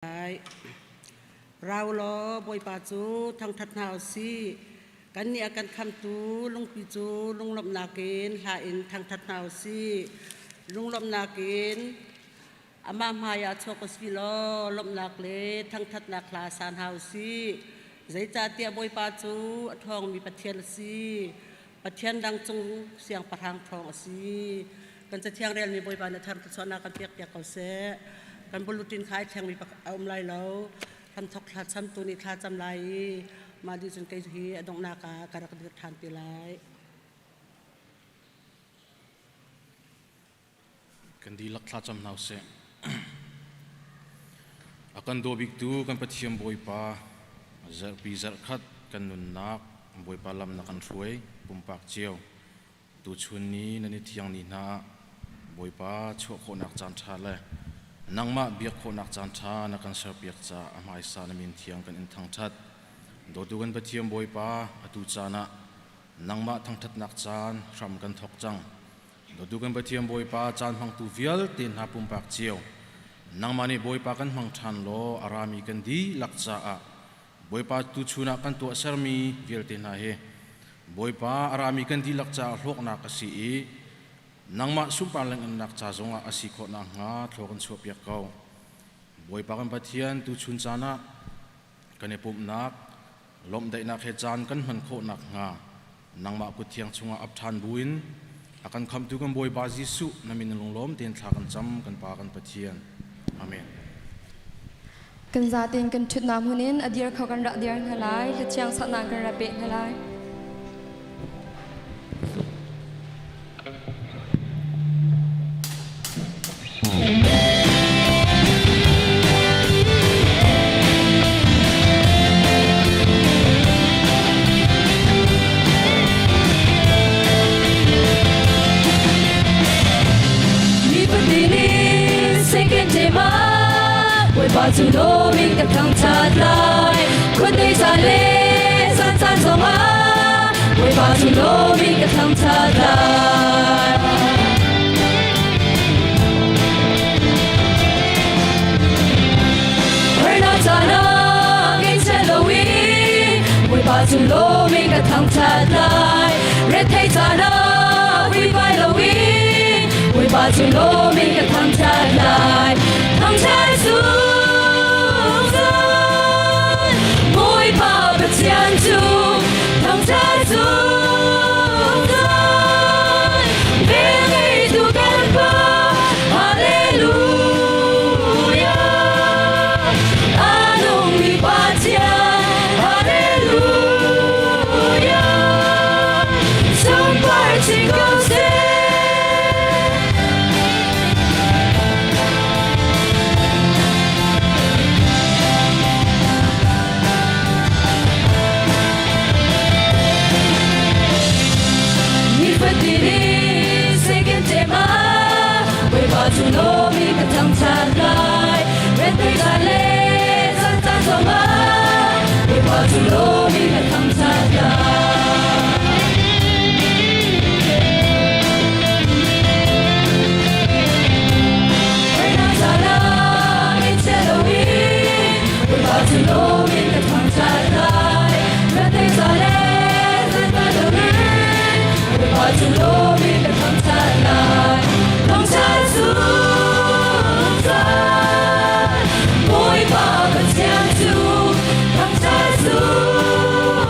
Lai. Rau law Bawipa cu thangṭhat hna u sih. Kannih a kan khamtu lungpi cu lunglawmhnak in hla in thangṭhat hna u sih. Lunglawmhnak in amah hmaiah chuak u sih law lawmhnak le thangṭhatnak hla sa hna u sih. Zeicahtiah Bawipa cu a ṭhawngmi Pathian a si. Pathian dang cung siangpahrang ṭhawng a si. Kan cathiang relmi Bawipa nih thar thluachuahnak kan pekpiak ko seh. Kan bulletin kha ai thlengmi a um lai lo. Hramthok thlacamtu nih thla cam lai i mah dih cun kei hi a donghnak ah ka rak dir ṭhan te lai. Kan dihlak thlacam hna usih. A kan daw biktu kan Pathian Bawipa, zarhpi zarhkhat kan nunnak Bawipa lam na kan hruai pumpak cio. Tuchun ni nan i thiang ni hna ah Bawipa chuah khawhnak caan ṭha le nangmah biak khawhnak caan ṭha na kan serpiak caah a hmaisa na min thiang kan in thangṭhat. Dawtu kan Pathian Bawipa, atu caan ah nangmah thangṭhatnak caan hram kan thawk cang. Dawtu kan Pathian Bawipa caan hmangtu vialte hna pumpak cio nangmah nih Bawipa kan hmang ṭhan law a rami kan dihlak caah Bawipa tuchun ah kan tuahsermi vialte hna hi Bawipa a rami kan dihlak caah hlawknak a si i nangmah sunpar lengnak ca zongah a si khawh nakhnga thlaw kan chuahpiak ko. Bawipa kan Pathian tuchun caan ah kan i pumhnak lawmhdaihnak he caan kan hman khawh nakhnga nangmah kut thiang chungah ap ṭhan buin a kan khamhtu kan Bawipa Jesuh na min lunglawm tein thla kan cam kan Pa kan Pathian. Amen. Kan zaten kan ṭhutnak hmun in a dir kho kan rak dir hna lai, hlathiang saknak kan rak peh hna lai. Bawipa cu lawmin ka thangṭhat lai khuadei caan le zan caan zongah Bawipa cu lawmin ka thangṭhat lai. Harnak caan ah ngaihchiat loin Bawipa cu lawmin ka thangṭhat lai. Rethei caan ah vuivai loin Bawipa cu lawmin ka thangṭhat lai. Thangṭhat zungzal Bawipa Pathian cu thangṭhat zungzal Velngeitu kan Pa Hallelujah A nungmi Pathian Hallelujah Sunpar chin ko seh. Nifatin in second tema Bawipa cu lawmi ka thangṭhat lai Rethei caan le caan caan zongah Bawipa cu lawmi ka thangṭhat lai. Harnak caan ah ngaihchia loin Bawipa cu lawmin ka thangṭhat lai. Rethei caan le zeihmanh loin Bawipa cu lawmin ka thangṭhat lai. Thangṭhat zungzal Bawipa Pathian cu thangṭhat zungzal.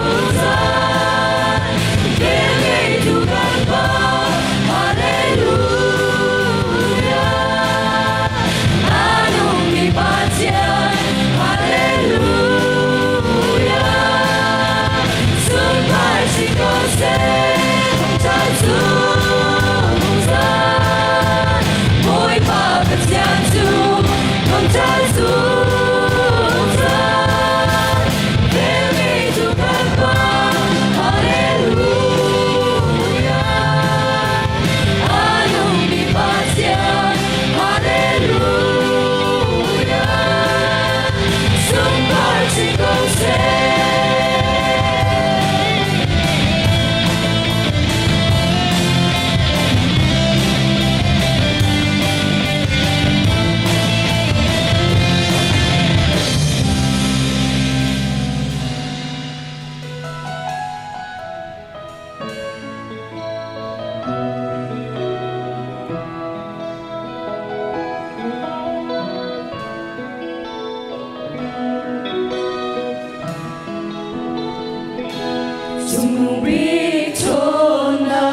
Cungnung bik ṭhawnnak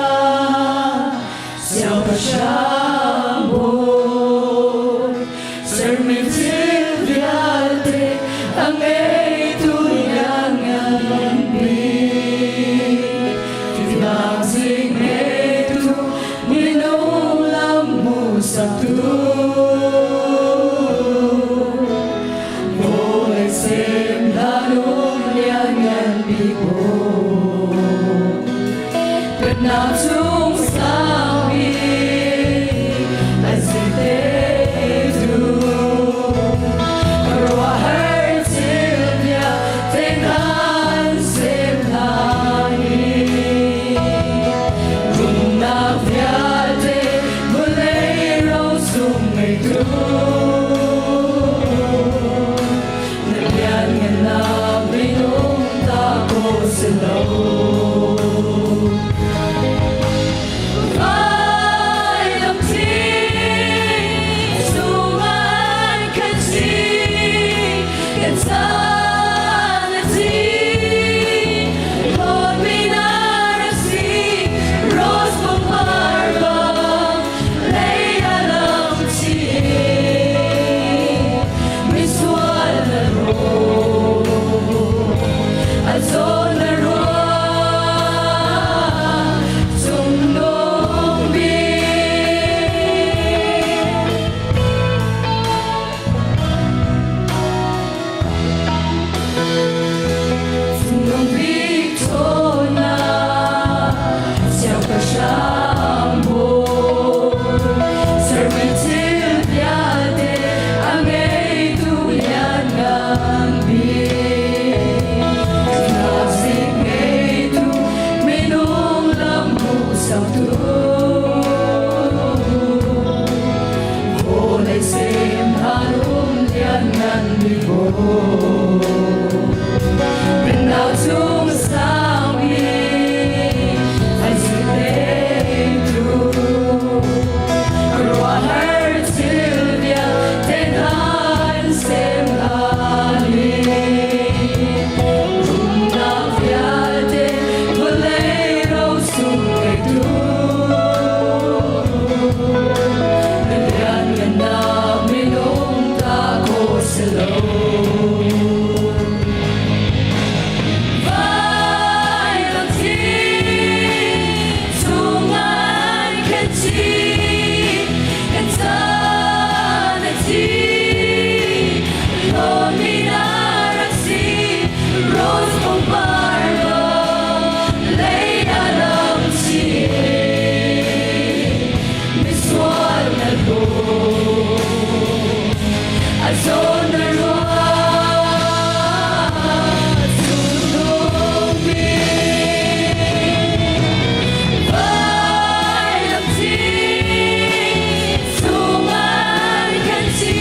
Siangpahrang bawi sermi thil vialte a ngeitu lianngan bik Fimnak zik ngeitu minung lam hmuhsaktu Vawlei sem hlan um lianngan bik bawi Pennak cung sang bik an si teitu Khuaruahhar thil vialte an sem hna hi Rumnak vialte vawlei rosung ngeitu Na lianngannak minung ta ko si lo. Vailam thing cungah kan si, kan caan a thi. Hlawtmi na rak si, rose pangpar bang lei a lang chin. Misual na ro, a zawn na ruah, cungnung bik. Cungnung bik ṭhawnnak Siangpahrang bawi sermi thil vialte a ngeitu lianngan bik Zik ngeitu minung lam hmuhsaktu vawlei sem hlan um lianngan bik bawi Pennak cung sang bik an si teitu Khuaruahhar thil vialte an sem hna hi Rumnak vialte vawlei rosung ngeitu Na lianngannak minung ta khawh si lo. Vailam thing cungah kan thi, kan caan a thi. Hlawtmi na rak si, rose pangpar bang lei a lam chin. Misual na hlaw, a zawn na ruah, cungnung bik. Vailam thing cungah kan thi,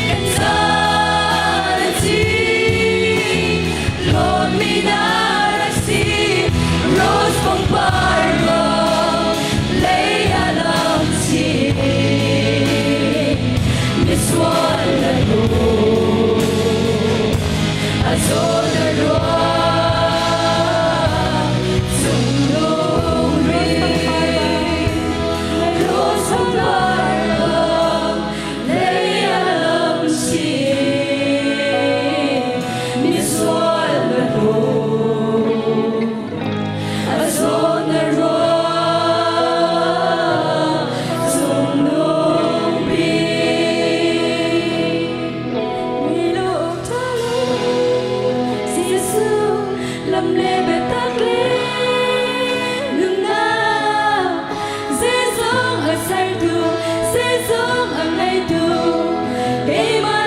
kan caan a thi. Hlawtmi na rak si, rose pangpar bang lei a lang chin. Misual na hlaw, a zawn na ruah, cungnung bik. Rose pangpar bang lei a lang chin. Misual na hlaw, a zawn na ruah, cungnung bik. Jesuh lam le biatak le nunnak zeizong a sertu zeizong a ngeitu keimah.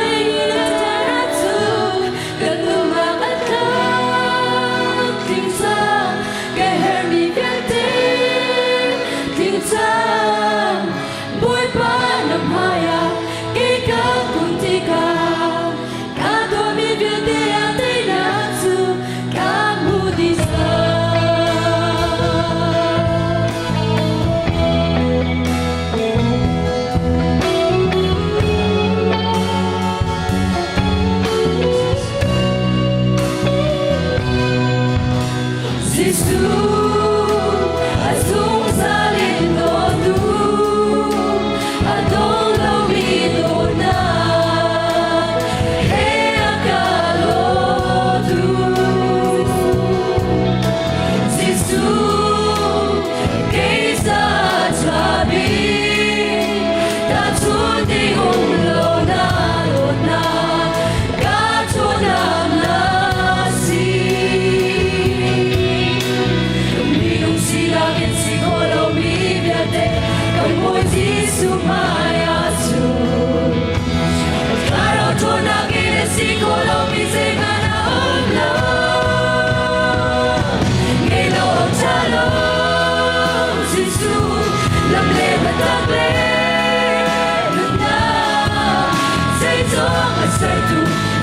sertu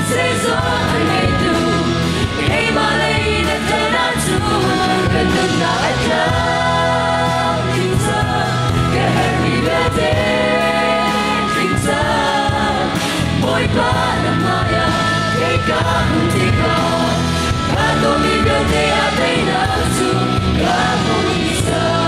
zeizong a ngeitu keimah lei na ṭan ahcun kan nunnak a tlamtling cang ka herhmi vialte tling cang Bawipa na hmaiah kei ka hmuh tikah ka tuahmi vialte ah teinak cu ka hmuh dih cang.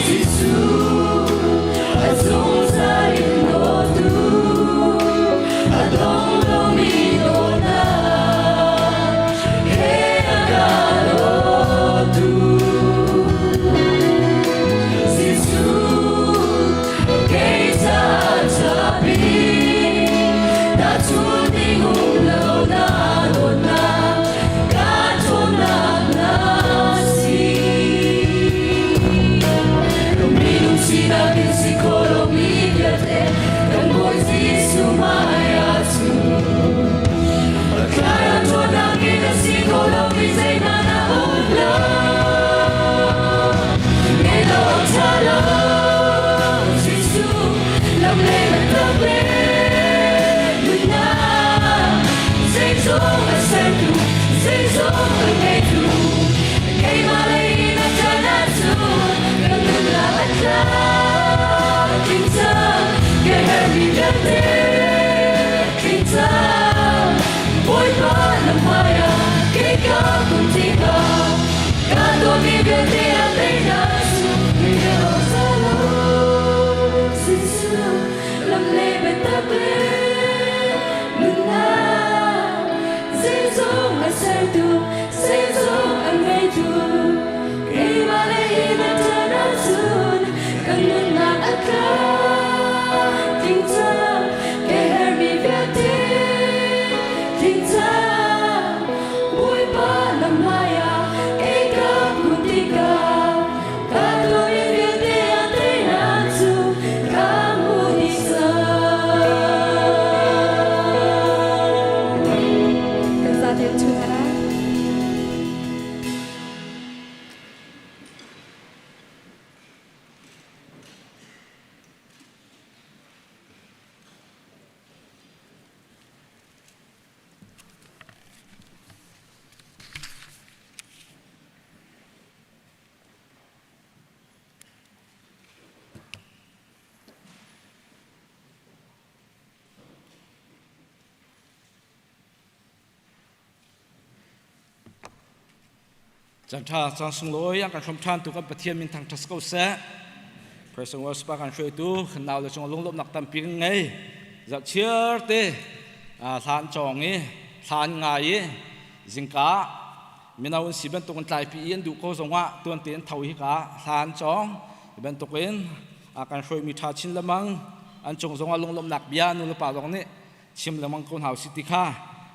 Jesuh a zungzal in dawtu a dong lomi dawtnak he a ka dawtu Jesuh kei ca capi tahchun ding um lo na dawtnak ka ṭhawnnak na si. Minung sinak in si kho lomi vialte kan Bawi Jesuh hmaiah cun thlarau ṭhawnnak in a si kho lomi zeihmanh a um lo. Ngei lo awk ṭha lo Jesuh lam le biatak le nunnak zeizong a sertu zeizong a ngeitu keimah lei in a ṭan ahcun kan nunnak a tlamtling cang ka herhmi vialte tling cang Bawipa na hmaiah kei ka kun tikah ka tuahmi vialte ah teinak cu Jesuh lam le biatak le nunnak zeizong a sertu zeizong a ngeitu keimah lei in a ṭan ahcun kan nunnak a tlamtling cang ka herhmi vialte tling cang Bawipa na hmaiah kei ka hmuh tikah ka tuahmi vialte ah teinak cu ka hmuh dih cang. Kan zaten ṭhu hna lai. Caan ṭha caan sunglawi an kan hrawm ṭhan tu kan Pathian min thangṭhat ko seh. Praise and worship kan hruaitu kan nau le cung lunglawmhnak tampi kan ngei. Zarhchiar te hla an cawng i thla an ngai i zingka mino an si bantuk an tlaipi i an duh ko zongah tuan tein tho hi ka hla an cawng bantukin kan hruaimi ṭha chin lemang an cung zongah lunglawmhnak bia nu le pa zong nih chim lengmang ko hna usih ti kha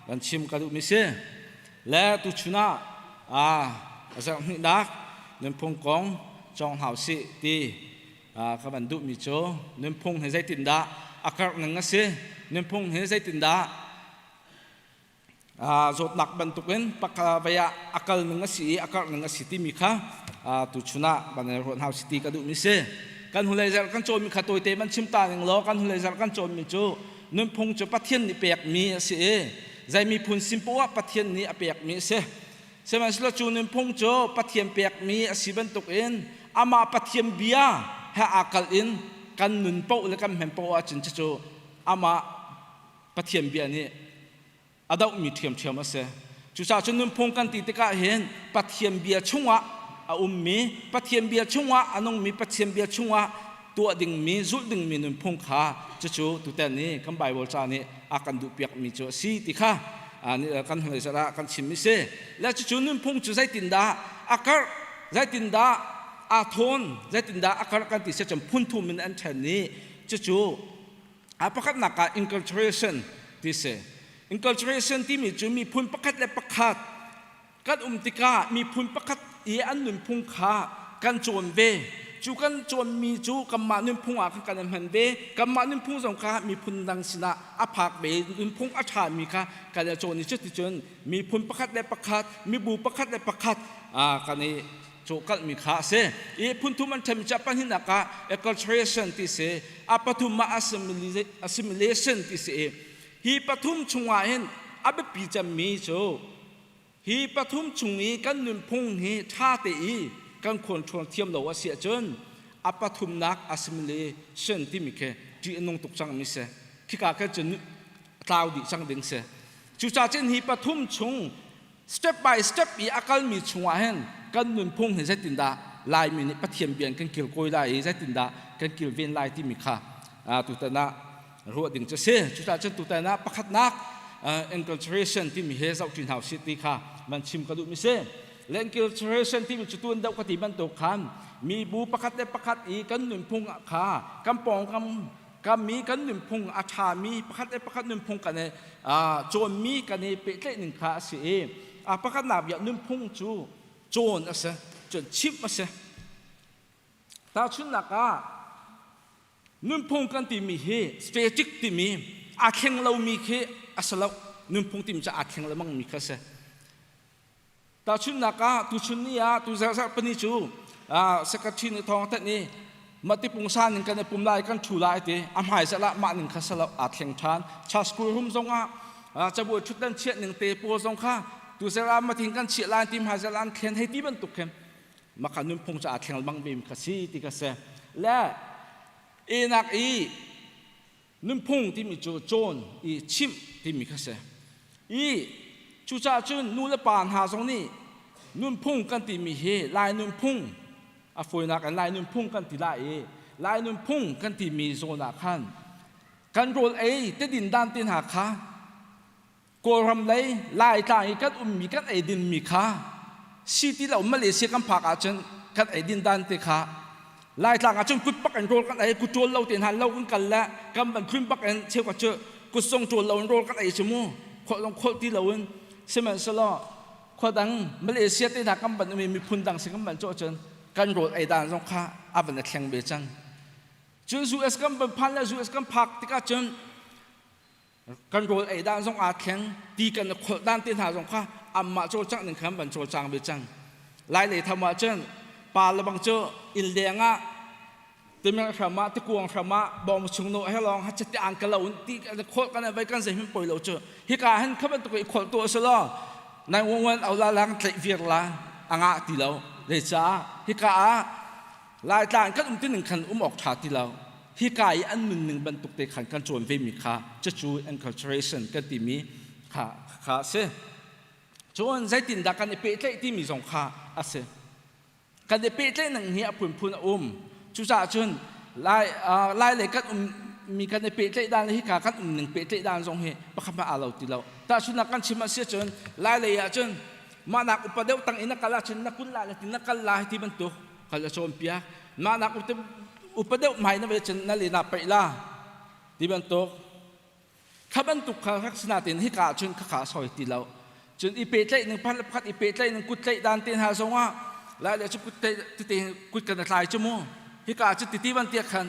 kan chim ka duhmi si le tuchun ah a zarhhnihnak nunphung kong cawng hna usih ti ka van duhmi cu nunphung hi zeitindah a karh ning a si nunphung hi zeitindah zawtnak bantukin vei ah a kal ning a si i a karh ning a si timi kha tuchun ah van i ruah hna usih ti ka duhmi si kan hnulei zarh kan cawnmi kha tawite van chim ta ning law kan hnulei zarh kan cawnmi cu nunphung cu Pathian nih pekmi a si i zei miphun sin poah Pathian nih a pekmi a si sihmanhsehlaw cu nunphung cu Pathian pekmi a si bantukin amah Pathian bia he aa kalh in kan nun paoh le kan hmen paoh ahcun cucu amah Pathian bia nih a dohmi ṭhiamṭhiam a si. Cucaah cun nunphung kan ti tikah hin Pathian bia chungah a ummi, Pathian bia chungah a nungmi, Pathian bia chungah tuah dingmi, zulh dingmi nunphung kha cucu tutan i kan Baibal ca nih a kan duhpiakmi cu a si ti kha kan hnulei zarh ah kan chimmi si. Le cucu nunphung cu zeitindah a karh, zeitindah aa thawn, zeitindah a karh kan ti si cun phun thum in an ṭhen i cucu A pakhatnak ah inculturation ti si. Inculturation timi cu miphun pakhat le pakhat kan um tikah miphun pakhat i an nunphung kha kan cawn ve. Cu kan cawnmi cu kanmah nunphung ah khan kan i hman ve. Kanmah nunphung zong kha miphun dang sinah a phak ve. Nunphung a ṭhami kha kan i cawn i cuticun miphun pakhat le pakhat, mibu pakhat le pakhat kan i cawhkalhmi kha a si. I phunthum an ṭhenmi cu a pahnihnak ah acculturation ti si, a pathum ah assimilation ti si i hi pathum chungah hin a biapi cemmi cu hi pathum chung i kan nunphung hi ṭha te i kan control thiam lo a si ahcun a pathumnak assimilation timi khi ṭih a nung tuk cangmi si. Khika khan cun tlau dih cang ding si. Cucaah cun hi pathum chung step by step i a kalmi chungah hin kan nunphung hi zeitindah Laimi nih Pathian bia in kan kilkawi lai i zeitindah kan kilven lai timi kha tutan ah ruah ding cu a si. Cucaah cun tutan ah pakhatnak enculturation timi he zohṭi hna usih ti kha man chim ka duhmi si. Le enculturation timi cu tuan deuh ka ti bantuk khan mibu pakhat le pakhat i kan nunphung kha kan pawngkam Kammi kan nunphung a ṭhami pakhat le pakhat nunphung kan i cawnmi kan i pehtlaih ning kha a si i a pakhatnak bia nunphung cu cawn a si, cun chimh a si. Tahchunhnak ah nunphung kan timi hi static timi aa thleng lomi khi a si lo. Nunphung timi cu aa thleng lengmangmi kha a si. Tahchunhnak ah tuchun ni ah tu zarh pani cu secretary nih thawng a thanh i mah pungsan in kan i pum lai kan ṭhu lai ti a hmai zal ah mah ning kha salo aa thleng ṭhan. Church school room zong ah cabuai ṭhutdan chiah ning te pawl zong kha tu zarh ah matin kan chiah lai ti hmai zal an thlen hei ti bantuk khin maka nunphung cu aa thleng bang ve kha si ti ka si. Le enak i Nunphung timi cu cawn i chimh timi kha si. I cucaah cun nu le pa hna zong nih nunphung kan timi hi Lai nunphung a fawinak in Lai nunphung kan ti lai i Lai nunphung kan timi zawn ah khan kan rawl ei tedin dan te hna kha Kawlram lei Laitlang i kan ummi kan eidinmi kha si ti lo Malaysia kan phak ahcun kan eidin dan te kha Laitlang ahcun kut bak in rawl kan ei kut ṭawl lo te hna lo kan kal le kan van khun bak in cheukhat cu kut zong ṭawl lo in rawl kan ei cu mu khawlh zong khawlh ti lo in sihmanhsehlaw khua dang Malaysia te hna kan van um i miphun dang sin kan van cawh cun kan rawl ei dan zong kha a van i thleng ve cang cun US kan van phan le US kan phak tikah cun Kan rawl ei dan zong aa thleng, ti kan i kholh dan te hna zong kha anmah cawlcangh ning khan van cawlcang ve cang. Lai lei tham ah cun pa le bang cu inn leng ah timel hram ah tikuang hram ah bawm chung no he lawng ha chati ang ka lo in ti kan kholh kan vai kan zei hmin poi lo cu hika hin kha bantuk i kholh tu a si lo nai wan au la lang tlaih vir la anga ti lo le ca hika ah Laitlang kan um ti ning khan um awk ṭha ti lo. Hika i an nunning bantuk te khan kan cawn vemi kha cucu enculturation kan timi kha kha a si. Cun zeitindah kan i pehtlaih timi zong kha a si. Kan i pehtlaih ning hi a phunphun a um. Cucaah cun Lai, Lai lei kan ummi kan i pehtlaih dan le hika kan um ning pehtlaih dan zong hi pakhat hmanh aa lo ti lo. Tahchunhnak kan chim a si ahcun Lai lei ah cun mah nak upa deuh tang in na kal ahcun na kun lai le ti na kal lai ti bantuk kal a cawnpiak mah nak upa deuh hmai na ve cun na le na paih la ti bantuk kha bantuk kha rak si nain hika ah cun khakha a soi ti lo cun i pehtlaih ning pakhat le pakhat i pehtlaih ning kut tlaih dan te hna zong ah lai le cu kut tete kut kan tlai cu mu hika ah cu titi ban tiak khan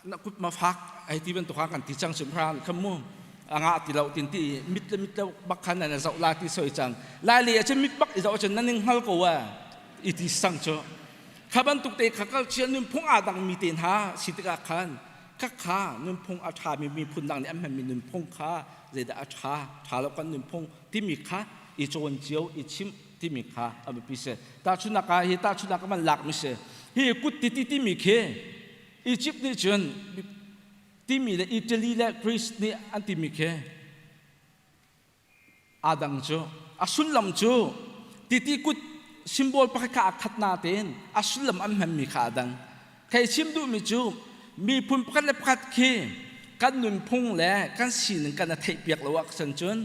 na kut ma fak ai ti bantuk kan ti cang sim hran kham mu anga ti lo tin ti mit le mit le bak khan na zoh la ti soi cang lai le cun mit bak i zoh cun na ning hngal ko wa i ti sang cu kha bantuk te kha kal chian nunphung aa dang mi te hna si tikah khan kha kha nunphung a ṭha mi miphun dang nih an hmanmi nunphung kha zeidah a ṭha ṭha lo kan nunphung timi kha i cawn cio i chimh timi kha a biapi si tahchunhnak ah hi tahchunhnak ah man lak mi si hi kut ti ti timi khi Egypt nih cun timi le Italy le Greece nih an timi khi aa dang cu a sullam cu titi kut symbol pakhat kha aa khat natein a sullam an hmanmi kha aa dang. Thei chim duhmi cu miphun pakhat le pakhat khi kan nunphung le kan sining kan i theihpiak lo ahcun cun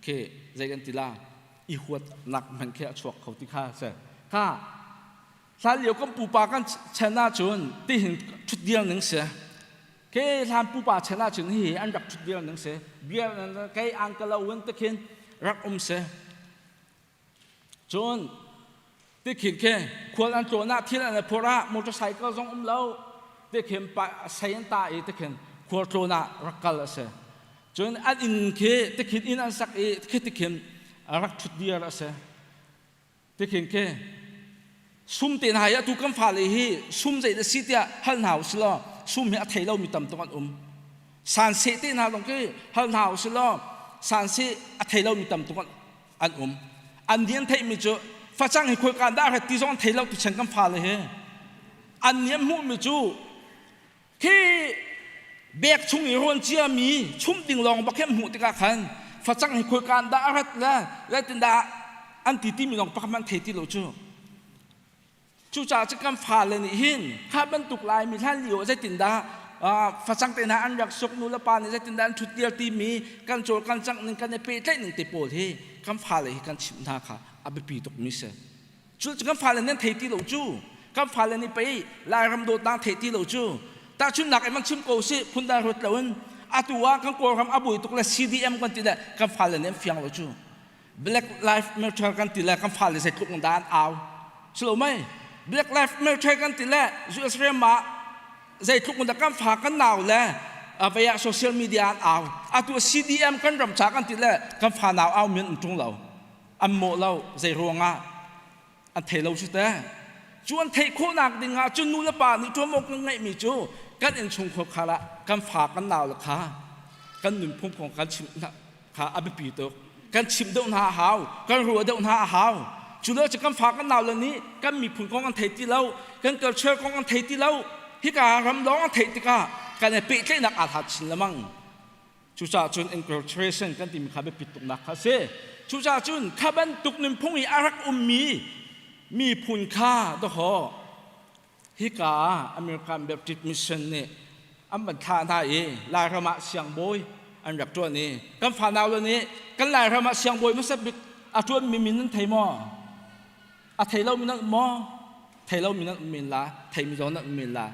khi zei kan ti la i huatnak hmanh khi a chuak kho ti kha si. Kha Hlan lio kan pupa kan chan ahcun tihin ṭhutdir ning si. Ke hlan pupa chan ahcun hihi an rak ṭhutdir ning si. Bia kei ang ka lo in tikhin rak um si. Cun Tikhin khi khual an tlawn ah thil an i phurh ah motorcycle zong um lo. Tikhin sei an ta i tikhin khual tlawn ah rak kal a si. Cun an inn khi tikhin inn an sak i khi tikhin rak ṭhut dir a si. Tikhin khi sum te hna hi atu kan fale hi sum zei dah si tiah hal hna usih law sum hi a thei lomi tam tuk an um. Sanseh te hna zong khi hal hna usih law sanseh a thei lomi tam tuk an um. An nih an theihmi cu facang hi khoi kaan dah rat ti zong an thei lo tuchan kan fale hi. An nih an hmuhmi cu Khi bek chung i rawn ciami chumh ding lawng bak hi an hmuh tikah khan facang hi khoi dah a rat le zeitindah an ti timi lawng pakhat hmanh thei ti lo cu. Cucaah cu kan fale nih hin kha bantuk Laimi hlan lio ah zeitindah facang te hna an rak suk nu le pa nih zeitindah an ṭhut dir timi kan cawl kan cangh ning kan i pehtlaih ning te pawl hi kan fale hi kan chimh hna kha a biapi tukmi si. Cu kan fale nan thei ti lo cu. Kan fale nih pei Lairam dawtnak thei ti lo cu. Tahchunhnak in van chim ko sih phundang ruat loin atu ah kan Kawlram a buai tuk le CDM kan ti le kan fale nih an fiang lo cu. Black Life Matter kan ti le kan fale zeitluk in dah an au. Silo mei Black Life Matter kan ti le US ram ah zeitluk in dah kan fa kan nau le vei ah social media an au. Atu CDM kan ram ca kan ti le kan fa nau au min an ṭung lo. An mawh lo zei ruangah an thei lo cu teh. Cu an theih khawhnak ding ah cun nu le pa nih ṭuan awk kan ngeihmi cu kan innchungkhar khal ah kan fa kan nau le kha kan nunphung kong kan chimh kha a biapi tuk. Kan chimh deuh hna a hau, kan ruah deuh hna a hau. Cu lo cu kan fa kan nau le nih kan miphun kong an thei ti lo, kan culture kong an thei ti lo. Hika ram lawng an theih tikah kan i pehtlaihnak aa hlat chin lengmang. Cucaah cun inculturation kan timi kha biapit tuknak kha a si. Cucaah cun kha bantuk nunphung i a rak ummi miphun kha dawhaw hika ah American Baptist Mission nih an van thlah hna i Lairam ah siangbawi an rak ṭuan i kan fanau le nih kan Lairam ah siangbawi hmasa bik a ṭuanmi min nan thei maw? A thei lomi nan um maw? Thei lomi nan um men la, theimi zong nan um men la.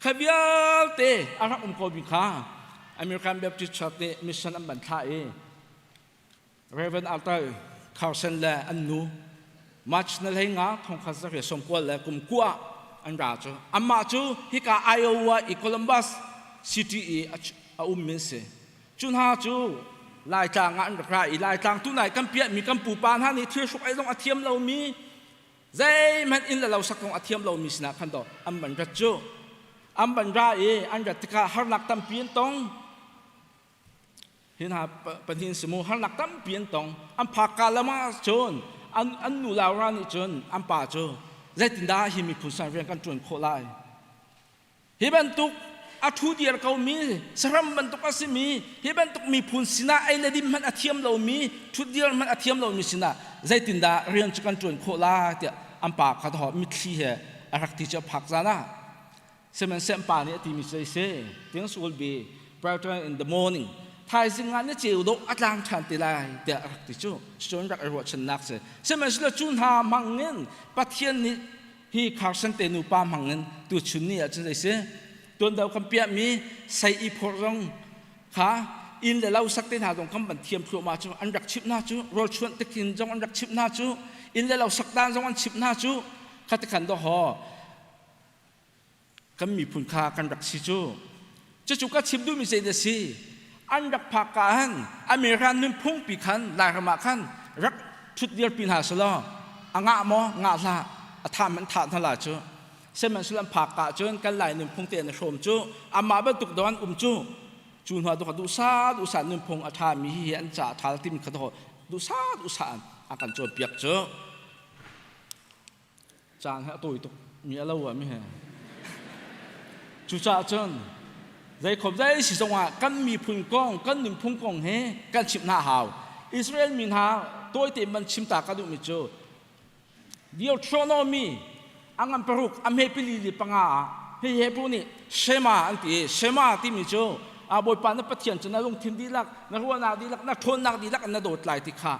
Kha vialte a rak um komi kha American Baptist Church nih mission an van thlah i Reverend Arthur Carson le an nu March na hlei nga thongkhat zakria sawmkual le kum kua an ra cu amah cu hika Iowa i Columbus City i a um min si. Cu hna cu Laitlang ah an rak ra i Laitlang tu nai kan piahmi kan pupa hna nih thil hruk ei zong a thiam lomi zeihmanh inn le lo sak zong a thiam lomi sinah khan daw an van rat cu an van ra i an rat tikah harnak tampi an tong. Hi hna pahnih si mu harnak tampi an tong. An phak ka lam ah cun an nu Laura nih cun an pa cu zeitindah hi miphun san rian kan ṭuan khawh lai? Hi bantuk a ṭhu dir komi saram bantuk a simi hi bantuk miphun sinah ei le din hmanh a thiam lomi ṭhutdir hmanh a thiam lomi sinah zeitindah rian cu kan ṭuan khawh lai tiah an pa kha thaw mitthli he a rak ti cu a phak zan ah sihmanhsehlaw an pa nih a timi cu zei si? Things will be brighter in the morning. Thaizing ah ni ceu dawh a tlang ṭhan te lai tiah a rak ti cu. Cucun rak i ruahchannak si. Sihmanhsehlaw cu hna hmang in Pathian nih Hi Carson te nupa hmang in tuchun ni ahcun zei si tuando kan piahmi sei i phorh zong kha inn le lo sak te hna zong kan van thiam thluahmah cu an rak chimh hna cu rawlchuan tikin zong an rak chimh hna cu inn le lo sak dan zong an chimh hna cu kha ti khan dawhaw kan miphun kha kan rak si cu. Cucu ka chim duhmi zei dah si? An rak phak ka han American nunphung pi khan Lairam ah khan rak ṭhut dirpi hna selaw a ngah maw ngah hlah a thah man thah hna la cu. Sihmanhsehlaw an phak ka cun kan Lai nunphung te an i hrawm cu amah bantuk dawh an um cu cu hna tu kha duhsah duhsah nunphung a ṭhami hi an ca a ṭha timi kha duhsah duhsah an kan cawnpiak cu. Caan he a tawi tuk mi a lo ah mi he. Cucaah cun zeikhom zei si zongah kan miphun kong, kan nunphung kong he kan chimh hna hau. Israel mi hna tawite man chim ta ka duhmi cu Deuteronomy a ngan paruk a hme pili li panga ah hi Hebrew nih Shema an ti. Shema timi cu a Bawipa na Pathian cu na lungthin dihlak, na ruahnak dihlak, na ṭhawnnak dihlak in na dawt lai ti kha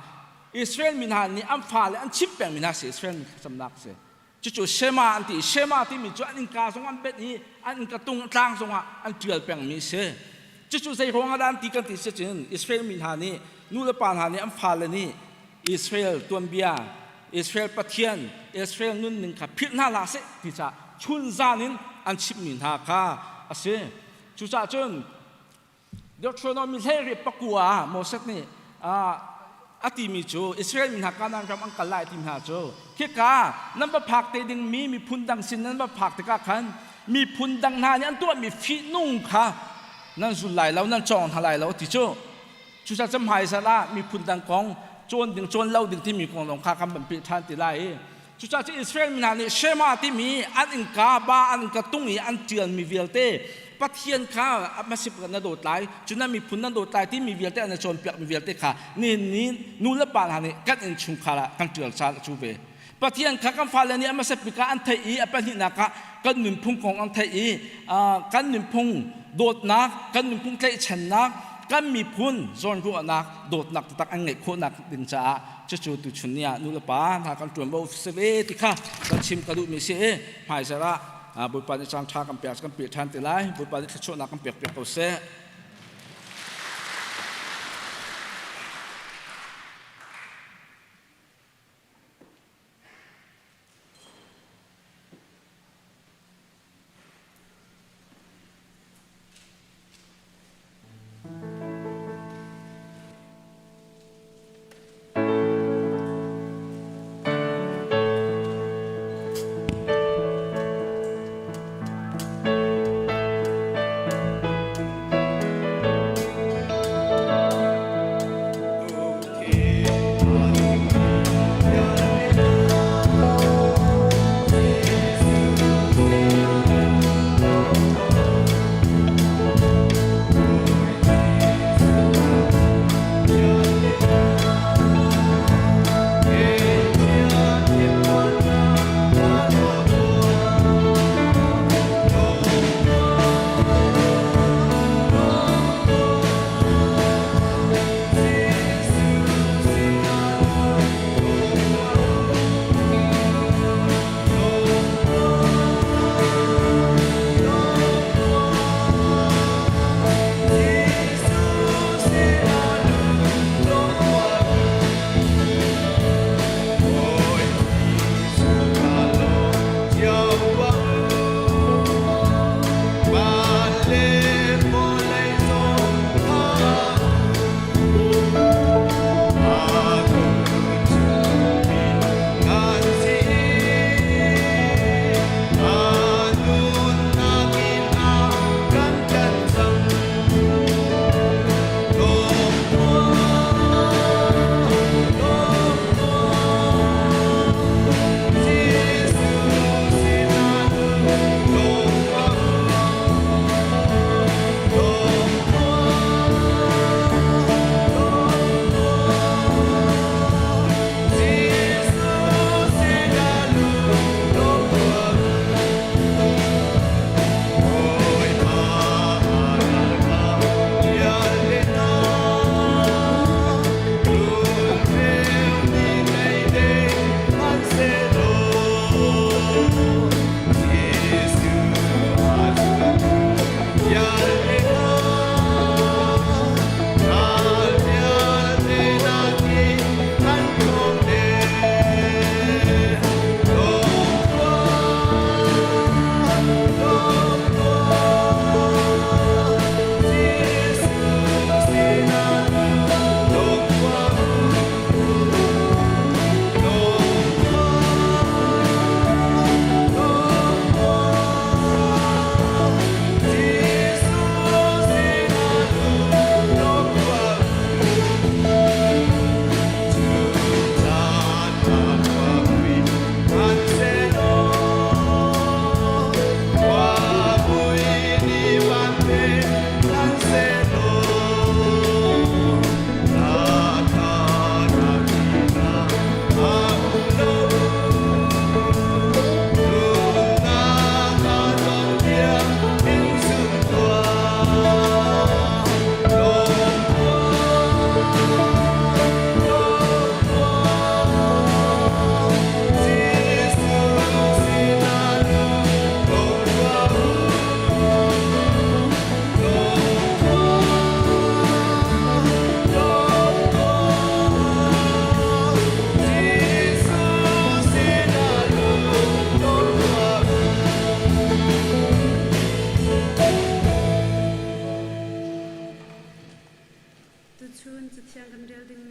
Israel mi hna nih an fale an chimh pengmi hna si Israel mi thlacamnak si. Cucu Shema an ti. Shema timi cu an innka zong an benh i an innka tung tlang zongah an ṭial pengmi si. Cucu zei ruangah dah an ti kan ti si cun Israel mi hna nih nu le pa hna nih an fale nih Israel tuanbia. Israel Pathian Israel nunning kha philh hna hlah seh ti caah chun zan in an chimhmi hna kha a si. Cucaah cun Deuteronomy 28 ah Moses nih a timi cu Israel mi hna Kanaan ram an kal lai ti hna cu khika nan va phak te dingmi miphun dang sin nan va phak tikah khan miphun dang hna nih an tuahmi fihnung kha nan zul lai lo nan cawng hna lai lo ti cu. Cucaah cun hmaizarh ah miphun dang kong cawn ding cawn lo ding timi kong zong kha kan van peh ṭhan ti lai i cucaah cun Israel mi hna nih Shema timi an innka ba an innka tung i an ṭialmi vialte Pathian kha hmasip na dawt lai cu nan miphun nan dawt lai timi vialte an i cawnpiakmi vialte kha nihin ni nu le pa hna nih kan innchungkhar ah kan ṭial caan a cu ve. Pathian kha kan fale nih a hmasa bik ah an theih i a pahnihnak ah kan nunphung kong an theih i kan nunphung dawtnak, kan nunphung tlaihchannak, kan miphun zawnruahnak, dawtnak taktak an ngeih khawhnak ding caah cucu tuchun ni ah nulepa hna kan ṭuanvo si ve ti kha kan chim ka duhmi si i hmaizarh ah Bawipa nih caan ṭha kan pek kan pe ṭhan te lai. Bawipa nih thluachuahnak kan pek piak ko seh.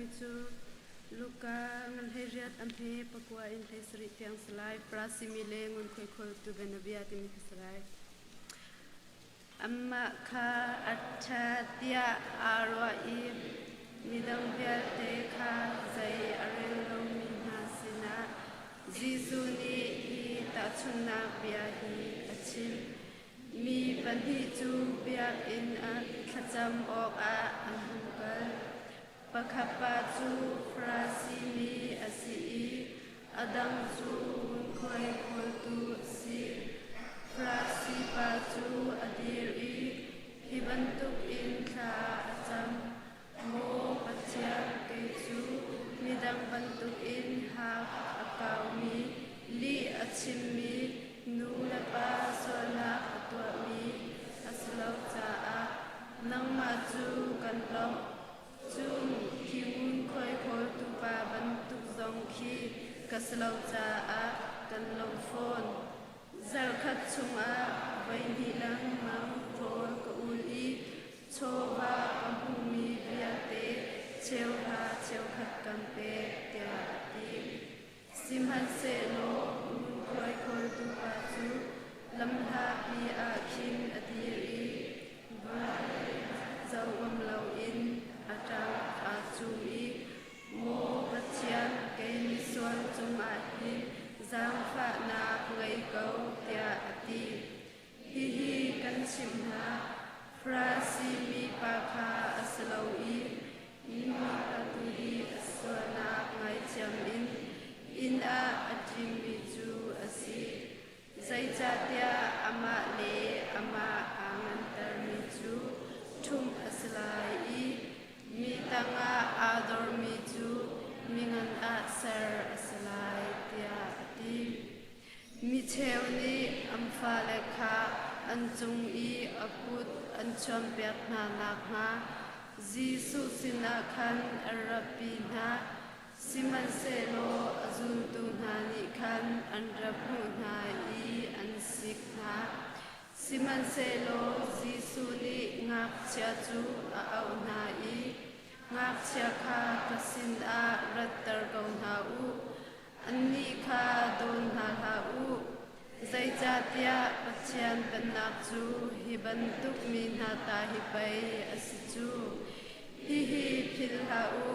relmi cu Luka ngan 18 a hme pakua in 17 tiang si lai. Farasi mi le ngunkhuai khawltu bianabia timi kha si lai. Amah kha a ṭha tiah aa ruah i midang vialte kha zei a rel lomi hna sinah Jesuh nih hi tahchunhnak bia hi a chim. Mi pahnih cu biakinn ah thlacam awkah an hung kal. Pakhat pa cu Farasi mi a si i a dang cu ngunkhuai khawltu a si. Farasi pa cu a dir i hi bantukin thla a cam: Maw Pathian, kei cu midang bantukin hak a kaumi, lih a chimmi, nu le pa sualnak a tuahmi a si lo caah nangmah cu kan lawmh. Cun khi ngunkhuai khawltu pa bantuk zong khi ka si lo caah kan lawmh fawn. Zarhkhat chungah voihnih lengmang rawl ka ul i chawva ka hmuhmi vialte cheuhra cheukhat kan pek, tiah a ti. Sihmanhsehlaw ngunkhuai khawltu pa cu lamhlapi ah khin a dir i vawlei zoh ngam loin a ṭang aa cum i, Maw Pathian, kei misual cungah hin zaangfahnak ngei ko, tiah a ti. Hihi kan chimh hna, Farasi mi pa kha a si lo i mipa tu hi a sualnak ngaithiam in inn ah a ṭimmi cu a si. Zeicahtiah amah le amah aa ngantermi cu ṭhumh a si lai i mi tangah aa dormi cu mingan ah ser a si lai, tiah a ti. Micheu nih an fale kha an cung i a kut an chuanpiak hna nakhnga Jesuh sinah khan an ratpi hna. Sihmanhsehlaw a zultu hna nih khan an ra hmuh hna i an sik hna. Sihmanhsehlaw Jesuh nih ngakchia cu a auh hna i, Ngakchia kha ka sinah ratter ko hna u. Annih kha dawn hna hlah u, zeicahtiah Pathian Pennak cu hi bantuk mi hna ta hi pei a si cu. Hihi philh hlah u,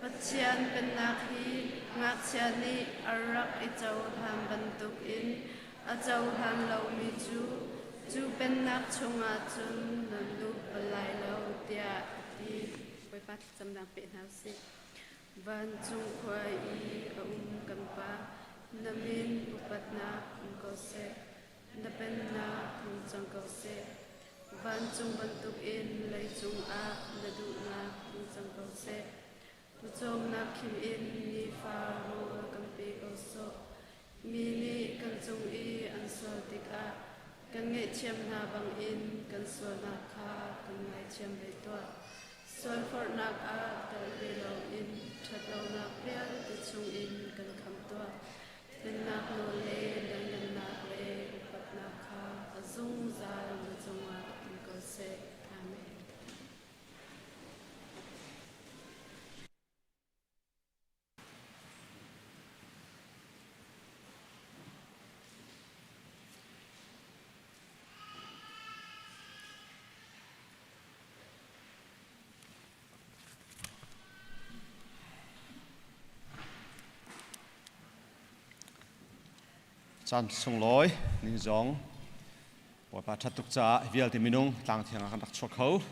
Pathian Pennak hi ngakchia nih a rak i cohlan bantukin a cohlan lomi cu, cu pennak chungah cun nan lut bal lai lo, tiah a ti. Bawipa thlacamnak pe hna u sih. Vancung khua i a um kan Pa, na min upatnak um ko seh. Na pennak hung cang ko seh. Vancung bantukin leicung ah na duhnak hung cang ko seh. Pawcawmnak khim in nifa rawl kan pe ko sawh. Mi nih kan cung i an sual tikah kan ngaihthiam hna bangin kan sualnak kha kan ngaithiam ve tuah. Sualforhnak ah tel ve loin ṭhatlonak vialte chungin kan khamh tuah. Pennak nawl le lianngannak le upatnak kha a zungzal na cungah um ko seh. Amen. Caan sunglawi ning zong Bawipa ṭhat tuk caah vialte minung tlang thiang ah kan rak chuak kho.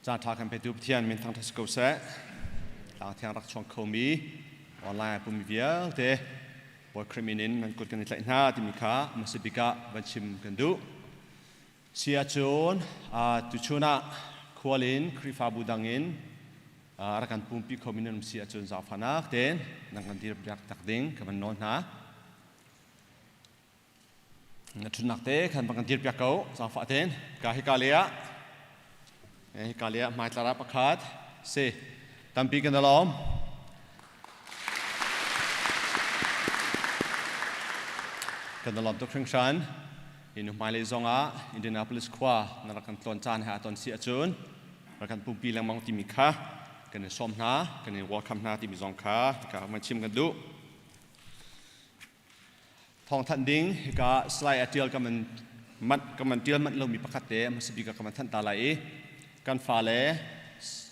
Caan ṭha kan petu Pathian min thangṭhat si ko seh. Tlang thiang rak chuang khomi online pummi vialte Bawi Khrih min in nan kut kan i tlaih hna timi kha hmasa bik ah van chim kan duh. Si ahcun tuchun ah khual in Khrihfabu dang in rak kan pumpi khomi nan um si ahcun zaangfahnak tein nan kan dir piak tak ding ka van nawl hna. Na ṭhutnak te khan van kan dir piak ko zaangfah tein. Ka hika le ah hika le ah hmaitlar ah pakhat si tampi kan alawm. Kan alawm tuk hringhran. Hi nu hmailei zong ah Indianapolis khua na rak kan tlawn caan he aa ton si ahcun rak kan pumpi lengmang timi kha. kan in sawm hna, kan in welcome hna timi zong kha hika van chim kan duh. Thawngthanh ding hika slide a tial ka man manh ka man tial manh lomi pakhat te hmasa bik ah ka van thanh ta lai i kan fale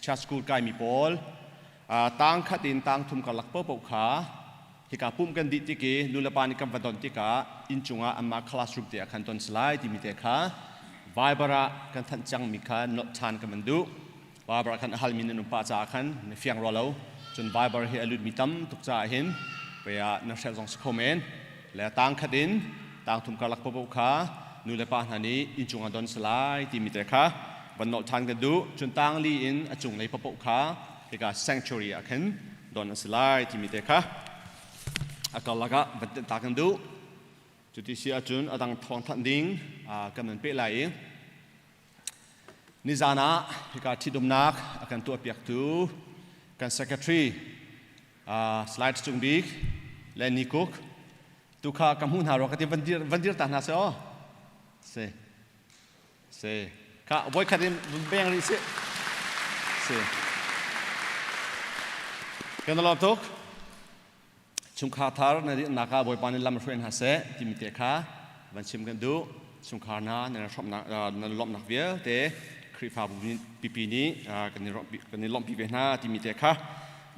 church school kaimi pawl tang khat in tang thum karlak paohpaoh kha hika pumh kan dih tik i nulepa nih kan va don tikah inn cungah anmah classroom te ah khan ton si lai timi te kha Viber ah kan thanh cangmi kha nolh ṭhan kan van duh. Viber ah khan a halmi nan um pah caah khan na fiang rua lo. Cun Viber hi a lutmi tam tuk caah hin pei ah na hrelh zong si kho men. Le tang khat in tang thum karlak paohpaoh kha nulepa hna nih inn cungah don si lai timi te kha van nolh ṭhan kan duh. Cun tang li in a cunglei paohpaoh kha hika sanctuary ah khin don a si lai timi te kha a karlak ah van tenh ta kan duh. Cuti si ahcun a dang thawng thanh ding kan nan peh lai i nizan ah hika ṭhitumnak a kan tuahpiaktu kan secretary slide cung bik le Ni Kuk tu kha ka hmuh hna rua ka ti van dir ta hna seh aw si Si. Kha voikhat in beng rih sih. Si. Kan lawm tuk. Chungkhar thar na nak ah Bawipa nih lam hruai hna seh timi te kha van chim kan duh. Chungkhar hna nan hrawmnak nan lawmhnak vialte Khrihfabu pipi nih kan i lawmhpi ve hna timi te kha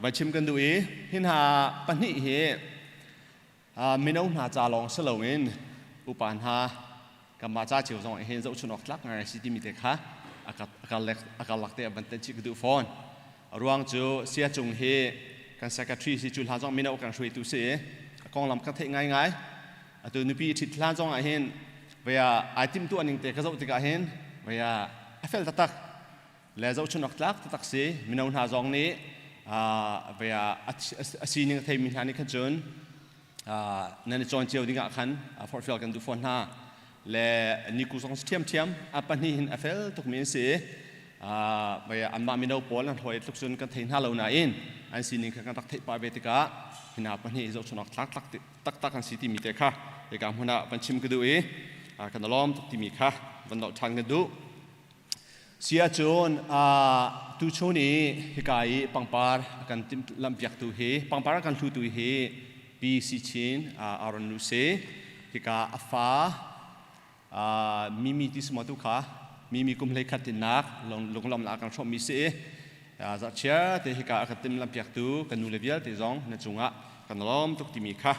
van chim kan duh i hi hna pahnih hi mino hna ca lawng si loin upa hna kanmah ca cio zong hin zohchun awk tlak ngai si timi te kha a karlak te van ten chih ka duh fawn. A ruang cu sia cung hi kan secretary si cu hlan zong mino kan hruaitu si i a konglam ka theih ngaingai. Atu nupi ṭhit hlan zong ah hin vaya ai timh tuah ning te ka zoh tikah hin vaya a fel taktak le zohchun awk tlak taktak si. Mino hna zong nih vaya a sining a theimi hna nih khan cun nan i cawn cio dingah khan forhfial kan duh fawn hna. Le niku zong ṭhiamṭhiam a pahnih hin a fel tukmi an si. Anmah mino pawl an hawi tluk cun kan thei hna lo nain an sining kha kan rak theih pah ve tikah hina pahnih zohchun awk tlak taktak an si timi te kha hika hmun ah van chim ka duh i kan lawm tuk timi kha van dolh ṭhan kan duh. Si ahcun tuchun i hika i pangpar a kan timhlamhpiaktu hi, pangpar a kan hlutu hi Pi Si Chin Aaron Nu si. Hika a fa Mimi ti si maw tu kha Mimi kum hlei khat tinnak lunglawmnak a kan hrawmmi si i zarhchia te hika a kan timhlamhpiaktu kan nu le vialte zong na cungah kan lawm tuk timi kha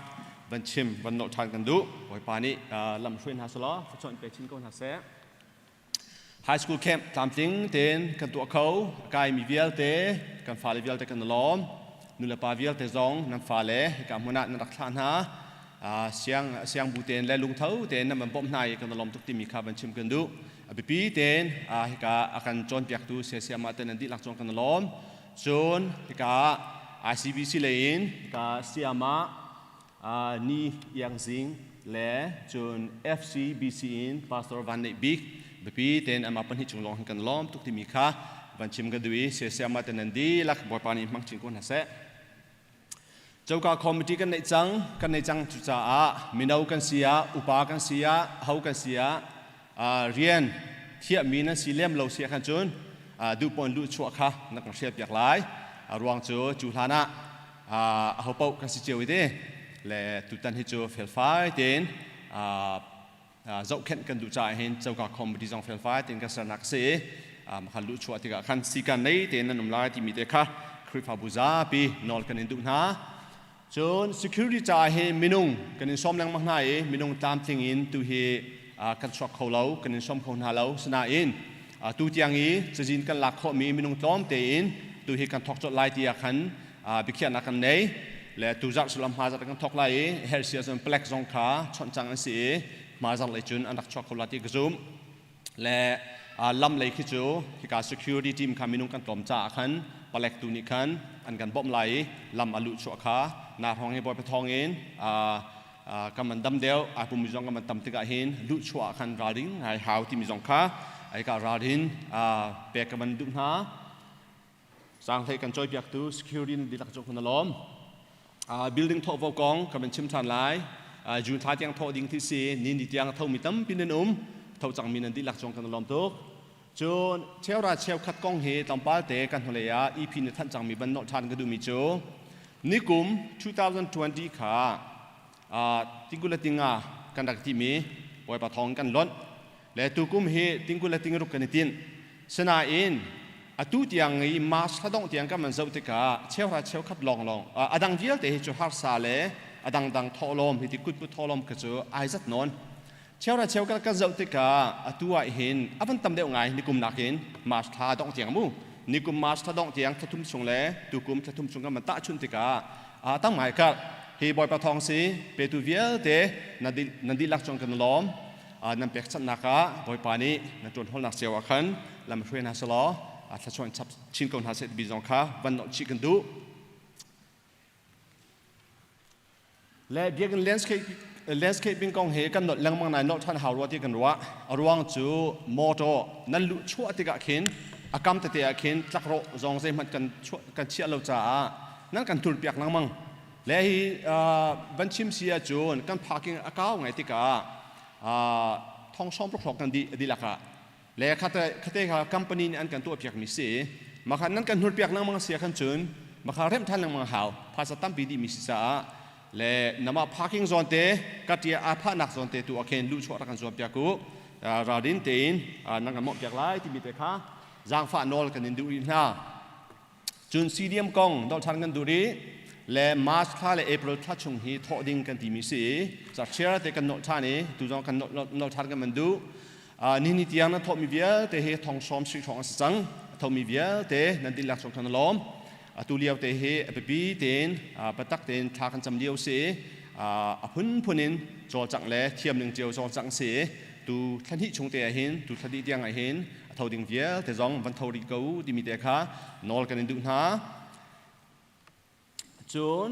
van chim van nolh ṭhan kan duh. Bawipa nih lam hruai hna selaw thluachuah in pe chin ko hna seh. High school camp tlamtling tein kan tuah kho. A kaimi vialte, kan fale vialte kan i lawm. Nulepa vialte zong nan fale hika hmun ah nan rak thlah hna. Siang, siangbu tein le lungtho tein nan van bawmh hna i kan i lawm tuk timi kha van chim kan duh. A biapi tein hika a kan cawnpiaktu siasiamah te nan dihlak cun kan i lawm. Cun hika ICBC lei in hika sayamah Ni Iang Zing le cun FCBC in Pastor Van Neih Bik biapi tein amah pahnih cung lawng hin kan lawm tuk timi kha van chim ka duh i siasiamah te nan dihlak Bawipa nih hmang chin ko hna seh. Coka committee kan neih cang, kan nei cang cucaah mino kan si ah, upa kan si ah, ho kan si ah rian thiahmi nan si lem lo si ah khan cun duhpon luh chuah kha na kan hrial piak lai. A ruang cu cu hlan ah aho paoh kan si cio i te le tutan hi cu felfai tein zohkhenh kan duh caah hin coka committee zong felfai tein kan sernak a si i makhan luhchuah tikah khan sikan nei tein nan um lai timi te kha Khrihfabu zapi nawl kan in duh hna. Cun security caah hi minung kan in sawm lengmang hna i minung tlamtling in tu hi kan chuak kho lo, kan in sawm kho hna lo. Sinain tu tiang i cazin kan lak khawhmi minung tlawm tein tu hi kan thawk colh lai ti ah khan biakhiahnak kan nei le tuzarh sullam hmazarh kan thawk lai i herh si ahcun palek zong kha chawnh cang an si i hmazarh lei cun an rak chuak kho la ti ka zumh. Le lam lei khi cu hika security team kha minung kan tlawm caah khan palek tu nih khan an kan bawmh lai i lam a luh chuah kha na hrawng hi bawipa thawng in kan man dam deuh ai pummi zong kan man tam tikah hin luh chuah khan ralring ngai hau timi zong kha ai ka ralrin pek ka man duh hna. Sanghlei kan cawipiaktu security na dihlak cung na lawm. Building thawh vo kong kan van chim ṭhan lai. June thla tiang thawh ding thi si, ni ni tiang tho mi tampi nan um. Tho cangmi nan dihlak cung kan lawm tuk. Cun cheura cheukhat kong hi tlawmpal te kan hnulei ah EP nih thanh cangmi ban nolh ṭhan ka duhmi cu nikum 2020 kha tingkul le tinga kan rak timi Bawipa thawng kan lonh le tukum hi tingkul le tingruk kan i tinh. Sinain atu tiang i March thla dongh tiang kan van zoh tikah cheuhra cheukhat lawnglawng a dang vialte hi cu harsa le a dangdang thawhlawm hi ti kutput thawhlawm kha cu ai zat nawn. Cheuhra cheukhat kan zoh tikah atu ah hin a van tam deuh ngai nikum nakin March thla dongh tiang mu. Nikum March thla dongh tiang thlathum chung le tukum thlathum chung kan van tahchunh tikah a tam ngai karh. Hi Bawipa thawng si petu vialte nan dihlak cung kan lawm. Nan pekchanhnak ah Bawipa nih nan ṭuan hawlnak cio ah khan lam hruai hna selaw thluachuah in chap chin ko hna seh ti zong kha van nolh chih kan duh. Le biakinn landscaping kong he kan nolh lengmang nai nolh ṭhan hau rua ti kan ruah. A ruang cu motor nan luh chuah tikah khin a kam tete ah khin tlakrawh zong zeihmanh kan chuah kan chiah lo caah nan kan turpiak lengmang. Le hi van chim si ahcun kan parking a kau ngai tikah thong sawm ruk hrawng kan dih dihlak ah le khate khate kha company nih an kan tuahpiak mi si makha nan kan hnurpiak lengmang si khan cun makha remh than lengmang hau phaisa tampi dih mi si caah le nama parking zone te katia a phahnak zone te tu akhen lu chuah rak kan zuam piak u ralrin tein nan kan mawh piak lai timi te kha zaangfah nawl kan in duh rih hna. Cun CDM kong dolh ṭhan kan duh rih le March thla le April thla chung hi thawh ding kan timi si i cakchiar te kan nolh ṭhan i tu zong kan nolh ṭhan kan man duh. Ni ni tiang nan thawhmi vialte hi thong sawm sui hrawng a si cang. A thomi vialte nan dihlak chung kan lawm. Atu lio te hi a biapi tein biatak tein thla kan cam lio si i a phunphun in cawlcangh le thiam ning cio cawlcangh si i tu thla hnih chung te ah hin tu thla dih tiang ah hin a tho ding vialte zong van tho rih ko timi te kha nawl kan in duh hna. Cun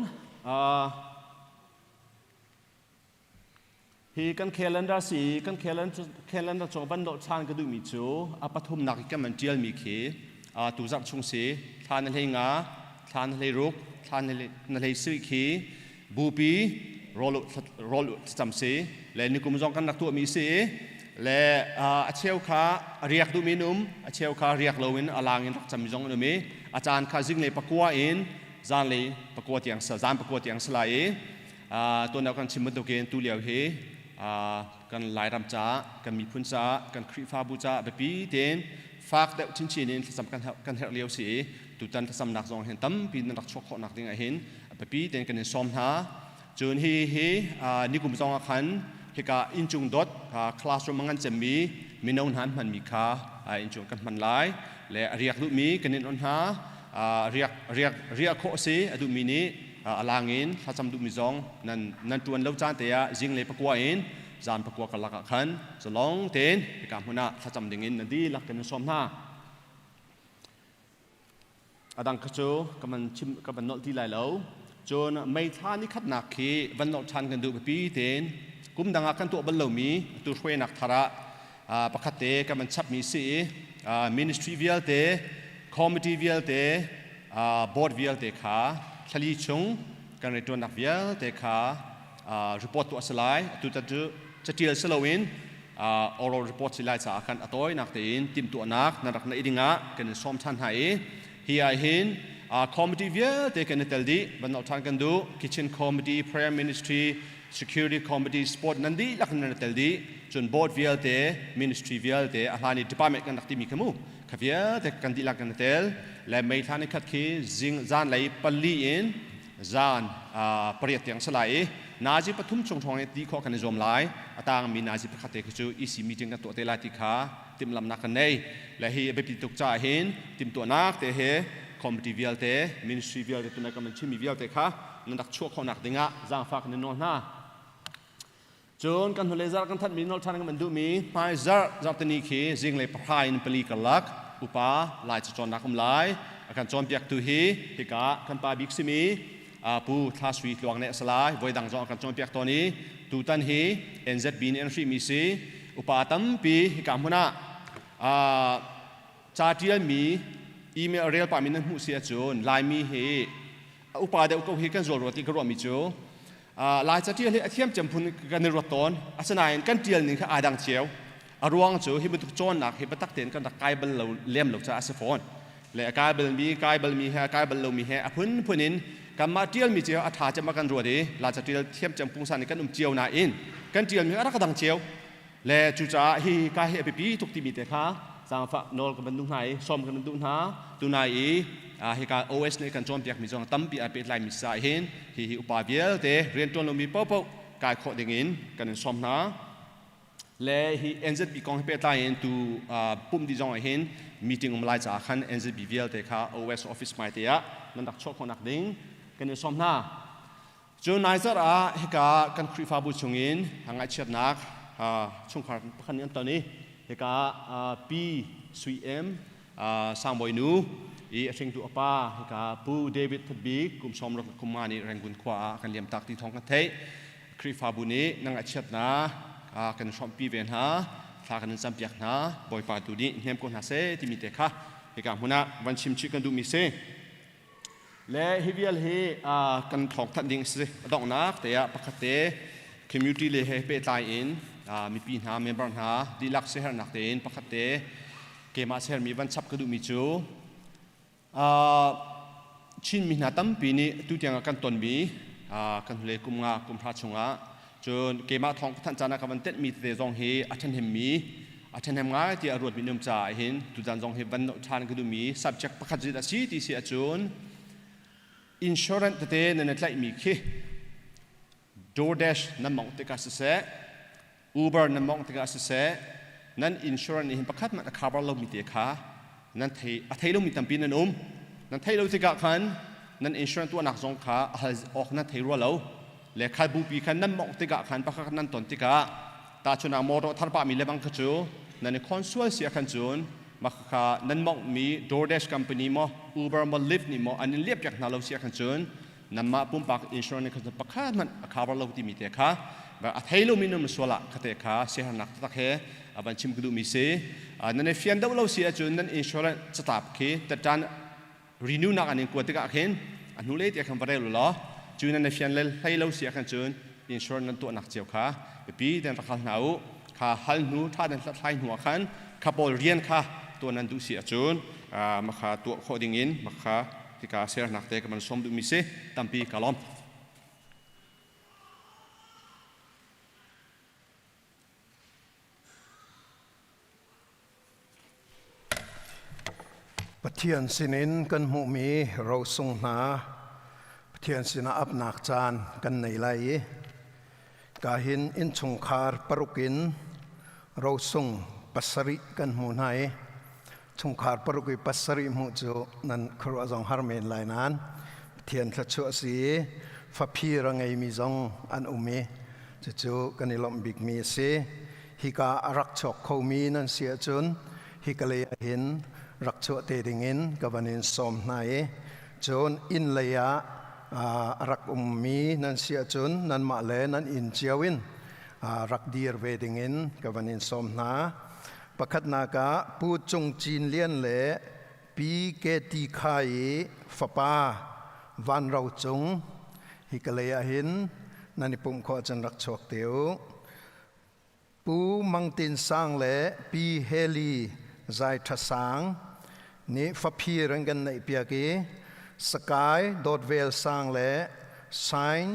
hi kan calendar si kan calendar chung van dawh ṭhan ka duhmi cu a pathumnak i kan van ṭialmi khi tu zarh chung si thla na hlei nga, thla na hlei ruk, thla na hlei sui khi bupi rawl thlacam si le nikum zong kan rak tuahmi si le a cheu kha a riak duhmi an um, a cheu kha riak loin a lang in rak cammi zong an um i a caan kha zinglei pakua in zanlei pakua tiang zan pakua tiang si lai i tuan kan chim bantukin tu lio hi kan Lairam caah, kan miphun caah, kan Khrihfabu caah biapi tein fak deuh chinchin in thlacam kan herh lio si i tutan thlacamnak zong hin tampi nan rak chuak khawhnak ding ah hin biapi tein kan in sawm hna. Cun hi hi nikum zong ah khan hika inncung dot classroom a ngan cemmi mino hna an hmanmi kha inncung kan hman lai le a riak duhmi kan in on hna. Riak riak riah khawh a si a duhmi nih a lang in thlacam duhmi zong nan nan ṭuan lo caan te ah zinglei pakua in zan pakua karlak ah khan zalong tein hika hmun ah thlacam ding in nan dihlak kan in sawm hna. A dang kha cu ka van chim ka van nolh ti lai lo. Cun May thla ni khatnak khi van nolh ṭhan kan duh biapi tein kum dang ah kan tuah bal lomi atu hruainak thar ah pakhat te kan van chapmi si i ministry vialte, committee vialte, board vialte kha thlali chung kan rianṭuannak vialte kha report tuah a si lai. Atu tan cu catial si loin oral report si lai caah khan a tawinak tein timhtuahnak nan rak neih dingah kan in sawm ṭhan hna i hi ah hin committee vialte kan i tel dih. Van nolh ṭhan kan duh. Kitchen committee, prayer ministry, security committee, sport nan dihlak in nan i tel dih. Cun board vialte, ministry vialte, a hlan i department kan rak timi kha mu kha vialte kan dihlak kan i tel. Le May thla ni khat khi zing zanlei pali in zan pariat tiang si lai i nazi pathum chung hrawng i ti khawh kan i zuam lai. A tangmi nazi pakhat te khi cu EC meeting kan tuah te lai ti kha timhlamnak kan nei. Le hi a biapi tuk caah hin timhtuahnak te he committee vialte, ministry vialte, tunai kan chimmi vialte kha nan rak chuah khawhnak dingah zaangfah kan in nawl hna. Cun kan hnulei zarh kan thanhmi nolh ṭhan kan duhmi hmai zarh zarhtini khi zinglei pahra in pali karlak upa Lai cacawnnak um lai. A kan cawnpiaktu hi hika kan pa bik simi Pu Thla Sui Tluang nih a si lai. Voi dang zong a kan cawnpiak tawn i tutan hi NZB nih an hrihmi si. Upa tampi hika hmun ah ca ṭialmi email rel pahmi nan hmuh si ahcun Laimi hi upa deuh ko hi kan zual rua ti ka ruahmi cu Lai ca ṭial hi a thiam cem phun kan i ruat tawn. Asinain kan ṭial ning kha aa dang cio. A ruang cu hi bantuk cawnnak hi biatak tein kan rak kai bal lo lem lo caah a si fawn. Le a kai balmi, kai balmi he a kai bal lomi he a phunphun in kanmah ṭialmi cio a ṭha cem ah kan ruat i Laica ṭial thiam cem pungsan in kan um cio nain kan ṭialmi a rak dang cio. Le cucaah hi ka hi a biapi tuk timi te kha zaangfah nawl ka van duh hna i sawm ka van duh hna. Tunai i hika OS nih kan cawnpiakmi zong tampi ai pehtlaimi si caah hin hihi upa vialte rianṭuan lomi paohpaoh kai khawh dingin kan in sawm hna. Le hi NZB kong he pehtlai in tu pumh dih zong ah hin meeting um lai caah khan NZB vialte kha OS office hmai te ah nan rak chuah khawhnak ding kan in sawm hna. Cu nai zarh ah hika kan Khrihfabu chungin ngaihchiatnak chungkhar pakhat nih an ton i hika Pi Sui Em Sangbawi nu i a hringtu a pa hika Pu David Thatbik kum 60 kum nga nih Rangoon khua ah kan liamtak ti thawng kan theih. Khrihfabu nih na ngaihchiatnak kan hrawmhpi ve hna, thla kan in campiak hna, Bawipa tu nih hnem ko hna seh timi te kha hika hmun ah van chim chih kan duhmi si. Le hi vial hi kan thawngthanh ding si. A donghnak te ah pakhat te community le he pehtlai in mipi hna member hna dihlak siaherhnak tein pakhat te keimah sermi van chap ka duhmi cu Chinmi hna tampi nih tutiang ah kan tonmi kan hnulei kum nga kum hra chungah cun keimah thawng ka thanh caan ah ka van tenhmi tete zong hi a ṭhahnemmi a ṭhahnem ngai tiah a ruatmi num caah hin tutan zong hi van noh ṭhan ka duhmi subject pakhat zit a si ti si ahcun insurance tete nan i tlaihmi khi DoorDash nan mongh tikah siseh Uber nan mongh tikah siseh nan insurance nih hin pakhat hmanh a cover lomi te kha nan thei a thei lomi tampi nan um. Nan theih lo tikah khan nan insurance tuahnak zong kha a hal awk nan thei rua lo. Le khal bupi khan nan mongh tikah khan pakhat nan ton tikah tahchunah motor thar pahmi le bang kha cu nan i khon sual si ah khan cun mah kha nan monghmi DoorDash company maw Uber maw Lyft nih maw an in liap piak hna lo si ah khan cun nanmah pumpak insurance kha pakhat hmanh a cover lo timi te kha a thei lomi nan sual ah khate kha siahernak taktak he a van chim ka duhmi si. Nan i fian deuh lo si ahcun nan insurance catlap khi tatan renew nak an in kuat tikah khin a hnu le tiah khan va rel u law cu nan i fian le hlei lo si ah khan cun insurance nan tuahnak cio kha biapi ten rak hal hna u. Kha hal hnu tha den hlathlai hnu ah khan kha pawl rian kha tuah nan duh si ahcun makha tuah khawh ding in makha hika sernak te ka van sawm duhmi si. Tampi ka lawm. Pathian sinin kan hmuhmi rosung hna Pathian sinah apnak caan kan nei lai i kahin innchungkhar paruk in rosung pasarih kan hmu hna i chungkhar paruk i pasarih hmuh cu nan khuaruah zong har men lai nain Pathian thluachuah a si i faphir a ngeimi zong an um i cucu kan i lawmh bikmi a si. Hika a rak chuak khomi nan si ahcun hika lei ah hin rak chuah te dingin ka van in sawm hna i cun inn lei ah a rak ummi nan si ahcun nanmah le nan inn cio in rak dir ve dingin ka van in sawm hna. Pakhatnak ah Pu Cung Cin Lian le Pi KT Kha i fapa Van Ro Cung hika lei ah hin nan i pumh khawh ahcun rak chuak te u. Pu Mang Tin Sang le Pi Heli Zai Tha Sang nih faphir an kan neihpiak i Sakai Dawt Vel Sang le Sain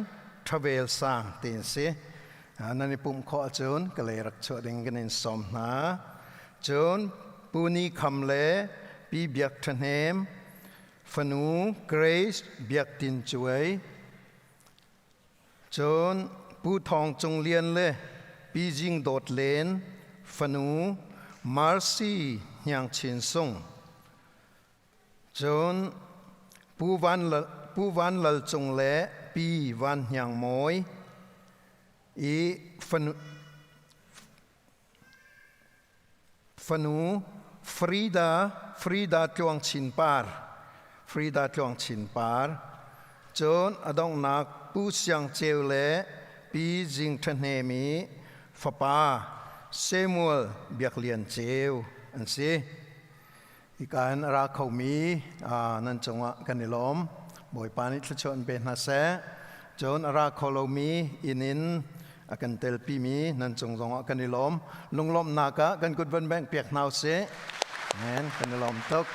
Tha Vel Sang ti an si. Nan i pumh khawh ahcun ka lei rak chuah ding kan in sawm hna. Cun Pu Ni Kham le Pi Biak Tha Hnem, fanu Grace Biak Tin Cuai, cun Pu Thawng Cung Lian le Pi Jing Dawt Len, fanu Marcy Hniang Chin Sung. Cun Pu Van Lal, Pu Van Lal Cung le Pi Van Hniang Mawi i fanu, fanu Frida Frida Tluang Chin Par Frida Tluang Chin Par cun a donghnak Pu Siang Ceu le Pi Zing Ṭha Hnem i fapa Samuel Biak Lian Ceu an si. Hika in a ra khomi nan cungah kan i lawm. Bawipa nih thluachuah in pe hna seh. Cun a ra kho lomi inn in A kan telpi mi nan cung zongah kan i lawm. Lunglawmhnak ah kan kut van bengh piak hna usih. Amen. Kan i lawm tuk.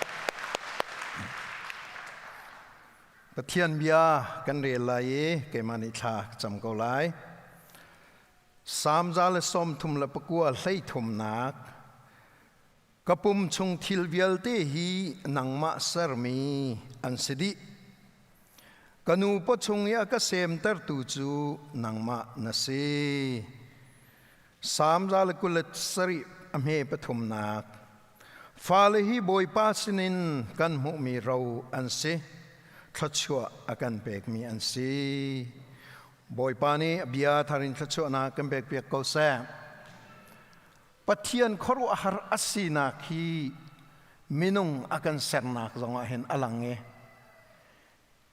Pathian bia kan rel lai i keimah nih thla ka cam ko lai. Salm 139 hleithumnak Ka pum chung thil vialte hi nangmah sermi an si dih. Ka nu pawchung i a ka semtertu cu nangmah na si. Salm 127 a hme pathumnak Fale hi Bawipa sinin kan hmuhmi ro an si, thluachuah a kan pekmi an si. Bawipa nih a bia thar in thluachuahnak kan pekpiak ko seh. Pathian khuaruahhar a sinak hi minung a kan sernak zongah hin a lang i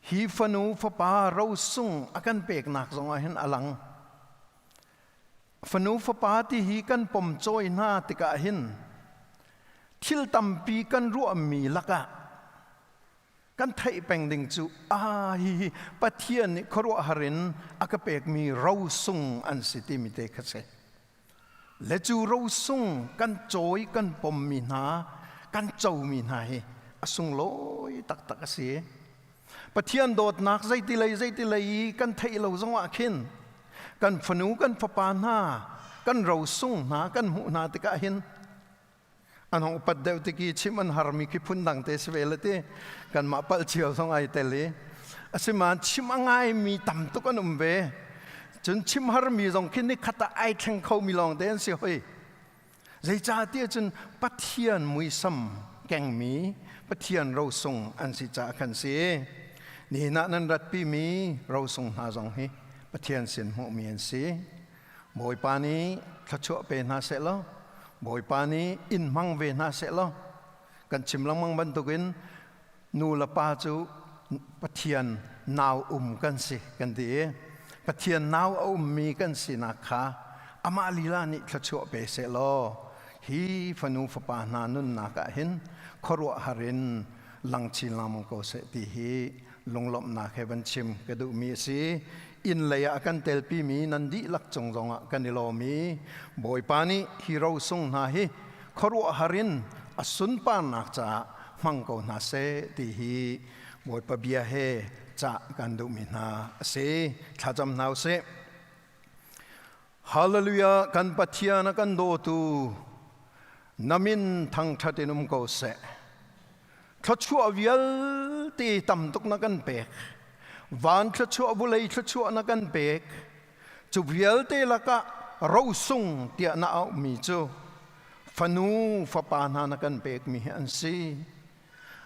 hi fanu fapa rosung a kan peknak zongah hin a lang. Fanu fapa ti hi kan pom cawi hna tikah hin thil tampi kan ruahmi lakah kan theih peng ding cu a hihi Pathian nih khuaruahhar in a ka pekmi rosung an si timi te kha si. Le cu rosung kan cawi kan pommi hna kan comi hna hi a sunglawi taktak a si. Pathian dawtnak zeiti lei zeiti lei i kan theih lo zongah khin kan fanu kan fapa hna kan rosung hna kan hmuh hna tikah hin an hong upat deuh tik i chim an harmi khi phun dang te si ve le ti kanmah palh cio zong ai tel i asimain chim a ngaimi tam tuk an um ve. Cun chim harmi zong khi nikhat ah ai thleng khomi lawng te an si hoi. Zeicahtiah cun Pathian muisam kengmi Pathian rosung an si caah khan si. Nihin ah nan ratpimi rosung hna zong hi Pathian sin hmuhmi an si. Bawipa nih thluachuah pe hna seh law Bawipa nih inn hmang ve hna seh law kan chim lengmang bantukin nu le pa cu Pathian nau um kan si kan ti i Pathian nau a ummi kan sinak kha amah lila nih thluachuah pe seh law hi fanu fapa hna nunnak ah hin khuaruahhar in lang chin lengmang ko seh ti hi lunglawmhnak he van chim ka duhmi a si. Inn lei ah a kan telpimi nan dihlak cung zongah kan i lawm i Bawipa nih hi rosung hna hi khuaruahhar in a sunparnak caah hmang ko hna seh ti hi Bawipa bia he cah kan duhmi hna a si. Thlacam hna usih. Hallelujah! Kan Pathian a kan dawtu na min thangṭhat in um ko seh. Thluachuah vialte tam tuk na kan pek. Van thluachuah, vulei thluachuah na kan pek. Cu vialte lakah rosung tiah na auhmi cu fanu fapa hna na kan pekmi hi an si.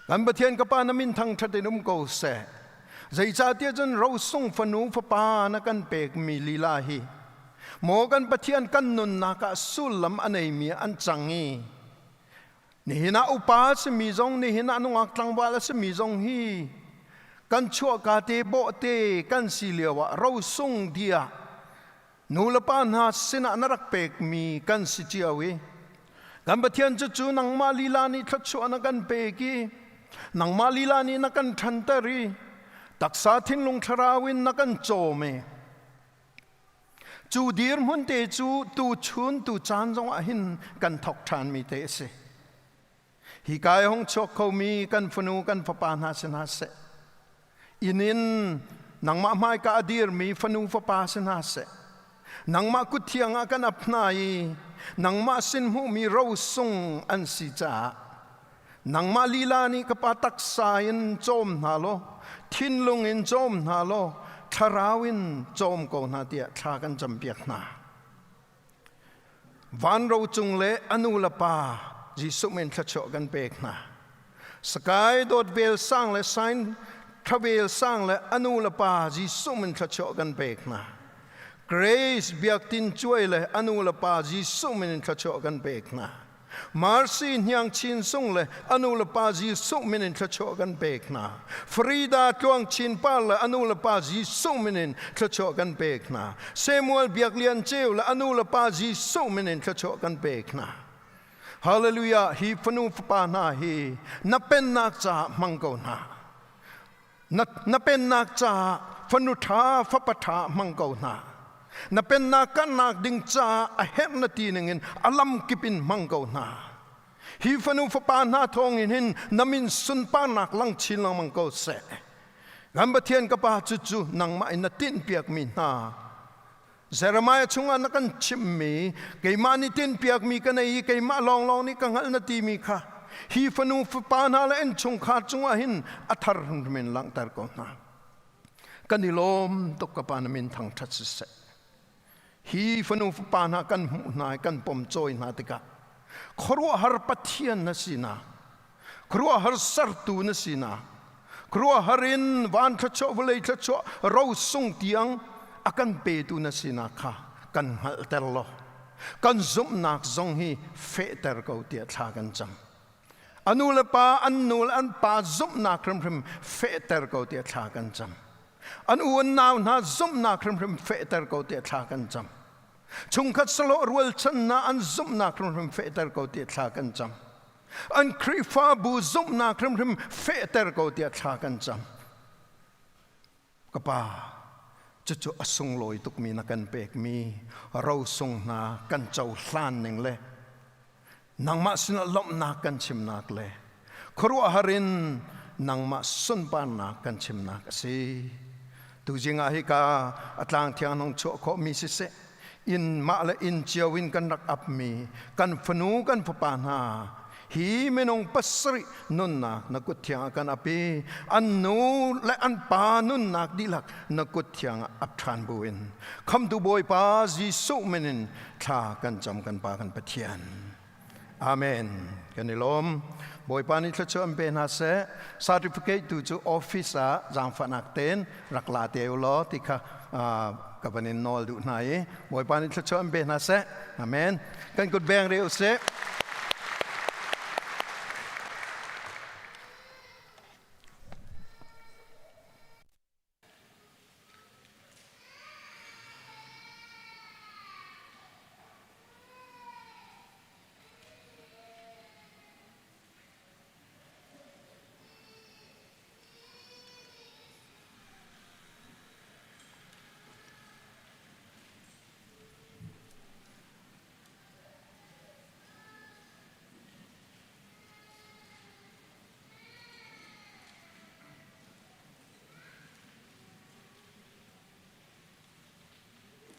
Kan Pathian ka Pa na min thangṭhat in um ko seh. Zeicahtiah cun rosung fanu fapa na kan pekmi lila hi maw kan Pathian kan nunnak ah sullam a neimi an cang i nihin ah upa a simi zong nihin ah nungak tlangval a simi zong hi kan chuahka te bawhte kan si lio ah rosung dia nu le pa hna sinah na rak pekmi kan si cio i kan Pathian cu cu nangmah lila nih thluachuah na kan pek i nangmah lila nih na kan ṭhanter i taksa thinlung thlarau in na kan cawm i cu dirhmun te cu tu chun tu caan zongah hin kan thawk ṭhanmi te a si. Hi kai hong chuak khomi kan fanu kan fapa hna si hna seh. Inn in nangmah hmaika a dirmi fanu fapa si hna seh. Nangmah kut thiang ah kan ap hna i nangmah sin hmuhmi rosung an si caah nangmah lila nih ka pa taksa in cawm hna law thinlung in cawm hna law thlarau in cawm ko hna tiah thla kan campiak hna. Van ro cung le a nu le pa Jesuh min thluachuah kan pek hna. Sakai dawt vel sang le sain thavel sang le a nu le pa Jesuh min thluachuah kan pek hna. Grace biaktin cuai le a nu le pa Jesuh min thluachuah kan pek hna. Mercy Hniang Chin Sung le a nu le pa Jesuh min in thluachuah kan pek hna. Frida Tluang Chin Par le a nu le pa Jesuh min in thluachuah kan pek hna. Samuel Biak Lian Ceu le a nu le pa Jesuh min in thluachuah kan pek hna. Hallelujah hi fanu fapa hna hi na pennak caah hmang ko hna. Na pennak caah fanu ṭha fapa ṭha hmang ko hna. Na pennak karhnak ding caah a herh na ti ningin a lamkip in hmang ko hna. Hi fanu fapa hna thawngin hin na min sunparnak lang chin lengmang ko seh. Kan Pathian ka Pa, cucu nangmah in na tinhpiakmi hna Jeremiah chungah na kan chimhmi, keimah nih tinhpiakmi ka nei i keimah lawnglawng nih ka hngalh na timi kha hi fanu fapa hna le innchungkhar cungah hin a thar hrimhrim in langhter ko hna. Kan i lawm tuk ka Pa, na min thangṭhat siseh. Hi fanu fapa hna kan hmuh hna i kan pom cawi hna tikah khuaruahhar Pathian na sinak, khuaruahhar sertu na sinak, khuaruahhar in van thluachuah, vawlei thluachuah rosung tiang a kan petu na sinak kha kan hngalhter law kan zumhnak zong hi fehter ko tiah thla kan cam. A nu le pa, an nu le an pa zumhnak hrimhrim fehter ko tiah thla kan cam. An u an nau hna zumhnak hrimhrim fehter ko tiah thla kan cam. Chungkhat sahlawh rualchan hna an zumhnak hrimhrim fehter ko tiah thla kan cam. An Khrihfabu zumhnak hrimhrim fehter ko tiah thla kan cam. Ka Pa, cucu a sunglawi tukmi na kan pekmi rosung hna kan cohlan ning le nangmah sinah lawmhnak kan chimnak le khuaruahhar in nangmah sunparnak kan chimnak a si. Tuzing ah hika a tlang thiang nung chuah khawhmi siseh, inn mah le inn cio in kan rak apmi kan fanu kan fapa hna hi minung pasarih nunnak na kut thiang ah kan ap i an nu le an pa nunnak dihlak na kut thiang ah ap ṭhan buin khamtu Bawipa Jesuh min in thla kan cam, kan Pa, kan Pathian. Amen. Kan i lawm. Bawipa nih thluachuah an pe hna seh. Certificate tu cu office ah zaangfahnak tein rak la te u law ti kha ka van in nawl duh hna i Bawipa nih thluachuah an pe hna seh. Amen. Kan kut beng re u sih.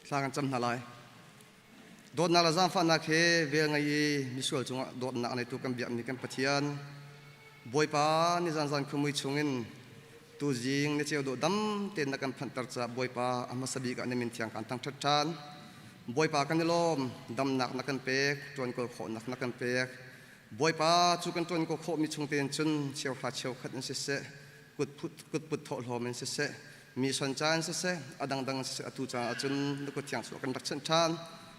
Thla kan cam hna lai. Dawtnak le zaangfahnak he vel ngei i misual cungah dawtnak neitu kan biakmi kan Pathian, Bawipa, nizan zan khumui chungin tuzing ni ceu dawh dam tein na kan phanhter caah Bawipa, a hmasa bik ah na min thiang kan thangṭhat ṭhan. Bawipa, kan i lawm, damnak na kan pek, ṭuan kawl khawhnak na kan pek. Bawipa, cu kan ṭuan kaw khawhmi chung tein cun cheuhra cheukhat in siseh, kutput thawhlawm in siseh, mi son ca in siseh, a dangdang in siseh, atu caah cun na kut thiang chuah kan rak chanh ṭhan,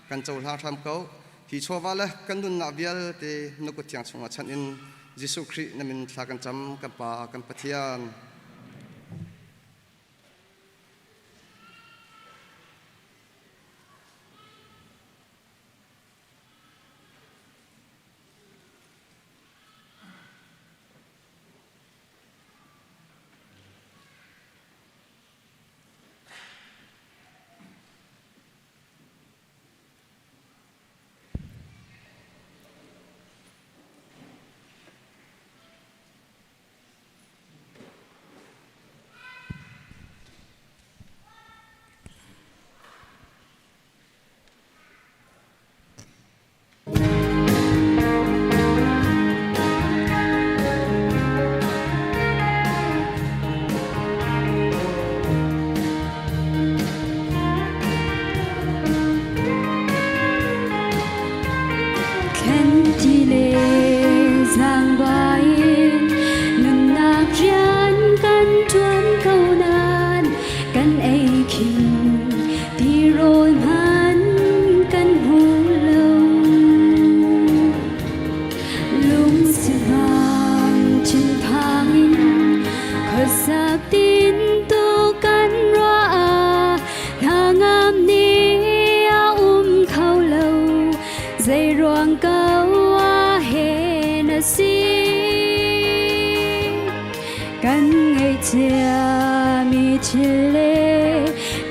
kan cohlang hram ko. Hi chawva le kan nunnak vialte na kut thiang chungah chanh in Jesuh Khrih na min thla kan cam, kan Pa, kan Pathian.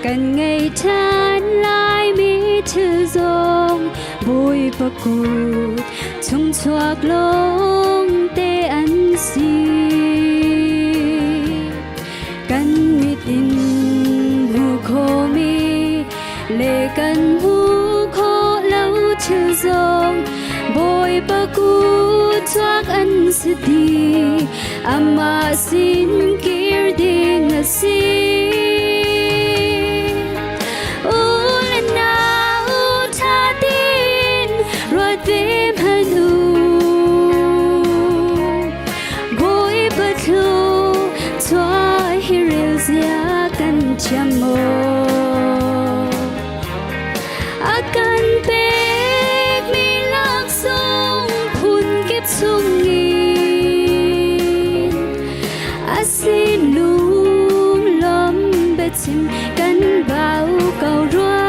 Kan ngei ṭhan laimi thil zong Bawipa kut chung chuak lawng te an si. Kan mit in hmu khomi le kan hmu khawh lo thil zong Bawipa kut chuak an si ti amah sin kir ding a si. U le nau ṭha tein ruat ve hmanh u. Bawipa thlu chuah hi rel zia kan thiam maw? A kan pekmi laksawng phun kip chungin a sin lunglawm biachim kan bau ko rua.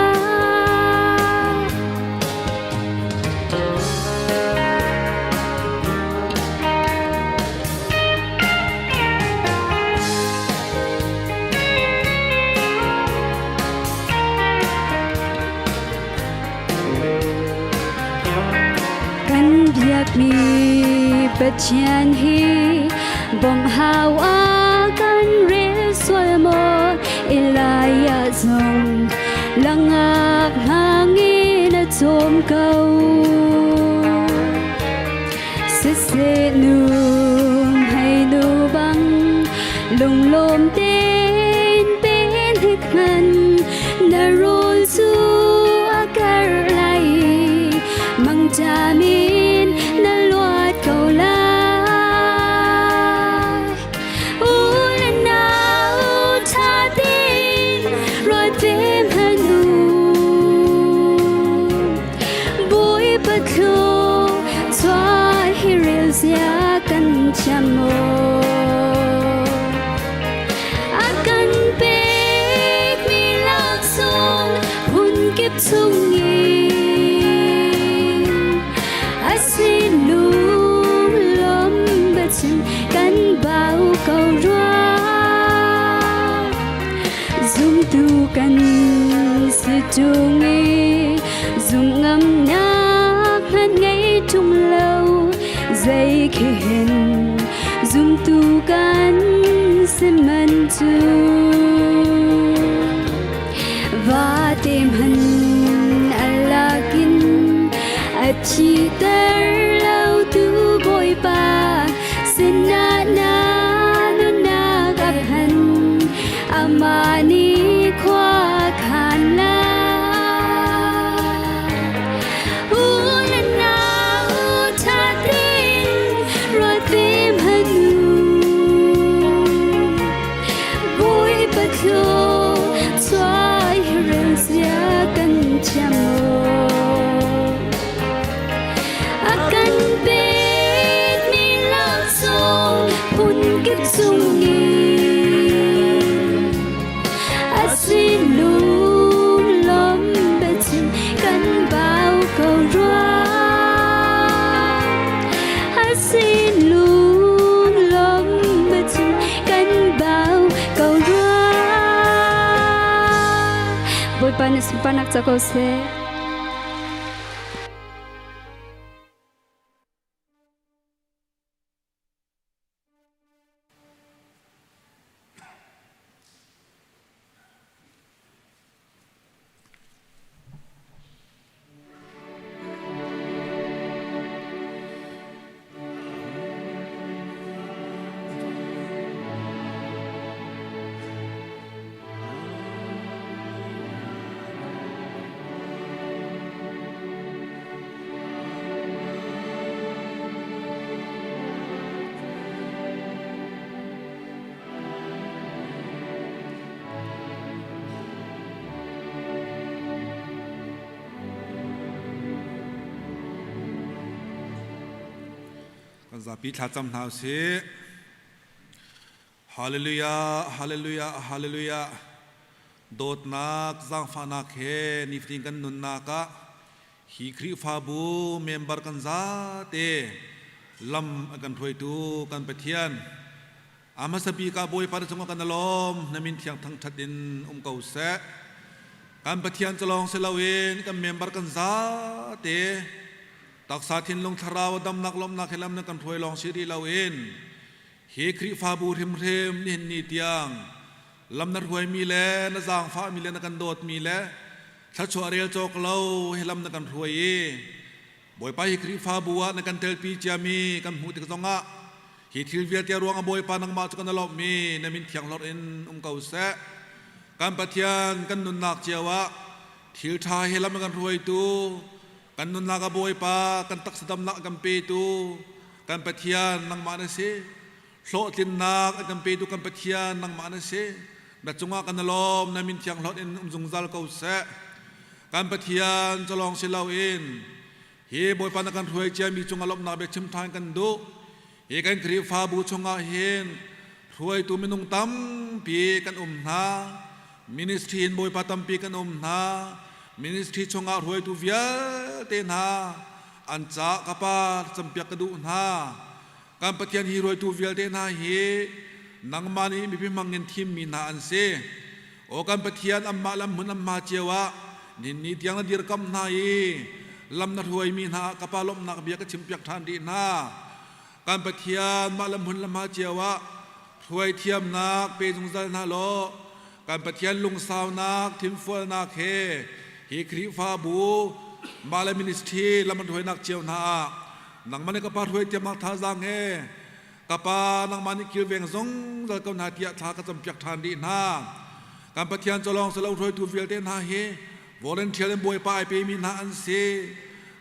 Kan biakmi Pathian hi bawmh hau ah kan rel sual maw? Elijah zong langak hangin a cawm ko. Siseh nu hei nu bang lunglawm tein pen hik hman na rawl cu a karh lai mangṭam in na luat ko lai. U le nau ṭha tein ruat ve hmanh u. Bawipa thlu chuah hi rel zia kan thiam maw? A kan pekmi laksawng phun kip chungin a sin lunglawm biachim kan bau ko rua. Zumtu kan si ṭung i zumh ngamnak hmanh ngei ṭung lo zei khi hen zumtu kan si man cu vate hmanh a lakin a thiter lo tu Bawipa sinah na nunnak a phan amah nih khua khan lai. U le nau ṭha tein ruat ve hmanh u. Bawipa thlu chuah hi rel zia kan thiam maw? A kan pekmi laksawng phun kip chungin a sin lunglawm biachim kan bau ko rua. A sin lunglawm biachim kan bau ko rua. Bawipa nih sunparnak ca ko seh. Kan zapi thlacam hna usih. Hallelujah, hallelujah, hallelujah. Dawtnak, zaangfahnak he nifatin kan nunnak ah hi Khrihfabu member kan zate lam a kan hruaitu kan Pathian. A hmasa bik ah Bawipa na cungah kan i lawm, na min thiang thangṭhat in um ko seh. Kan Pathian cu lawng si loin kan member kan zate taksa thinlung thlarau damnak lawmhnak he lam na kan hruai lawng si rih loin hi Khrihfabu hrimhrim nihin ni tiang lam na hruaimi le na zaangfahmi le na kan dawtmi le thluachuah rel cawk lo he lam na kan hruai i Bawipa hi Khrihfabu ah na kan telpi ciami kan hmuh tik zongah hi thil vialte ruang ah Bawipa nangmah cu kan lawmhmi na min thianghlorh in um ko seh. Kan Pathian kan nunnak cio ah thil ṭha he lam a kan hruaitu, kan nunnak ah Bawipa kan taksa damnak a kan petu, kan Pathian nangmah na si. Hlawhtlinnak a kan petu kan Pathian nangmah na si. Na cungah kan i lawm, na min thianghlorh in um zungzal ko seh. Kan Pathian calawng si loin hi Bawipa na kan hruai ciami cungah lawmhnak bia chim ṭhan kan duh. Hi kan Khrihfabu chungah hin hruaitu minung tampi kan um hna. Ministry in Bawipa tampi kan um hna. Ministry chungah hruaitu vialte hna an ca ka pa campiak ka duh hna. Kan Pathian hi hruaitu vialte hna hi nangmah nih mipi hmang in thimmi hna an si. Aw kan Pathian anmah lam hmun an hma cio ah ninni tiang na dirkamh hna i lam na hruaimi hna ah ka pa lawmhnak bia ka chimpiak ṭhan rih hna. Kan Pathian mah lam hmun lam hma cio ah hruai thiamnak pe zungzal hna law kan Pathian lungsaunak thinfualnak he hi Khrihfabu mah le ministry lam an hruainak cio hna ah nangmah nih ka pa hruai thiamnak thazaang he Ka Pa, nangmah nih kilveng zungzal ko hna tiah thla ka campiak ṭhan rih hna. Kan Pathian cu lawng si lo hruaitu vialte hna hi volunteer in Bawipa ai pemi hna an si.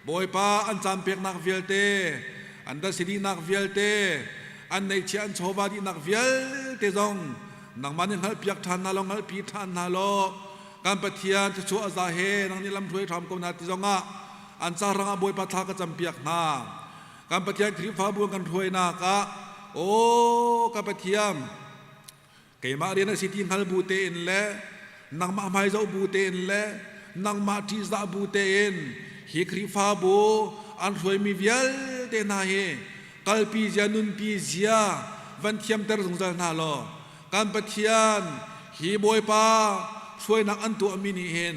Bawipa an caan peknak vialte, an dasi dihnak vialte, an neihchiah an chawva dihnak vialte zong nangmah nih hngalhpiak ṭhan hna law hngalhpi ṭhan hna law kan Pathian thluachuah a za he nang nih lamhruai hram ko hna ti zongah an ca hrangah Bawipa thla ka campiak hna. Kan Pathian Khrihfabu kan hruainak ah aw ka Pathian keimah rian a si ti hngal bu tein le nangmah hmai zoh bu tein le nangmah ṭihzah bu tein hi Khrihfabu an hruaimi vialte hna hi kalpi zia nunpi zia van thiamter zungzal hna law kan Pathian hi Bawipa hruainak an tuahmi nih hin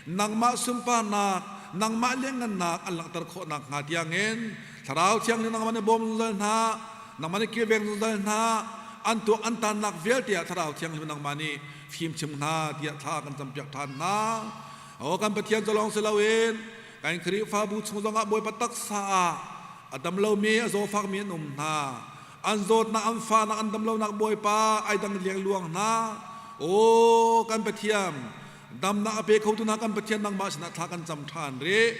nangmah sunparnak nangmah lianngannak an langhter khawh nakhnga tiangin Thlarau Thianghlim nangmah nih bawm zungzal hna nangmah nih kilveng zungzal hna an tuah an tannak vialte ah Thlarau Thianghlim nangmah nih fimchim hna tiah thla kan campiak ṭhan hna. Aw kan Pathian cu lawng si loin kan Khrihfabu chung zongah Bawipa taksa ah a dam lomi a zawfakmi an um hna. An zawtnak an fahnak an damlonak Bawipa ai dang liangluang hna. Aw kan Pathian damnak a pe khotu hna kan Pathian nangmah sinah thla kan cam ṭhan rih.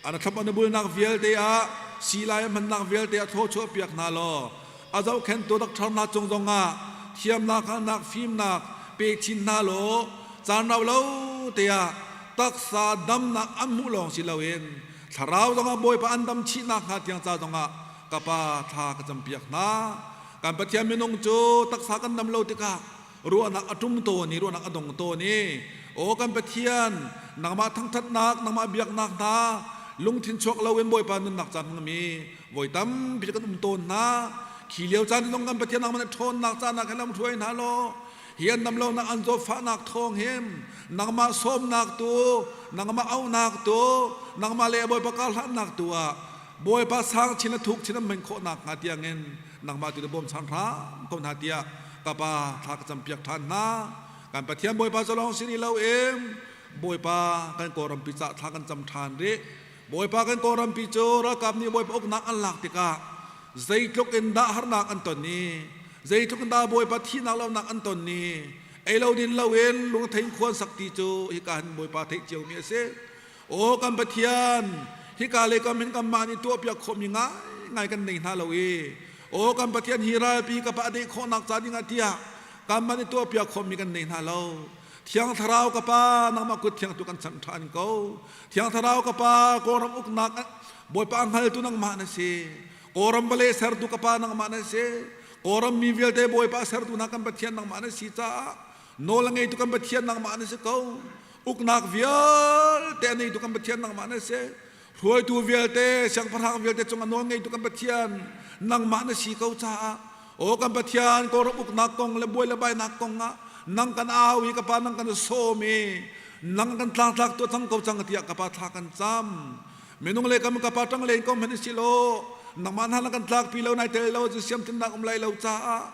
An thlop an bulnak vialte ah silai a hmannak vialte ah thaw chuah piak hna law a zohkhenhtu doctor hna cung zongah thiamnak hngalhnak fimnak pe chin hna law caan rau lo te ah taksa damnak an hmuh lawng si loin thlarau zongah Bawipa an dam chih nakhnga tiang ca zongah ka pa thla ka campiak hna. Kan Pathian minung cu taksa kan dam lo tikah ruahnak a ṭum tawn i ruahnak a dong tawn i aw kan Pathian nangmah thangṭhatnak nangmah biaknak hna lungthin chuak loin Bawipa nunnak caan hmangmi voi tampi kan um tawn hna. Khi lio caan zong kan Pathian nangmah na ṭhawnnak caan ah khan lam hruai hna law hi an dam lonak an zawtfahnak thawng hin nangmah sawmnak tu nangmah auhnak tu nangmah le Bawipa karhlannak tu ah Bawipa sang chin le thuk chin an hman khawh nakhnga tiangin nangmah tu na bawm chan hram ko hna tiah ka pa thla ka campiak ṭhan hna. Kan Pathian Bawipa cu lawng si rih lo in Bawipa kan Kawlrampi cah thla kan cam ṭhan rih. Bawipa kan Kawlrampi cu ralkap nih Bawipa uknak an lak tikah zeitluk in dah harnak an ton i zeitluk in dah Bawipa thihnak lonak an ton i ei lo din loin lungthein khuan sak ti cu hika hin Bawipa theih ciomi a si. Aw kan Pathian, hika le kam hin kanmah nih tuahpiak khawhmi ngaingai kan nei hna lo i aw kan Pathian hi ralpi ka pa deh khawhnak ca dingah tiah kanmah nih tuahpiak khawhmi kan nei hna lo. Thiang Thlarau ka Pa, nangmah kut thiang tu kan chanh ṭhan ko. Thiang Thlarau ka Pa, Kawlram uknak Bawipa a hngaltu nangmah na si. Kawlram vawlei sertu ka Pa nangmah na si. Kawlram mi vialte Bawipa sertu hna kan Pathian nangmah na si caah nawl a ngeitu kan Pathian nangmah na si ko. Uknak vialte a neitu kan Pathian nangmah na si. Hruaitu vialte, siangpahrang vialte cung a nawl ngeitu kan Pathian nangmah na si ko caah. O kan Pathian Kawlram uknak kong le buai le bainak kong ah nang kan au i ka pa nang kan sawm i nang kan tlangtlak tuah cang ko cang tiah ka pa thla kan cam. Minung le kam ka pa ṭang len ko hmanh si law nangmah hna na kan tlak pi lo nai tel lo cu siamtlinnak um lai lo caah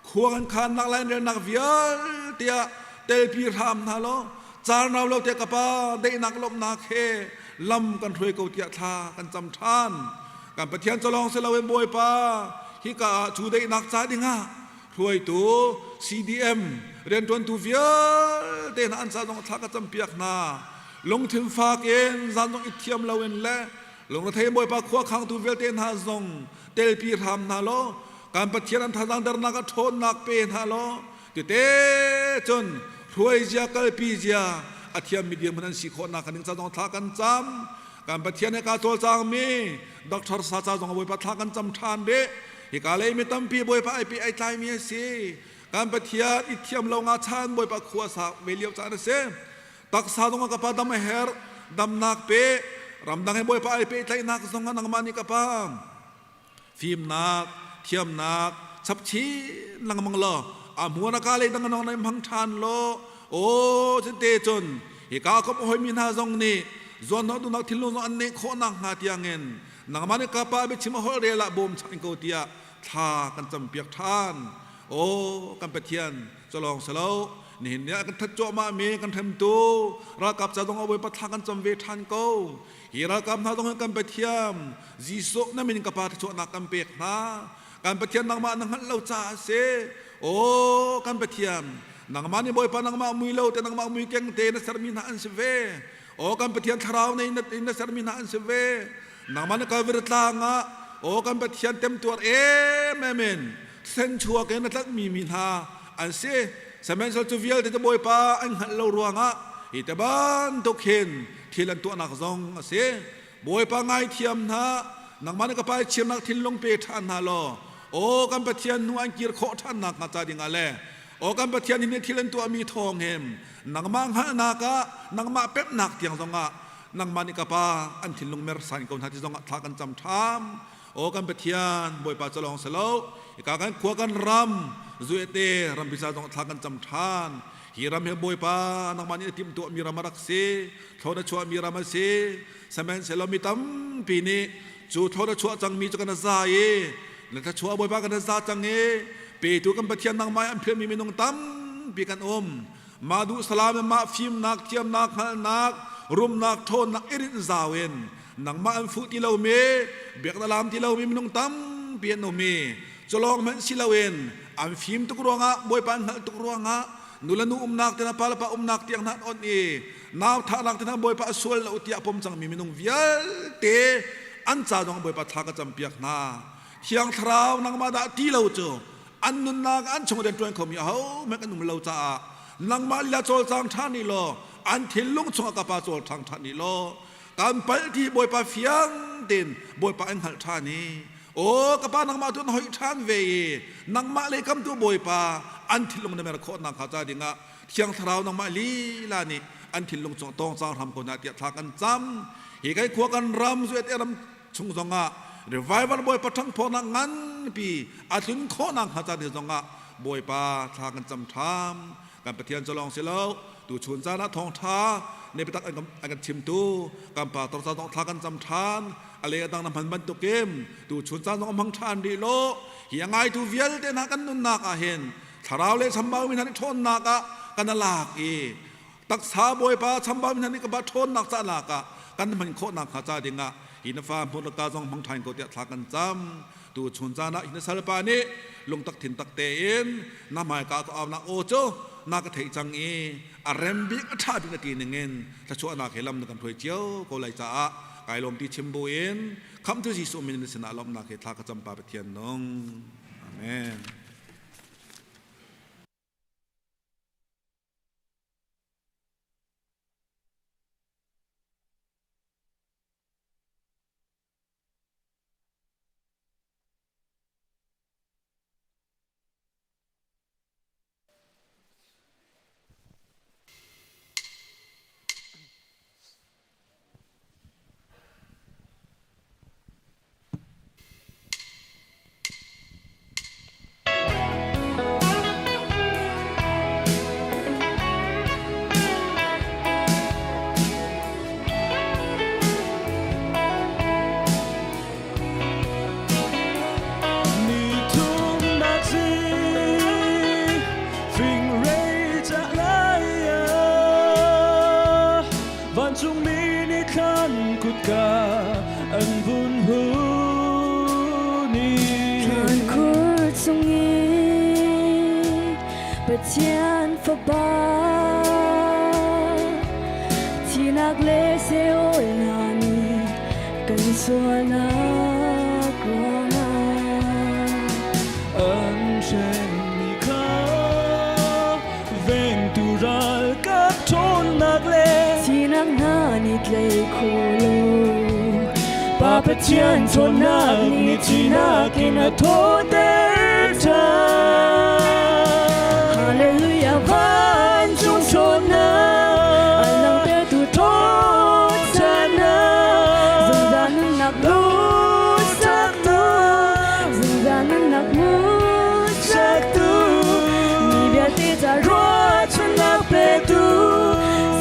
khua kan khannak lai relnak vialte ah telpi hram hna law carnau lo te ka pa daihnak lawmhnak he lam kan hruai ko tiah thla kan cam ṭhan. Kan Pathian calong si loin Bawipa hika ah cu daihnak ca dingah hruaitu CDM rianṭuantu vialte hna an ca zong thla ka campiak hna. Lungthin fak in zan zong i thiam loin le lungrethei Bawipa khua khangtu vialte hna zong telpi hram hna law kan Pathian an thazaang dernak a ṭhawnnak pe hna law tete cun hruai zia kalpi zia a thiammi dirhmun an si khawhnak ding ca zong thla kan cam. Kan Pathian he ka cawlcangmi Dr. Sa ca zong Bawipa thla kan cam ṭhan dih. Hika lei mi tampi Bawipa ai pe ai tlaimi a si. Kan Pathian i thiam lo nga chan Bawipa khua sa ve lio caan a si. Taksa zong ka pa dam a herh, damnak pe. Ramdang he Bawipa ai pehtlaihnak zong ah nangmah nih ka pa fimnak, thiamnak chapchin lengmang law a hmuan a ka lei dang nong nei hmang ṭhan law aw cute cun hika kom hoi mi hna zong nih zuan hnawh duhnak thinlung zong an neih khawh nak hnga tiangin nangmah nih ka pa biachim a holh rel ah bawm chang ko tiah thla kan campiak ṭhan. Aw kan Pathian calawng selo nihin ni ah kan that cuahmah mi kan hremtu ralkap ca zong a Bawipa thla kan cam ve ṭhan ko. Hi ralkap hna zong hi kan Pathian Jesuh na min ka pa thluachuahnak kan pek hna. Kan Pathian nangmah na hngalh lo caah a si. Aw kan Pathian nangmah nih Bawipa nangmah mui lo te nangmah mui keng te na sermi hna an si ve. Aw kan Pathian thlarau nei na sermi hna an si ve. Nangmah na Kalvari tlang ah aw kan Pathian temtuar emem in sen chuak in na tlanhmi mi hna an si. Sihmanhsehlaw cu vialte cu Bawipa an hngalh lo ruangah hi te bantuk hin thil an tuahnak zong a si. Bawipa ngaithiam hna, nangmah nih ka pa i chirnak thinlung pe ṭhan hna law, aw kan Pathian hnu an kir khawh ṭhan nakhnga ca dingah le aw kan Pathian hi thil an tuahmi thawng hin nangmah hngalhnak ah nangmah pemhnak tiang zongah nangmah nih ka pa an thinlung mersan ko hna ti zongah thla kan cam ṭham. Aw kan Pathian Bawipa cu lawng si lo, hika kan khua kan ram Zuete rampi ca zong thla kan cam ṭhan. Hi ram hi Bawipa nangmah nih na timhtuahmi ram a rak si, thlawn a chuahmi ram a si. Sihmanhsehlaw mi tampi nih cu thlawn a chuah cangmi cu kan za i na thluachuah Bawipa kan za cang i petu kan Pathian nangmah an philhmi minung tampi kan um. Mah duh salam in mah fimnak, thiamnak, hngalhnak, rumnak, ṭhawnnak i rinh zau in nangmah an fuh ti lomi, biaknak lam ti lomi minung tampi an um i culawng hmanh si loin an fim tuk ruangah Bawipa an hngalh tuk ruangah nu le nu umnak te hna pa le pa umnak tiang hna an onh i nau thahnak te hna Bawipa a sual lo tiah pom cangmi minung vialte an ca zong Bawipa thla ka campiak hna. Thiang Thlarau nangmah dah ti lo cu an nunnak an chung rian ṭuan khomi ahohmanh kan um lo caah nangmah lila cawlcang ṭhan ni law an thinlung chungah ka pa cawlcang ṭhan ni law kan palh ti Bawipa fiang tein Bawipa an hngalh ṭhan i aw ka pa nangmah tu na hoih ṭhan ve i nangmah lei kam tu Bawipa an thinlung na mer khawh nakhnga ca dingah Thiang Thlarau nangmah lila nih an thinlung chung tawng cang hram ko na tiah thla kan cam. Hi kai khua kan ram zuet ram chung zongah revival Bawipa ṭhangphawnak nganpi a tlun khawhnak hnga ca ding zongah Bawipa thla kan cam ṭham. Kan Pathian cu lawng si lo, tuchun caan ah thawngṭha ne biatak an kan chimtu kan pa torca zong thla kan cam ṭhan. A le a dang na hman bantukin tuchun caan zong a hmang ṭhan rih lo. Hi a ngaitu vialte hna kan nunnak ah hin thlarau le chambau mi hna nih ṭhawnnak ah kan lak i taksa Bawipa chambau mi hna nih ka ba ṭhawnnak cahnak ah kan hman khawhnak hnga ca dingah hi na fa hmun ka zong hmang ṭhan ko tiah thla kan cam. Tu chun caan ah hi na salpa nih lungtak thin tak tein na hmaika ka aunak aw cu na ka theih cang i a rem bik a ṭha bik na ti ningin thluachuahnak he lam na kan hruai cio ko lai caah kai lawm ti chim buin khamhtu Jesuh min na sinah lawmhnak he thla ka cam pa Pathian nung. Amen. Pathian Fapa Thinak le seol hna nih kan sualnak ruangah An hremmi kha vengtu ralkap ṭhawnnak le Thinak hna nih tlei kho lo Pa Pathian ṭhawnnak nih thihnak in a thawhter ṭhan. Hallelujah vancung ṭhawnnak a langhtertu thawhṭhannak zungzal nunnak duhsaktu zungzal nunnak hmuhsaktu mi vialte ca ruahchannak petu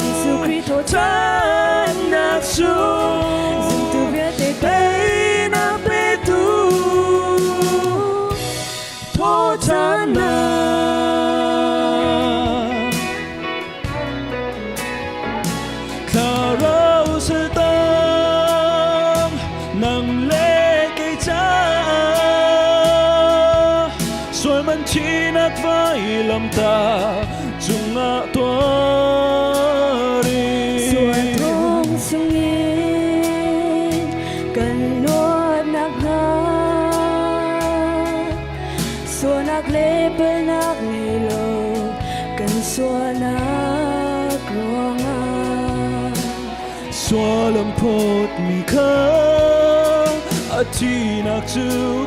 Jesuh Khrih thawhṭhannak sung zumtu vialte teinak petu Thawhṭhannak. Thlarau saltang nang le kei caah sual man thinak vailamtah cungah tuar Sual thong chungin kan luat nakhnga sualnak le palnak ngei lo kan sualnak ruangah Sual an phawtmi kha a thihnak cu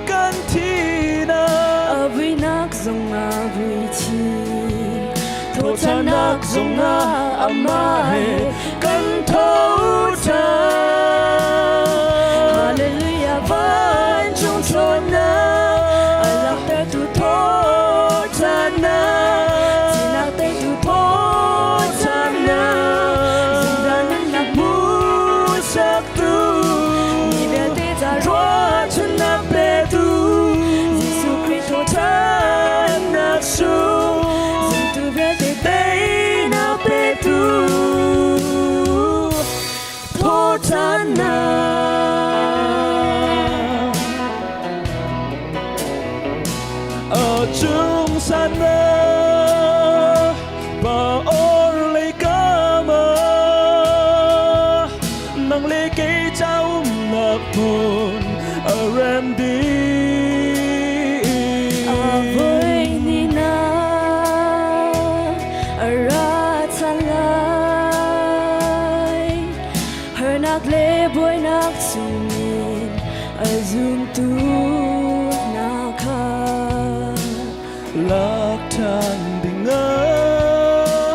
kan thihnak a vuinak zongah vui chih thawhṭhannak zongah amah he kan tho ṭhan. Hallelujah vancung ṭhawnnak a langhtertu thawhṭhannak thihnak teitu thawhṭhannak zungzal nunnak hmuhsaktu mi vialte ca Ruahchannak petu Jesuh Khrih thawhṭhannak sung zumtu vialte teinak petu thawhṭhannak. A cung sana pa or lei kama nang le kei ca umnak hmun a rem dih. A voi ni na a ra cang lai harnak le buainak chungin a zumtu hna kha Lak ṭhan dingah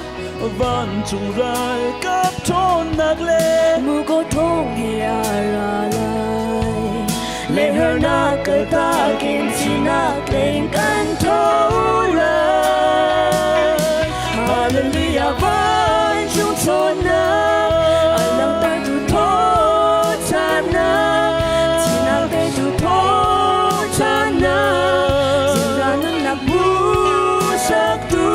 vancung ralkap ṭhawnnak le muko thawng he a ra lai le harnak kaltak in thihnak leng kan tho lai Hallelujah vancung ṭhawnnak a langhtertu thawhṭhannak thihnak teitu thawhṭhannak zungzal nunnak hmuhsaktu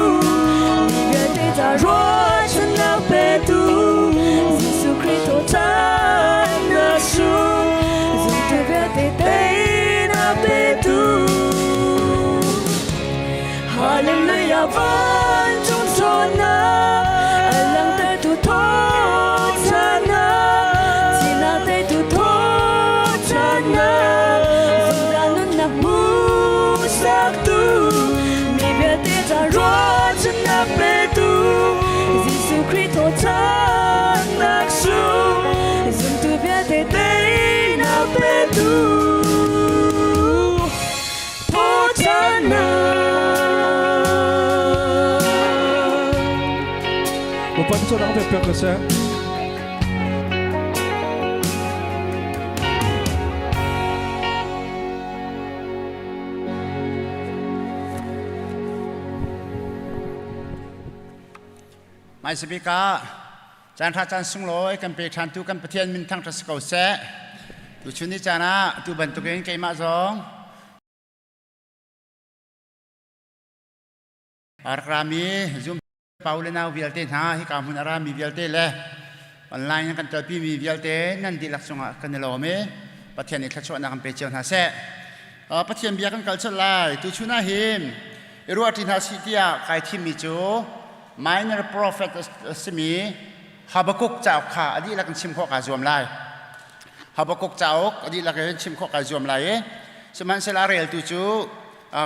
mi vialte ca ruahchannak petu Jesuh Khrih thawhṭhannak sung zumtu vialte teinak petu Hallelujah vancung ṭhawnnak a langhtertu thawhṭhannak thihnak teitu thawhṭhannak zungzal nunnak hmuhsaktu mi vialte ca ruahchannak petu Jesuh Khrih thawhṭhannak sung zumtu vialte teinak petu Bapak tu seorang pek pek seh. Mai sabika caan ṭha caan sunglawi kan pe ṭhantu kan Pathian min thangṭhat si ko seh. Tuchun ni caan ah tu bantukin keimah zong rak rami zum pau le nau vialte hna hika hmun a rami vialte le online in kan telpi mi vialte nan dihlak cungah kan i lawm i Pathian nih thluachuahnak kan pe cio hna seh. Pathian bia kan kal colh lai. Tuchun ah hin I ruahṭi hna sih tiah kai thimmi cu minor prophet a simi Habakkuk cauk kha a dihlak in chim khawh kaa zuam lai. Habakkuk cauk a dihlak in chim khawh kai zuam lai i sihmanhsehlaw a reltu cu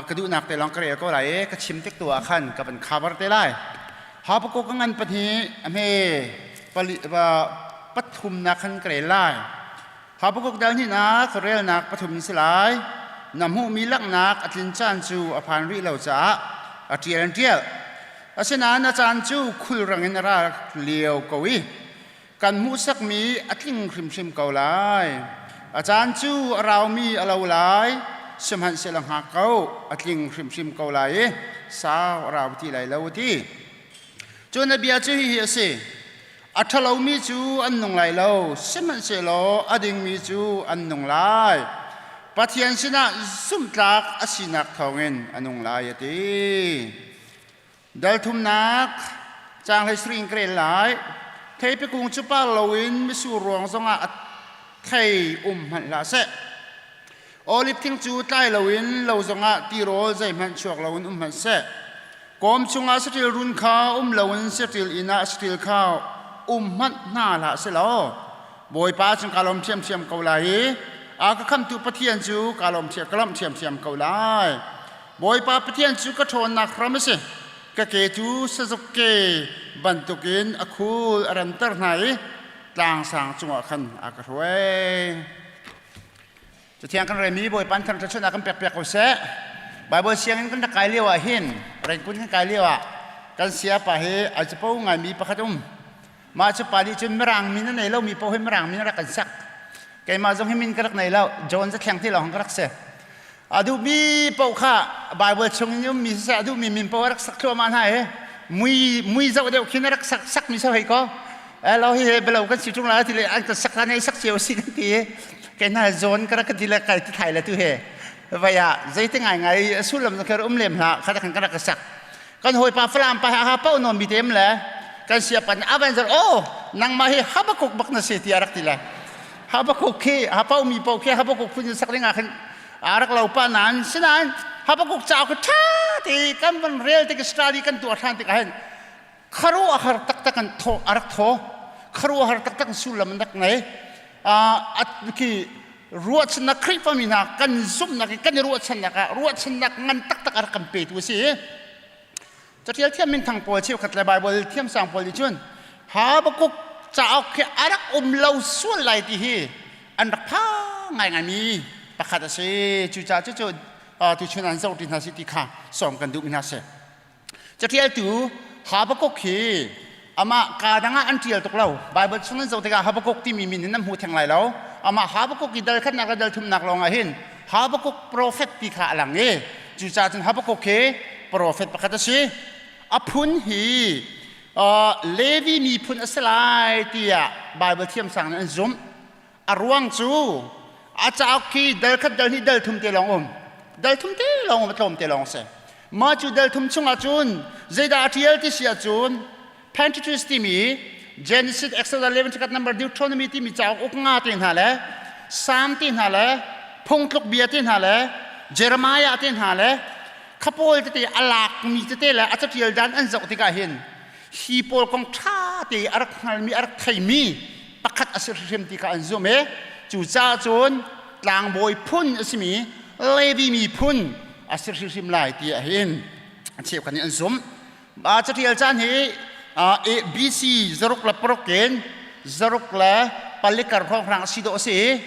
ka duhnak te lawng ka rel ko lai i ka chim tik tu ah khan ka van cover te lai. Habakkuk a ngan pahnih a hme pathumnak khan ka rel lai. Habakkuk dal hnihnak relnak pathum si lai. Na hmuhmi langhnak a tlin caan cu a phan rih lo caah a ṭial an ṭial. Asinain a caan cu khulrang in a ra lio ko i kan hmuhsakmi a tling hrimhrim ko lai. A caan cu a raumi a lo lai, sihmanhsehlaw hngak ko, a tling hrimhrim ko lai i sau a rau ti lai lo a ti. Cun a bia cu hihi a si: A ṭhalomi cu an nung lai lo, sihmanhsehlaw a dingmi cu an nung lai. Pathian sinah zumhtlak a sinak thawngin a nung lai, a ti. Dal thumnak caang hlei sarih in ka rel lai. Theipi kung cu par loin mitsur ruang zongah a thei um hmanh hlah seh. Oliv thing cu tlai loin lo zongah tirawl zeihmanh chuak loin um hmanh seh. Kawm chungah saṭil run kha um loin saṭil inn ah saṭil kha um hmanh hna hlah seh law Bawipa cu kaa lawm ṭhiamṭhiam ko lai i a ka khamhtu Pathian cu kaa lawm ka lawmh ṭhiamṭhiam ko lai. Bawipa Pathian cu ka ṭhawnnak hram a si. Ka ke cu sazuk ke bantukin a khul a ranter hna i tlangsang cungah khan a ka hruai. Cathiang kan relmi Bawipa an thangṭhat kan pek piak ko seh. Bible sianginn kan rak kai lio ah hin Rengkun kan kai lio ah kan sayapa hi ai capo ngaimi pakhat um. Mah cu pa nih cun Mirang min a nei lomi paoh hi Mirang min a rak kan sak. Keimah zong hi min ka rak nei lo. John Zathleng ti lawng ka rak si. A duhmi paoh kha Bible chung in ummi siseh a duhmi min paoh a rak sak thluahmah hna i mui mui zoh deuh khin a rak sak sakmi so hei ko. Elo hi he belo kan si ṭung la ti le an kan sak hlan ei sak cio si kan ti i kei hna zawn ka rak ka ti le kai ti thai le tu he vai ah zeiti ngai ngai a sullam kher um lem hlah kha kan rak ka sak kan hawipa Falam pa ha pau non mi tem le kan siapan avan zar oh nangmah hi Habakuk bak na si ti a rak ti le Habakuk khi ha pau mi pau khi Habakuk phun sak ding ah khin a rak lo pa nan sinain Habakuk ca ku tha ti kan van rel tik study kan tuah than tik ah hin kharu a har taktak an tho a rak tho kharu a har taktak sullam an rak ngei a khi ruahchannak Khrihfa mi hna kan zumhnak i kan i ruahchannak ah ruahchannak ngan taktak a rak kan petu a si catial thiam minthang pawl cheukhat le Bible thiamsang pawl nih cun Habakuk cauk khi a rak um lo sual lai ti hi an rak pha ngaingaimi pakhat a si cucaah cucu tuchun an zoh ti hna si ti kha sawm kan duhmi hna si Caṭialtu Habakkuk hi amah kaa dang ah an ṭial tuk lo. Baibal chung in zoh tikah Habakkuk timi min in nan hmu theng lai lo. Amah Habakkuk i dal khatnak le dal thumnak lawng ah hin Habakkuk profet ti kha a lang i cucaah cun Habakkuk hi profet pakhat a si. A phun hi Levi miphun a si lai tiah Baibal thiamsang nih an zumh. A ruang cu a cauk khi dal khat dal hnih dal thum te lawng um. Dal thum te lawng um a tlawm te lawng a si. Mah cu dal thum chungah cun zeidah a ṭial ti si ahcun Pentateuch timi Genesis, Exodus, Leviticus, Number, Deuteronomy timi cauk uk nga te hna le Psalm te hna le Phungtluk bia te hna le Jeremiah te hna le khapawl tete a lakmi tete le a caṭial dan an zoh tikah hin hi pawl kong ṭha te a rak hngalmi a rak theimi pakhat a si hrimhrim ti kha an zumh i cucaah cun tlangbawi phun a simi Levi miphun a si hrimhrim lai ti ah hin cheukhat nih an zumh. Caṭial caan hi BC 606 in 604 hrawnghrang a si dawh a si i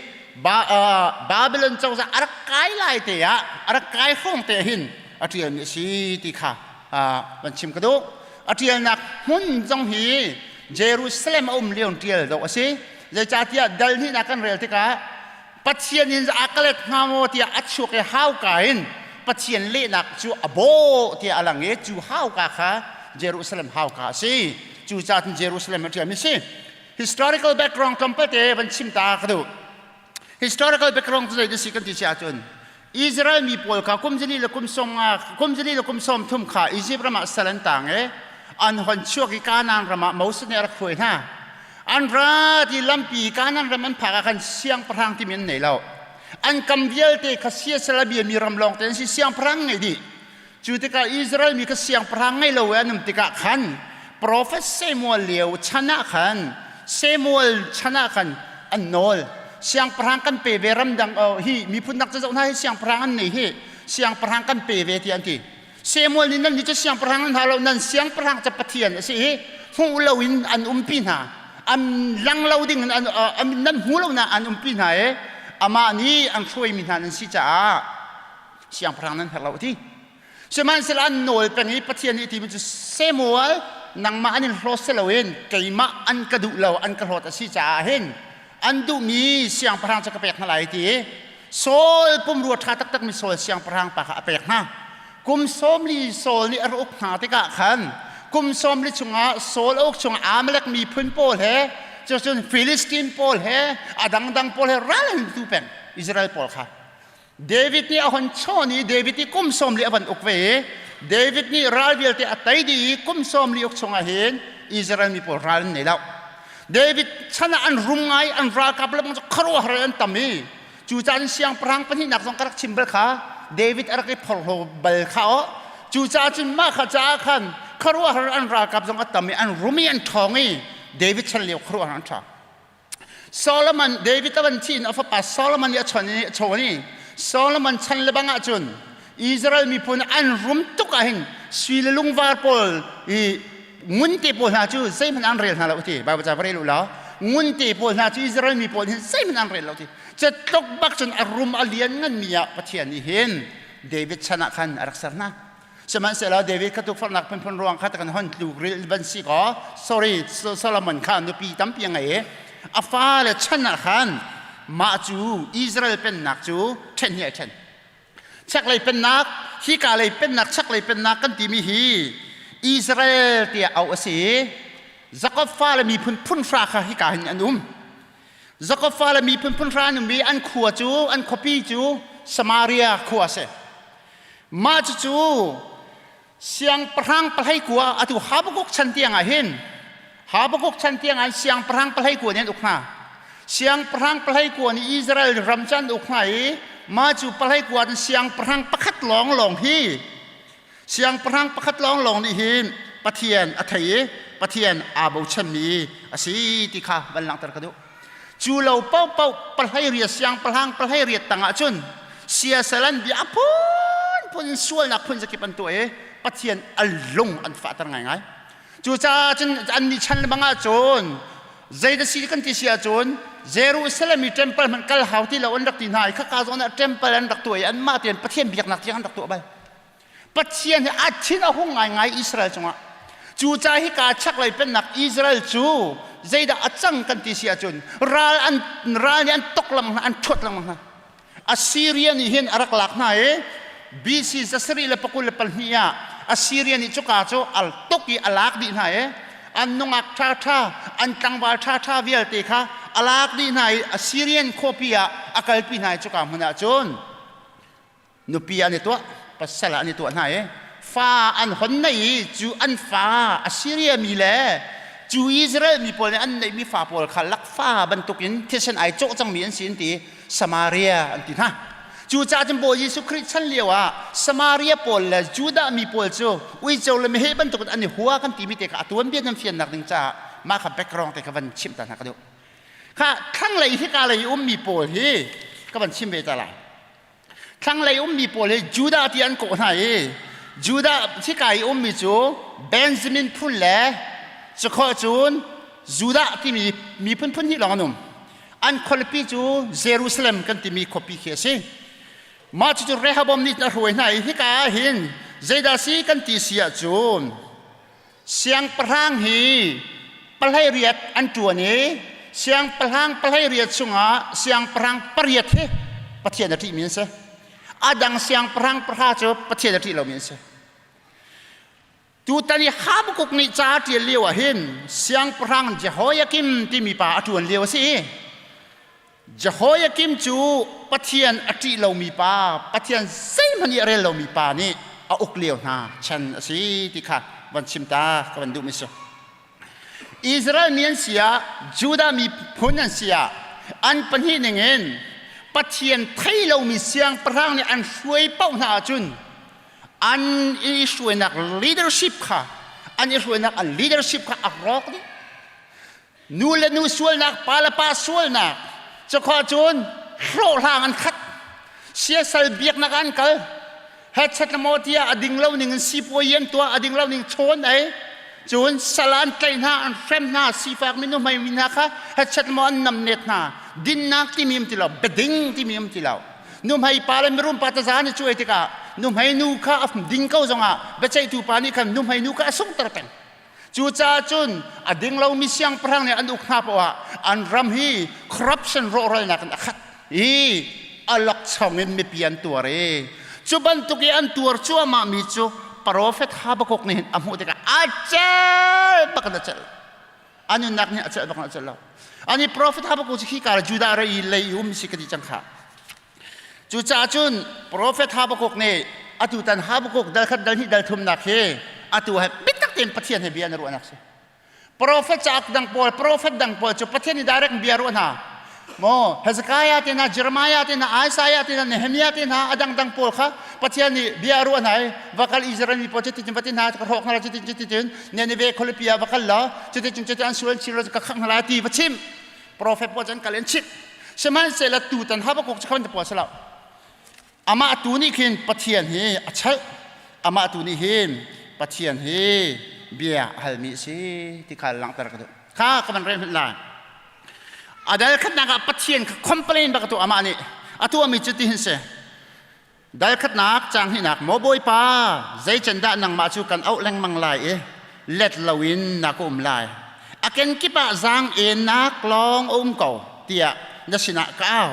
Babylon cozah a rak kai lai te ah a rak kai hrawng te hin a ṭialmi a si ti kha van chim ka duh. A ṭialnak hmun zong hi Jerusalem a um lio in ṭial dawh a si. Zeicahtiah dal hnihnak kan rel tikah Pathian in a ka let hnga maw tiah a chuak i hauka in Pathian lehnak cu a bawh tiah a lang i cu hauka kha Jerusalem hauka a si. Cucaah cun Jerusalem a ṭialmi a si. Historical background tlawmpal te van chim ta ka duh. Historical background cu zei ti si kan ti si ahcun Israel mi pawl kha kum zali le kum sawm nga kum zali le kum sawm thum kha Egypt ram ah sal an tang i an hon chuak i Kanaan ram ah Moses nih a rak hruai hna. An ra ti lampi Kanaan ram an phak ah khan siangpahrang timi an nei lo. An kam vialte kha siasal a biami ram lawng te an si siangpahrang ngei dih. Cu tikah Israel mi kha siangpahrang ngei lo i an um tikah khan profet Samuel lio chan ah khan Samuel chan ah khan an nawl. Siangpahrang kan pe ve ramdang hi miphun dang cu zoh hna hi siangpahrang an nei hi siangpahrang kan pe ve ti an ti. Samuel nih nan nih cu siangpahrang nan hau lo nan siangpahrang cu Pathian a si i hmuh loin an umpi hna an lang lo ding in an nan hmu lo na an umpi hna i amah nih an hruaimi hna nan si caah siangpahrang nan herh lo ti. Sihmanhsehlaw an nawl peng i Pathian nih timi cu Samuel nangmah an in hlawt si loin keimah an ka duh lo an ka hlawt a si caah hin an duhmi siangpahrang cu ka pek hna lai ti Saul pumrua ṭha taktakmi Saul siangpahrang pa kha a pek hna. Kum 40 Saul nih a rak uk hna tikah khan kum 40 chungah Saul a uk chungah Amalek miphun pawl he cucun Philistine pawl he a dangdang pawl he ral an tu peng Israel pawl kha. David nih a hon chawn i David i kum 40 a van uk ve i David nih ral vialte a tei dih i kum 40 uk chungah hin Israel mi pawl ral an nei lo. David chan ah an rum ngai an ralkap le bang cu khuaruahhar an tam i cu caan siangpahrang pahnihnak zong ka rak chim bal kha David a rak i phorhlaw bal kha aw cu caah cun mah kha caah khan khuaruahhar an ralkap zong a tam i an rum i an ṭhawng i David chan lio khuaruahhar an ṭha. Solomon David a van thi in a fapa Solomon nih a chon i a chawn i Solomon chan le bang ahcun Israel miphun an rum tuk ahhin sui le lungvar pawl i ngun te pawl hna cu zeihmanh an rel hna lo ti Bible ca va rel u law ngun te pawl hna cu Israel mi pawl hin zeihmanh an rel lo ti cetluk bak cun a rum a lian nganmi ah Pathian nih hin David chan ah khan a rak ser hna. Sihmanhsehlaw David kha tukforhnak phunphun ruang kha kan hon tluk ril ban si kaw sorry Solomon kha nupi tampi a ngei i a fale chan ah khan mah cu Israel pennak cu ṭhen hi ai ṭhen. Chaklei pennak hika lei pennak chaklei pennak kan timi hi Israel tiah auh a si i Jakob fale miphun phun hra kha hika hin an um. Jakob fale miphun phun hra an um i an khua cu an khuapi cu Samaria khua a si. Mah cucu siangpahrang pahlei kua atu Habakkuk chan tiang ah hin Habakkuk chan tiang ah siangpahrang pahlei kua nih an uk hna. Siangpahrang pahlei kua nih Israel ram cu an uk hna i mah cu pahlei kua in siangpahrang pakhat lawnglawng hi siangpahrang pakhat lawnglawng nih hin Pathian a thei i Pathian aa bochanmi a si ti kha van langhter ka duh. Cu lo paohpaoh pahlei riat siangpahrang pahlei riat tangah cun siasal an bia a phunphun in sualnak phun zakip an tuah i Pathian a lung an fahter ngaingai. Cucaah cun annih chan lebang ah cun zeidah si kan ti si ahcun Jerusalem i temple hmanh kal hau ti lo an rak ti hna i khaka zawn ah temple an rak tuah i anmah tein Pathian biaknak tiang an rak tuah bal. Pathian hi a thin a hung ngaingai Israel cungah. Cucaah hika chaklei pennak Israel cu zeidah a cang kan ti si ahcun ral an ral nih an tok lengmang hna an ṭhuat lengmang hna. Assyria nih hin a rak lak hna i BC 722 ah Assyria nih cuka cu al tuk i a lak dih hna i an nungak ṭhaṭha an tlangval ṭhaṭha vialte kha a lak dih hna i Assyrian khuapi ah a kalpi hna i cuka hmun ah cun nupi an i tuah pasal ah an i tuah hna i fa an hon nei i cu an fa Assyria mi le cu Israel mi pawl nih an neihmi fa pawl kha lakfa bantukin thisen ai cawh cangmi an si an ti Samaria an ti hna. Cucaah cun Bawi Jesuh Khrih chan lio ah Samaria pawl le Judah mi pawl cu uico le meheh bantukin an i hua kan timi te kha a tuanbia nan fiannak ding caah mah kha background te kha van chimh ta hna ka duh. Kha thlanglei hika lei i ummi pawl hi ka van chim ve ta lai. Thlanglei ummi pawl hi Judah ti an kawh hna i Judah hika i ummi cu Benjamin phun le cukhawh cun Judah timi miphun phun hnih lawng an um. An khualipi cu Jerusalem kan timi khuapi khi a si. Mah cucu Rehoboam nih a hruai hna i hika ah hin zeidah si kan ti si ahcun siangpahrang hi pahlei riat an ṭuan i siangpahrang pahlei riat chungah siangpahrang pariat hi Pathian a ṭihmi an si. A dang siangpahrang pahra cu Pathian a ṭih lomi an si. Tutan i Habakkuk nih ca a ṭial lio ah hin siangpahrang Jehoiakim timi pa a ṭuan lio a si i Jehoiakim cu Pathian a ṭih lomi pa, Pathian zeihmanh i a rel lomi pa nih a uk lio hna chan a si ti kha van chim ta ka van duhmi si. Israel mi an si ah, Judah miphun an si ah, an pahnih ningin Pathian thei lomi siangpahrang nih an hruai paoh hna ahcun. An i hruainak leadership kha an i hruainak an leadership kha a rawk dih. Nu le nu sualnak, pa le pa sualnak, cukhua cun hlawhhlang an khat. Siasal biaknak an kal. Headset maw tiah a ding lo ning in sipuai an tuah, a ding lo ning chawn ei. Cun sal an tlaih hna, an hrem hna, sifak mi nuhmei mi hna kha headset maw an namnet hna. Dinnak timi um ti lo, biading timi um ti lo. Nuhmei pa le mirum pa taza ni cuai tikah nuhmei nu kha a ding ko zongah biaceihtu pa nih khan nuhmei nu kha a sunghter peng. Cucaah cun a ding lomi siangpahrang nih an uk hna poah an ram hi corruption rawhralnak in a khat i a lokchong in mipi an tuar i cu bantuk i an tuar cuahmah mi cu profet Habakkuk nih hin a hmuh tikah a cel bak in a cel. A nunnak nih a cel bak in a cel lo. Ani profet Habakkuk cu khi kar Judah ram i lei um si ka ti cang kha. Cucaah cun profet Habakkuk nih atu tan Habakkuk dal khat dal hnih dal thumnak hi atu he biatak tein Pathian he bia na ruahnak si. Profet cauk dang pawl, profet dang pawl cu Pathian nih direct bia ruah hna. Maw Hezekiah te hna, Jeremiah te hna, Isaiah te hna, Nehemiah te hna, a dangdang pawl kha Pathian nih bia ruah hna i va kal Israel mi pawl cuticun va ti hna, ka hrawk hna lai cuticun cuticun Nineveh khualipi ah va kal law cuticun cuticun an sual an chir ka khangh hna lai ti va chim. Profet pawl cu an kal in chimh. Sihmanhsehlaw tutan Habakkuk cu khan pawl si lo. Amah tu nih khin Pathian hi a chalh. Amah tu nih hin Pathian hi bia a halmi a si ti kha langhter ka duh. Kha ka van rel hmanh lai. A dal khatnak ah Pathian kha complain bak a tuah amah nih. A tuahmi cu ti hin si. Dal khatnak caang hnihnak maw Bawipa zei can dah nangmah cu kan auh lengmang lai i let loin na ka um lai a kenkip ah zaang ennak lawng a um ko tiah na sinah ka au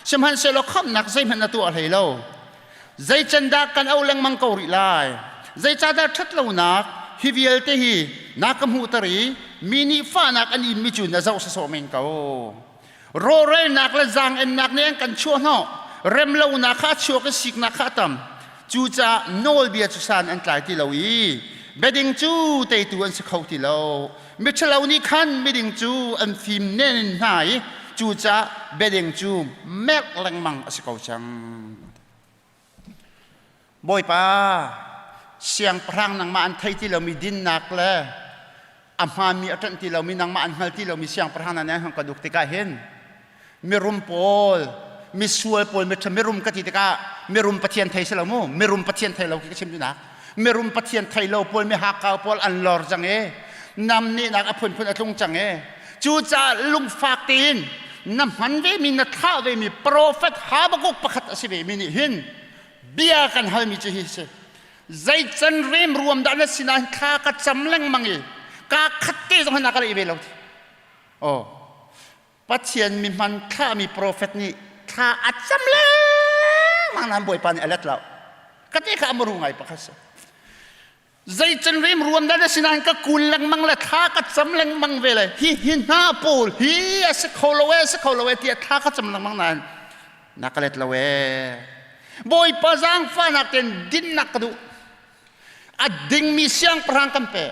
sihmanhsehlaw khamhnak zeihmanh na tuah hlei lo zei can dah kan auh lengmang ko rih lai zeicahdah ṭhat lonak hi vialte hi na ka hmuhter i mi nih fahnak an inmi cu na zoh sawsawh men ko Rawhralnak le zaang-ennak nih an kan chuahhnawh. Remlonak kha a chuak i siknak kha a tam. Cucaah nawlbia cu san an tlai ti lo i biading cu teitu an si kho ti lo. Miṭhalo nih khan miding cu an fim nen in hna i cucaah biading cu merh lengmang a si ko cang. Bawipa, siangpahrang nangmah an thei ti lomi dinnak le a hmaanmi a ṭanh ti lomi nangmah an hngal ti lomi siangpahrang hna nih an kan uk tikah hin mirum pawl, misual pawl, miṭha mirum ka ti tikah mirum Pathian thei si lo mu, mirum Pathian thei lo khi ka chim duhnak. Mirum Pathian thei lo pawl, mihakau pawl an lor cang i namnehnak a phunphun a tlung cang i cucaah lungfak tein na hman vemi na thlah vemi profet Habakkuk pakhat a si vemi nih hin bia kan halmi cu hi si zei can rem ruam dah na sinah thla ka cam lengmang i ka khat te zong hin a ka leh ve lo ti oh Pathian mi hman thlahmi profet nih thla a cam lengmang nain Bawipa nih a let lo ka te kha a muru ngai pakhat si zei can rem ruam dah na sinain ka kul lengmang le thla ka cam lengmang ve le hi hi hna pawl hi a si kho lo e a si kho lo e tiah thla ka cam lengmang nain na ka let lo e Bawipa zaangfahnak tein dinnak ka duh A dingmi siangpahrang kan pek.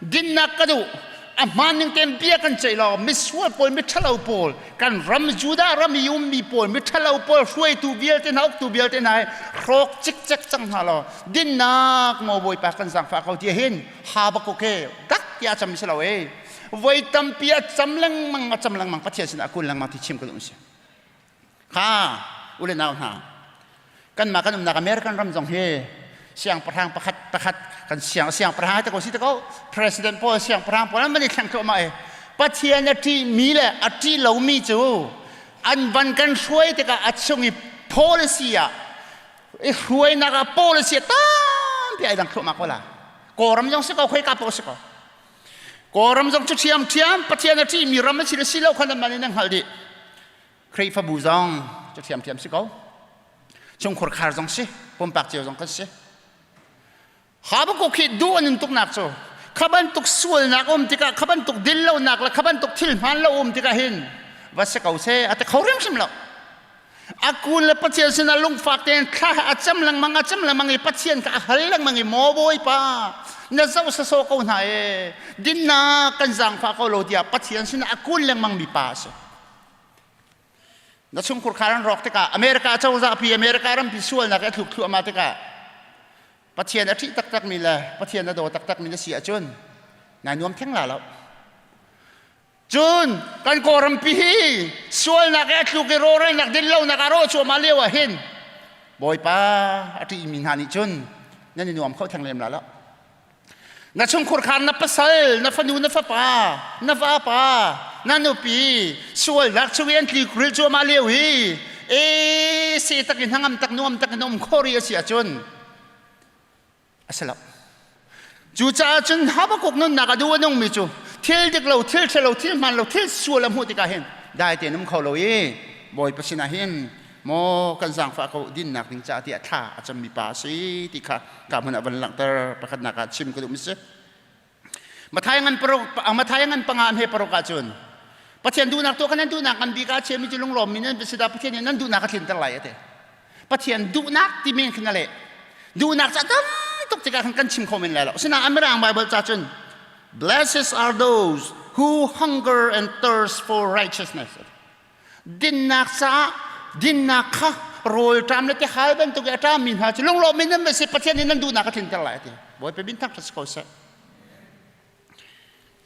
Dinnak ka duh. A hmaan ning tein bia kan ceih law misual pawl, miṭhalo pawl, kan ram Judah ram i ummi pawl, miṭhalo pawl, hruaitu vialte hna, uktu vialte hna hi hrawk cikcek cang hna law dinnak maw Bawipa kan zaangfah ko ti hin Habakkuk he dak tiah a cam si lo e. Voi tampi a cam lengmang, a cam lengmang Pathian sinah a kul lengmang ti chim ka duh si. Kha u le nau hna, kanmah kan umnak American ram zong hi siangpahrang pakhat pakhat kan siang siangpahrang te ko si te ko president pawl siangpahrang pawl an van i thleng thluahmah i Pathian a ṭihmi le a ṭih lomi cu an van kan hruai tikah a chung i policy ah i hruainak ah policy a tampi ai dang thluahmah ko la Kawlram zong si ko khoika paoh si ko Kawlram zong cu ṭhiamṭhiam Pathian a ṭihmi ram a si le si lo kha nan man in nan hngalh dih Khrihfabu zong cu ṭhiamṭhiam si ko. Chungkhur khar zong si, pumpak cio zong kan si. Habakkuk hi duh a nun tuknak cu kha bantuk sualnak um tikah kha bantuk dinlonak le kha bantuk thil hmaan lo um tikah hin va si ko seh a ti kho hrimhrim lo. A kun le Pathian sinah lungfak tein thla a cam lengmang a cam lengmang i Pathian kha a hal lengmang i maw Bawipa na zoh sasaw ko hna e dinnak kan zaangfah ko lo tiah Pathian sinah a kun lengmang mi pa a si. Na chungkhur khar an rawk tikah America cozah pi America rampi sualnak a thluk thluahmah tikah Pathian a ṭih taktakmi le Pathian a daw taktakmi na si ahcun nai nuam theng la lo. Cun kan Kawlrampi hi sualnak i a tluk i rawhralnak dinlonak a rawh cuahmah lio ah hin Bawipa a ṭihmi hna nih cun nan i nuam kho theng lem la lo. Na chungkhur khar na pasal, na fanu, na fapa, na vapa, na nupi sualnak chung i an tlikril cuahmah lio hi e se tak in hnangam tak nuam tak in um kho ri a si ahcun a si lo. Cucaah cun Habakkuk nunnak a duh a nungmi cu thil dik lo, thil ṭhalo, thil hmaan lo, thil sual a hmuh tikah hin dai tein um kho lo i Bawipa sinah hin maw kan zaangfah ko dinnak ding caah tiah thla a cammi pa a si ti kha ka hmun ah van langhter pakhatnak ah chim ka duhmi si. Mathai ngan paruk Mathai ngan panga he paruk ahcun Pathian duhnak tuah kan nan duhnak ngan bik ah chiami cu lunglawm mi nan si dah Pathian nih nan duhnak a tlinter lai ate. Pathian duhnak ti men khin a leh. Duhnak ca tam tuk tikah khan kan chim kho men lai lo. Asinain Amirang Bible ca cun Blessed are those who hunger and thirst for righteousness. Dinnak caah dinnak kha rawl ṭam le tihal bantuk i a ṭammi hna cu lunglawm in nan si Pathian nih nan duhnak a tlinter lai a ti. Bawipa min thangṭhat si ko seh.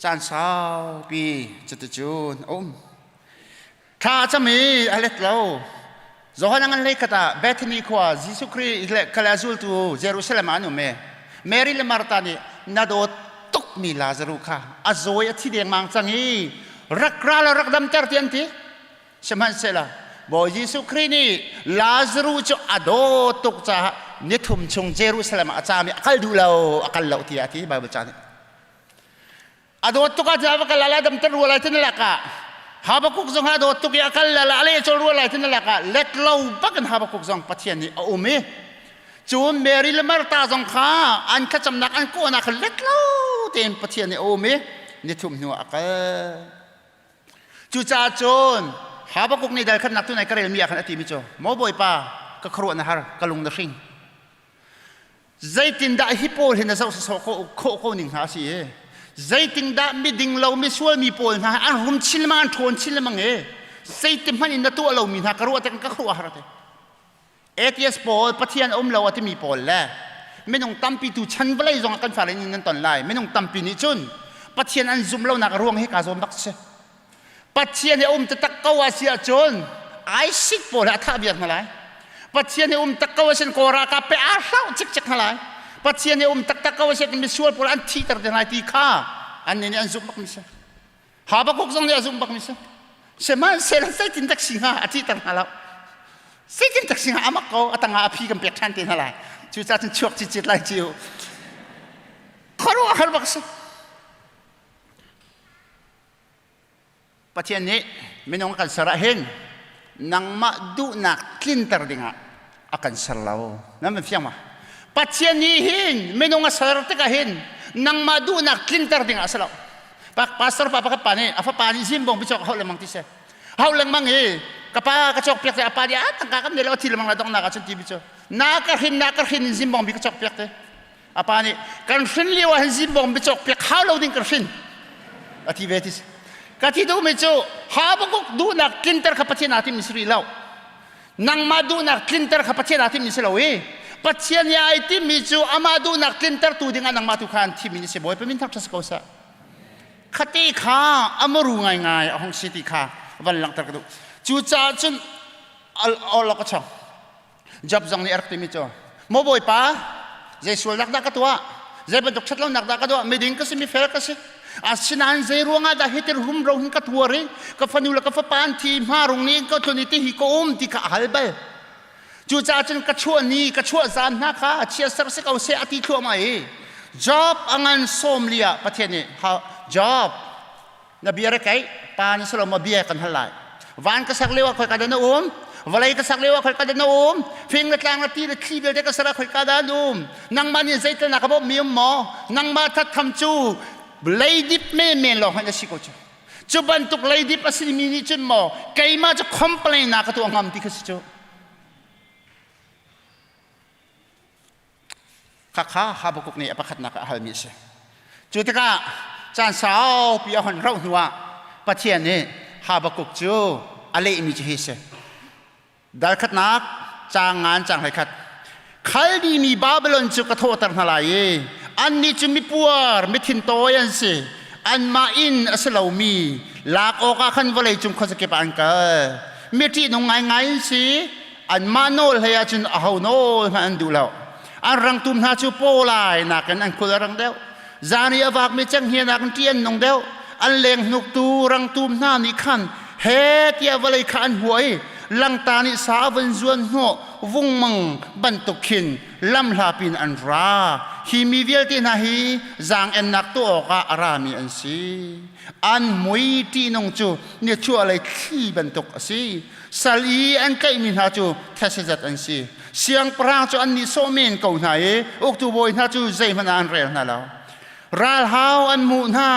Caan saupi cuticun a um. Thla a cam i a let lo. Johan a ngan hlei khat ah Bethany khua Jesuh Khrih le kale zultu Jerusalem ah an um i Mary le Martha nih na dawt tukmi Lazaruh kha a zawi a thi dengmang cang i rak ra law rak damter ti an ti. Sihmanhsehlaw Bawi Jesuh Khrih nih Lazaruh cu a dawt tuk caah nithum chung Jerusalem ah a caam i a kal duh lo, a kal lo tiah a ti Bible ca nih. A dawt tuk ah va kal ala damter rua lai tin lak ah Habakuk zong a dawt tuk i a kal la a leh col rua lai tin lak ah let lo bak in Habakuk zong Pathian nih a um i cun Mary le Martha zong kha an thlacamnak an kawhnak kha let lo tein Pathian nih a um i nithum hnu ah a kal. Cucaah cun Habakuk nih dal khatnak tu nai ka relmi ah khan a timi cu Maw Bawipa ka khuaruah na har ka lung na hring Zeitindah hi pawl hi na zoh sawsawh khawh ko ning hna a si i zeitindah miding lo misual mi pawl hna an rum chin lengmang an ṭhawn chin lengmang i zeiti hmanh in na tuah lomi hna ka ruah tik ka khuaruah har te. Atheist pawl Pathian um lo a timi pawl le minung tampi tu chan vawlei zong ah kan fale nih nan ton lai minung tampi nih cun Pathian an zum lonak a ruang hi kaa zawn bak si. Pathian hi a um taktak ko a si ahcun ISIS pawl hi a thah viar hna lai. Pathian hi um tak ko a sin Kawl ralkap pe aa hlauh cikcek hna lai. Pathian hi um taktak ko a si misual pawl an thihter te lai ti kha annih nih an zumh bakmi si. Habakuk zong nih a zumh bakmi si. Sihmanhsehlaw zeitin dak si hnga a thihter hna lo. Zeitin dak si hnga amak ko a tangah a phi kan pek ṭhan te hna lai. Cucaah cun chuak cicit lai ciu. Khuaruahhar bak si. Pathian nih minung a kan ser ah hin nangmah duhnak tlinter dingah a kan ser lo. Nan van fiang ma? Pathian nih hin minung a ser tikah hin nangmah duhnak tlinter dingah a si lo. Pastor pa pakhat pa nih a fapa nih zimbong bicok a hauh lengmang ti si. Hauh lengmang i ka pa ka cawk piak te a pa nih a tangka kan nei lo a thi lengmang la donghnak ah cun ti bi cu na ka hrin na ka hrin in zimbong bi ka cawk piak te. A pa nih kan hrin lio ah hin zimbawm biacawk piak hau lo ding kan hrin a ti ve ti ka ti duhmi cu Habakuk duhnak tlinter kha Pathian aa timmi si rih lo nangmah duhnak tlinter kha Pathian aa timmi si lo i Pathian nih ai timmi cu amah duhnak tlintertu dingah nangmah tu kha an thimmi na si Bawipa min thangṭhat si ko seh khate kha a muru ngaingai a hung si ti kha van langhter ka duh cucaah cun awlok a chong Job zong nih a rak timi cu maw Bawipa zei sualnak dah ka tuah zei bantuk ṭhatlonak dah ka tuah miding ka si mifel ka si asinain zei ruangah dah hitin rumro hin ka tuar i ka fanu le ka fapa an thi hmarung nih ka tlun i ti hi ka um ti kha a hal bal cucaah cun ka chuah ni ka chuah zan hna kha chia ser si ko seh a ti thluahmah i Job a ngan sawm li ah Pathian nih Job na bia re kai pa na salo ma bia kan hal lai van ka sak lio ah khoi ka da na um vawlei ka sak lio ah khoi ka da na um fing le tlang le ti le thli vialte ka ser ah khoi ka da na um nangmah nih zeitel na ka bawmh mi um maw nangmah thattham cu leidip men men lawng hin a si ko cu cu bantuk leidip a si mi nih cun maw keimah cu complain na ka tuah ngam ti kha si cu Khakha Habakkuk nih a pakhatnak ah a halmi a si. Cu tikah caan saupi a hon rauh hnuah Pathian nih Habakkuk cu a lehmi cu hi si. Dal khatnak caang ngan caang hlei khat. Khaldi mi Babylon cu ka thawhter hna lai i annih cu mipuar mithintawi an si. Anmah inn a si lomi lak awkah khan vawlei cung khuazakip ah an kal. Mi ṭihnung ngaingai an si. Anmah nawl hlei ahcun aho nawl hmanh an duh lo. An rangtum hna cu paw lai nakin an khul a rang deuh. Zan i a vakmi cenghngia nakin ṭih an nung deuh. An lenghnuktu rangtum hna nih khan he tiah vawlei kha an huah i langta nih sa a vun zuan hnawh vungmang bantuk khin lamhla pin an ra. Hi mi vialte hna hi zaang-ennak tuah awkah a rami an si. An mui ṭihnung cu nichuahlei thli bantuk a si. Sal i an tlaihmi hna cu thesezat an si. Siangpahrang cu an nihsawh men ko hna i uktu bawi hna cu zeihmanh ah an rel hna lo. Ralhau an hmuh hna,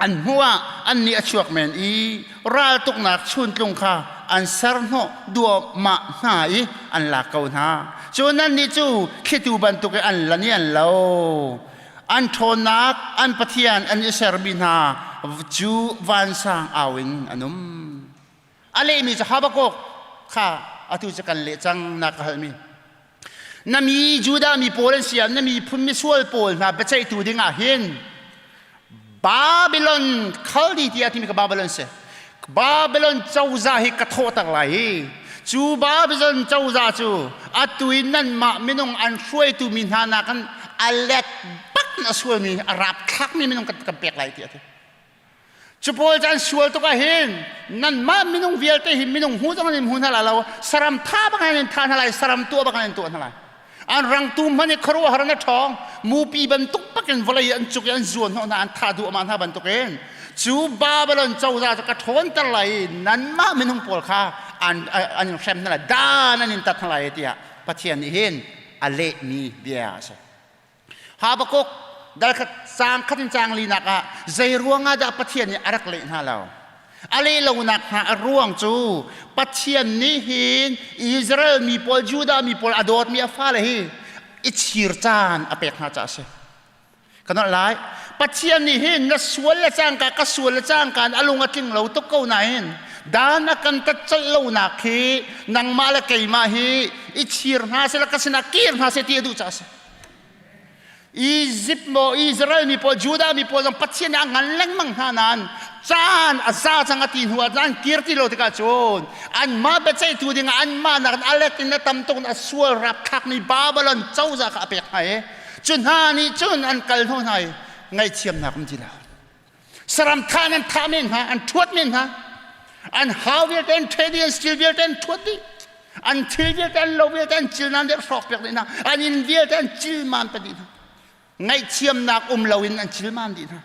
an hmuh ah annih a chuak men i raltuknak chuntlung kha an serhnawh duahmah hna i an lak ko hna. Cun annih cu thlitu bantuk i an lan i an lo. An ṭhawnnak an Pathian an i sermi hna cu vansang au in an um. A lehmi cu Habakkuk kha atu cu kan leh cang na ka halmi. Na mi Judah mi pawl an si ah na miphun misual pawl hna biaceihtu ding ah hin Babylon Khaldi tiah timi ka Babylon si. Babylon cozah hi ka thawhter lai i cu Babylon cozah cu atu in nanmah minung an hruaitu mi hna nakin a let bak in a sualmi a rapthlakmi minung kan pek lai tiah a ti. Cu pawl cu an sual tuk ah hin nanmah minung vialte hi minung hmu zong in hmu hna lai lo saram tha bak in tha hna lai saram tuah bak in tuah hna lai an rangtum hmanh i khuaruahhar in a ṭhawng mupi bantuk bakin vawlei an cuk i an zuan hnawh hna an thah duahmah hna bantukin cu Babylon cozah cu ka ṭhawnter lai i nanmah minung pawl kha an an in hrem hna lai dan an in tat hna lai tiah Pathian nih hin a lehmi bia a si. Habakkuk dal khat caang khat in caang linak ah zei ruangah dah Pathian nih a rak leh hna lo? A leh lonak hna a ruang cu Pathian nih hin Israel mi pawl, Judah mi pawl a dawtmi a fale hi i chir caan a pek hna caah a si. Ka nolh lai. Pathian nih hin na sual le cangka ka sual le cangka in a lung a tling lo tuk ko nain dan a kan tat colh lonak hi nangmah le keimah hi i chir hna seh le ka sinah kir hna seh ti a duh caah a si. Egypt maw Israel mi pawl Judah mi pawl zong Pathian nih a ngan lengmang hna nain caan a za cang a ti hnu ah an kir ti lo tikah cun anmah biaceihtu dingah anmah nakin a let in a tam tuk in a sual rapthlakmi Babylon cozah kha a pek hna i cu hna nih cun an kal hnawh hna i ngaihthiamnak um ti lo saram thah an thah men hna an ṭhuat men hna an hau vialte an ṭhe dih an stil vialte an ṭhuat dih an thil vialte an lo vialte an cil nan hrawk piak dih hna an inn vialte an cil man pa dih hna ngaihthiamnak um loin an cil man dih hna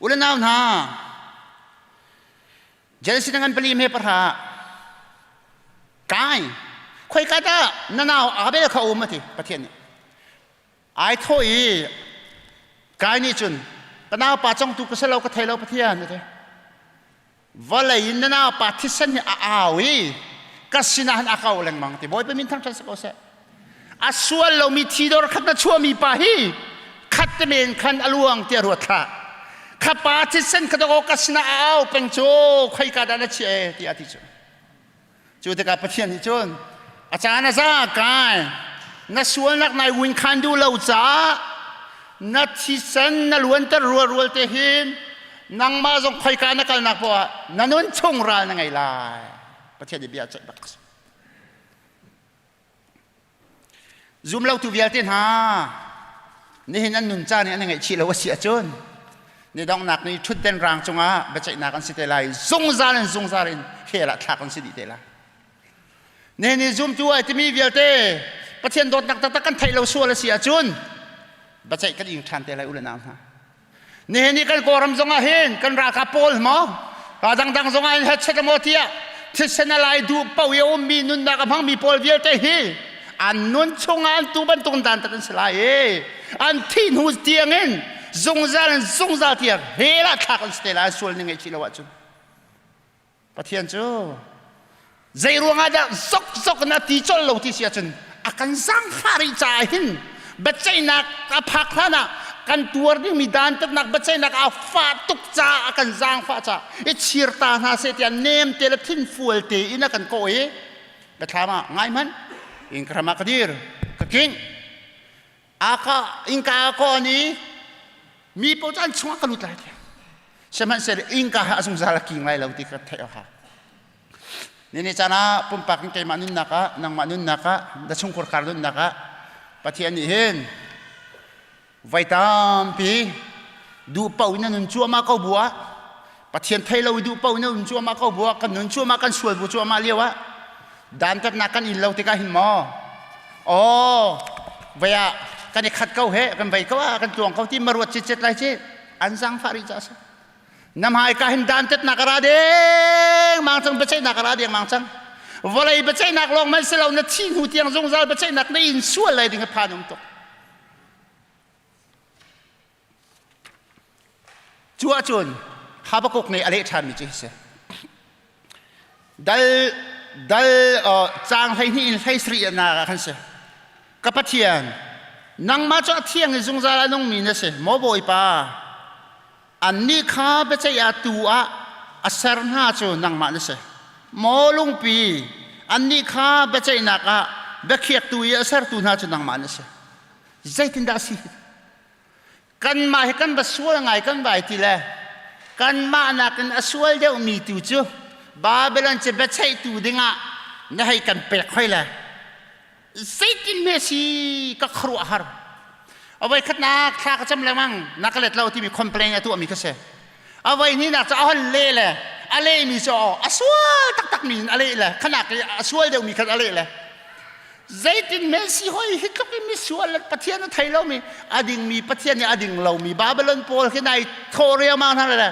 u le nau hna Genesis ngan pali me pahra kai khoi ka dah na nau Abel kha um ati Pathian nih Ai thawh i kai nih cun ka naupa congtu ka si lo ka thei lo Pathian a ti. Vawlei in na naupa thisen hi a au i ka sinah hin a ko lengmang ti Bawipa min thangṭhat si ko seh. A sual lomi thidor khat na chuahmi pa hi khat te men khan a luang tiah ruat hlah. Kha pa thisen kha dawkaw ka sinah a au peng cu khoika dah na chiah e tiah a ti cu. Cu tikah Pathian nih cun a caan a za kai na sualnak nai win khan duh lo caah na thisen na luanter rual rual te hin nangmah zong khoika na kalnak poah ah na nun chung ral na ngei lai Pathian nih bia a ceih bak Zum lotu vialte hna nihin an nun caan i an i ngaihchih lo a si ahcun ni donghnak ni ṭhutden rang cungah biaceihnak an si te lai zungzal in zungzal in hell ah thlak an si dih te lai. Nihin ni zumtu ai timi vialte Pathian dawtnak taktak kan theih lo sual a si ahcun biaceih kan ing ṭhan te lai u le nau hna. Nihin ni kan Kawlram zongah hin kan ralkap pawl maw ka dangdang zongah hin headset maw tiah thisen a lai duh paoh i a ummi nunnak a hmangmi pawl vialte hi an nun chungah an tu bantuk dan tat an si lai i an thih hnu tiangin zungzal in zungzal tiang hell ah thlak an si te lai sual ning ngeih lo ahcun Pathian cu zei ruangah dah zokzok na ti colh lo ti si ahcun a kan zaangfah rih caah hin biaceihnak a phak hlan ah kan tuar dingmi dantatnak biaceihnak a fah tuk caah a kan zaangfah caah i chir ta hna seh tiah nem te le thinfual te in a kan kawh i biathlam ah ngai hmanh. In ka ram ah ka dir. Ka king. Aka inka ko ni mi po cu an chungah ka lut lai ti. Sihmanhsehlaw inka ha a zungzal a king lai lo ti ka theih ha. Nini caan ah pumpak in keimah nunnak ah nangmah nunnak ah na chungkhar kar nunnak ah Pathian nih hin voi tampi duh paoh in na nun cuahmah ko bu ah Pathian thei lo i duh paoh in na nun cuahmah ko bu ah kan nun cuahmah kan sual bu cuahmah lio ah dantatnak kan in lo tikah hin maw aw vei ah kan i khat ko he kan vei ko ah kan tluang ko ti maruat citcet lai ci an zangfah rih ca a si Na hmaika hin dantatnak a ra dengmang cang, biaceihnak a ra dengmang cang. Vawlei biaceihnak lawng man si lo, na thi hnu tiang zungzal biaceihnak na in sual lai ding hi phan um tuk. Cu ahcun Habakkuk nih a leh ṭhanmi cu hi si. Dal dal caang 12 in 17 nak ah khan si. Ka Pathian, nangmah cu a thiang i zungzal a nungmi na si, maw Bawipa. Annih kha biaceih ah tu ah a ser hna cu nangmah na si. Maw lungpi, annih kha biaceihnak ah biakhiaktu i a sertu hna cu nangmah na si. Zeitindah a si? Kanmah hi kan va sual ngai kan vai ti le kanmah nakin a sual deuhmi tu cu Babylon cu biaceihtu dingah na hei kan pek hoi le zeitin hme si ka khuaruah har. Avoi khatnak thla ka cam lengmang na ka let lo timi complain a tuahmi kha si. Avoi hnihnak cu a hon le le a lehmi cu a sual taktak mi in a leh le khanak i a sual deuhmi khan a leh le zeitin men si hoi hi tluk in misual le Pathian a thei lomi a dingmi Pathian nih a ding lomi Babylon pawl khi nai thawh riangmang hna le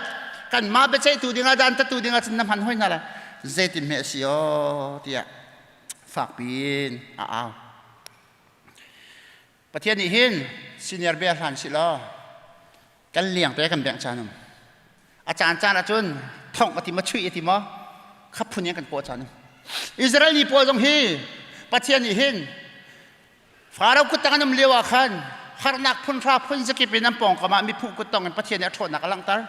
kanmah biaceihtu dingah dantatu dingah cun na hman hoi hna le zeitin hme a si aw tiah fakpi in a au. Pathian nih hin senior bia hlan si law kan liang te kan bengh caan um. A caan caan ahcun thongh a ti maw chuih a ti maw khap phun in kan kawh caan um. Israel mi pawl zong hi Pathian nih hin Faro kuttang an um lio ah khan harnak phun hra phun zakip in an pawngkam ah miphu kuttong in Pathian nih a ṭhawnnak a langhter.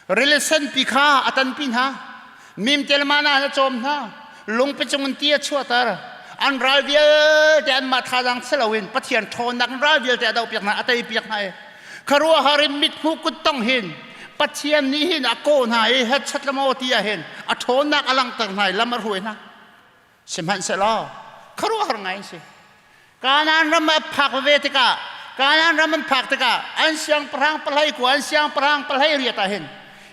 Rili senpi kha a tanpi hna. Mimtel mana a cawm hna. Lungpi cung in ti a chuahter. An ral vialte anmah thazaang si loin Pathian ṭhawnnak in ral vialte a dohpiak hna, a teipiak hna i khuaruahhar in mithmuh kuttong hin Pathian nih hin a kawh hna i hetchat le maw ti ah hin a ṭhawnnak a langhter hna i lam a hruai hna. Sihmanhsehlaw khuaruahhar ngai an si. Kanaan ram a phak ve tikah Kanaan ram an phak tikah an siangpahrang pahlei kua an siangpahrang pahlei riat ah hin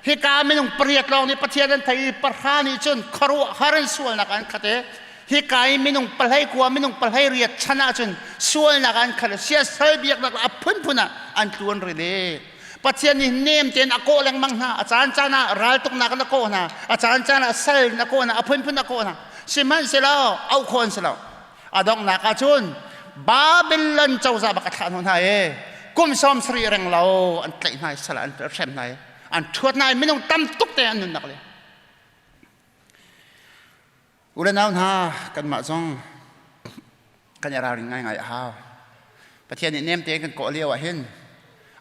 hika minung pariat lawng nih Pathian an thei i pahra nih cun khuaruahhar in sualnak an khat i hika i minung pahlei kua minung pahlei riat chan ahcun sualnak an khat i siasal biaknak a phunphun ah an tluan ril i Pathian nih nem tein a kawh lengmang hna a caan caan ah raltuknak in a kawh hna a caan caan ah sal in a kawh hna a phunphun a kawh hna sihmanhsehlaw auh khawh an si lo a donghnak ah cun Babylon cozah bak a thlah hna i kum 70 reng lo an tlaih hna i sal an hrem hna i an ṭhuat hna i minung tam tuk te an nunnak le U le nau hna, kanmah zong kan i ralring ngaingai a hau. Pathian nih nem tein kan kawh lio ah hin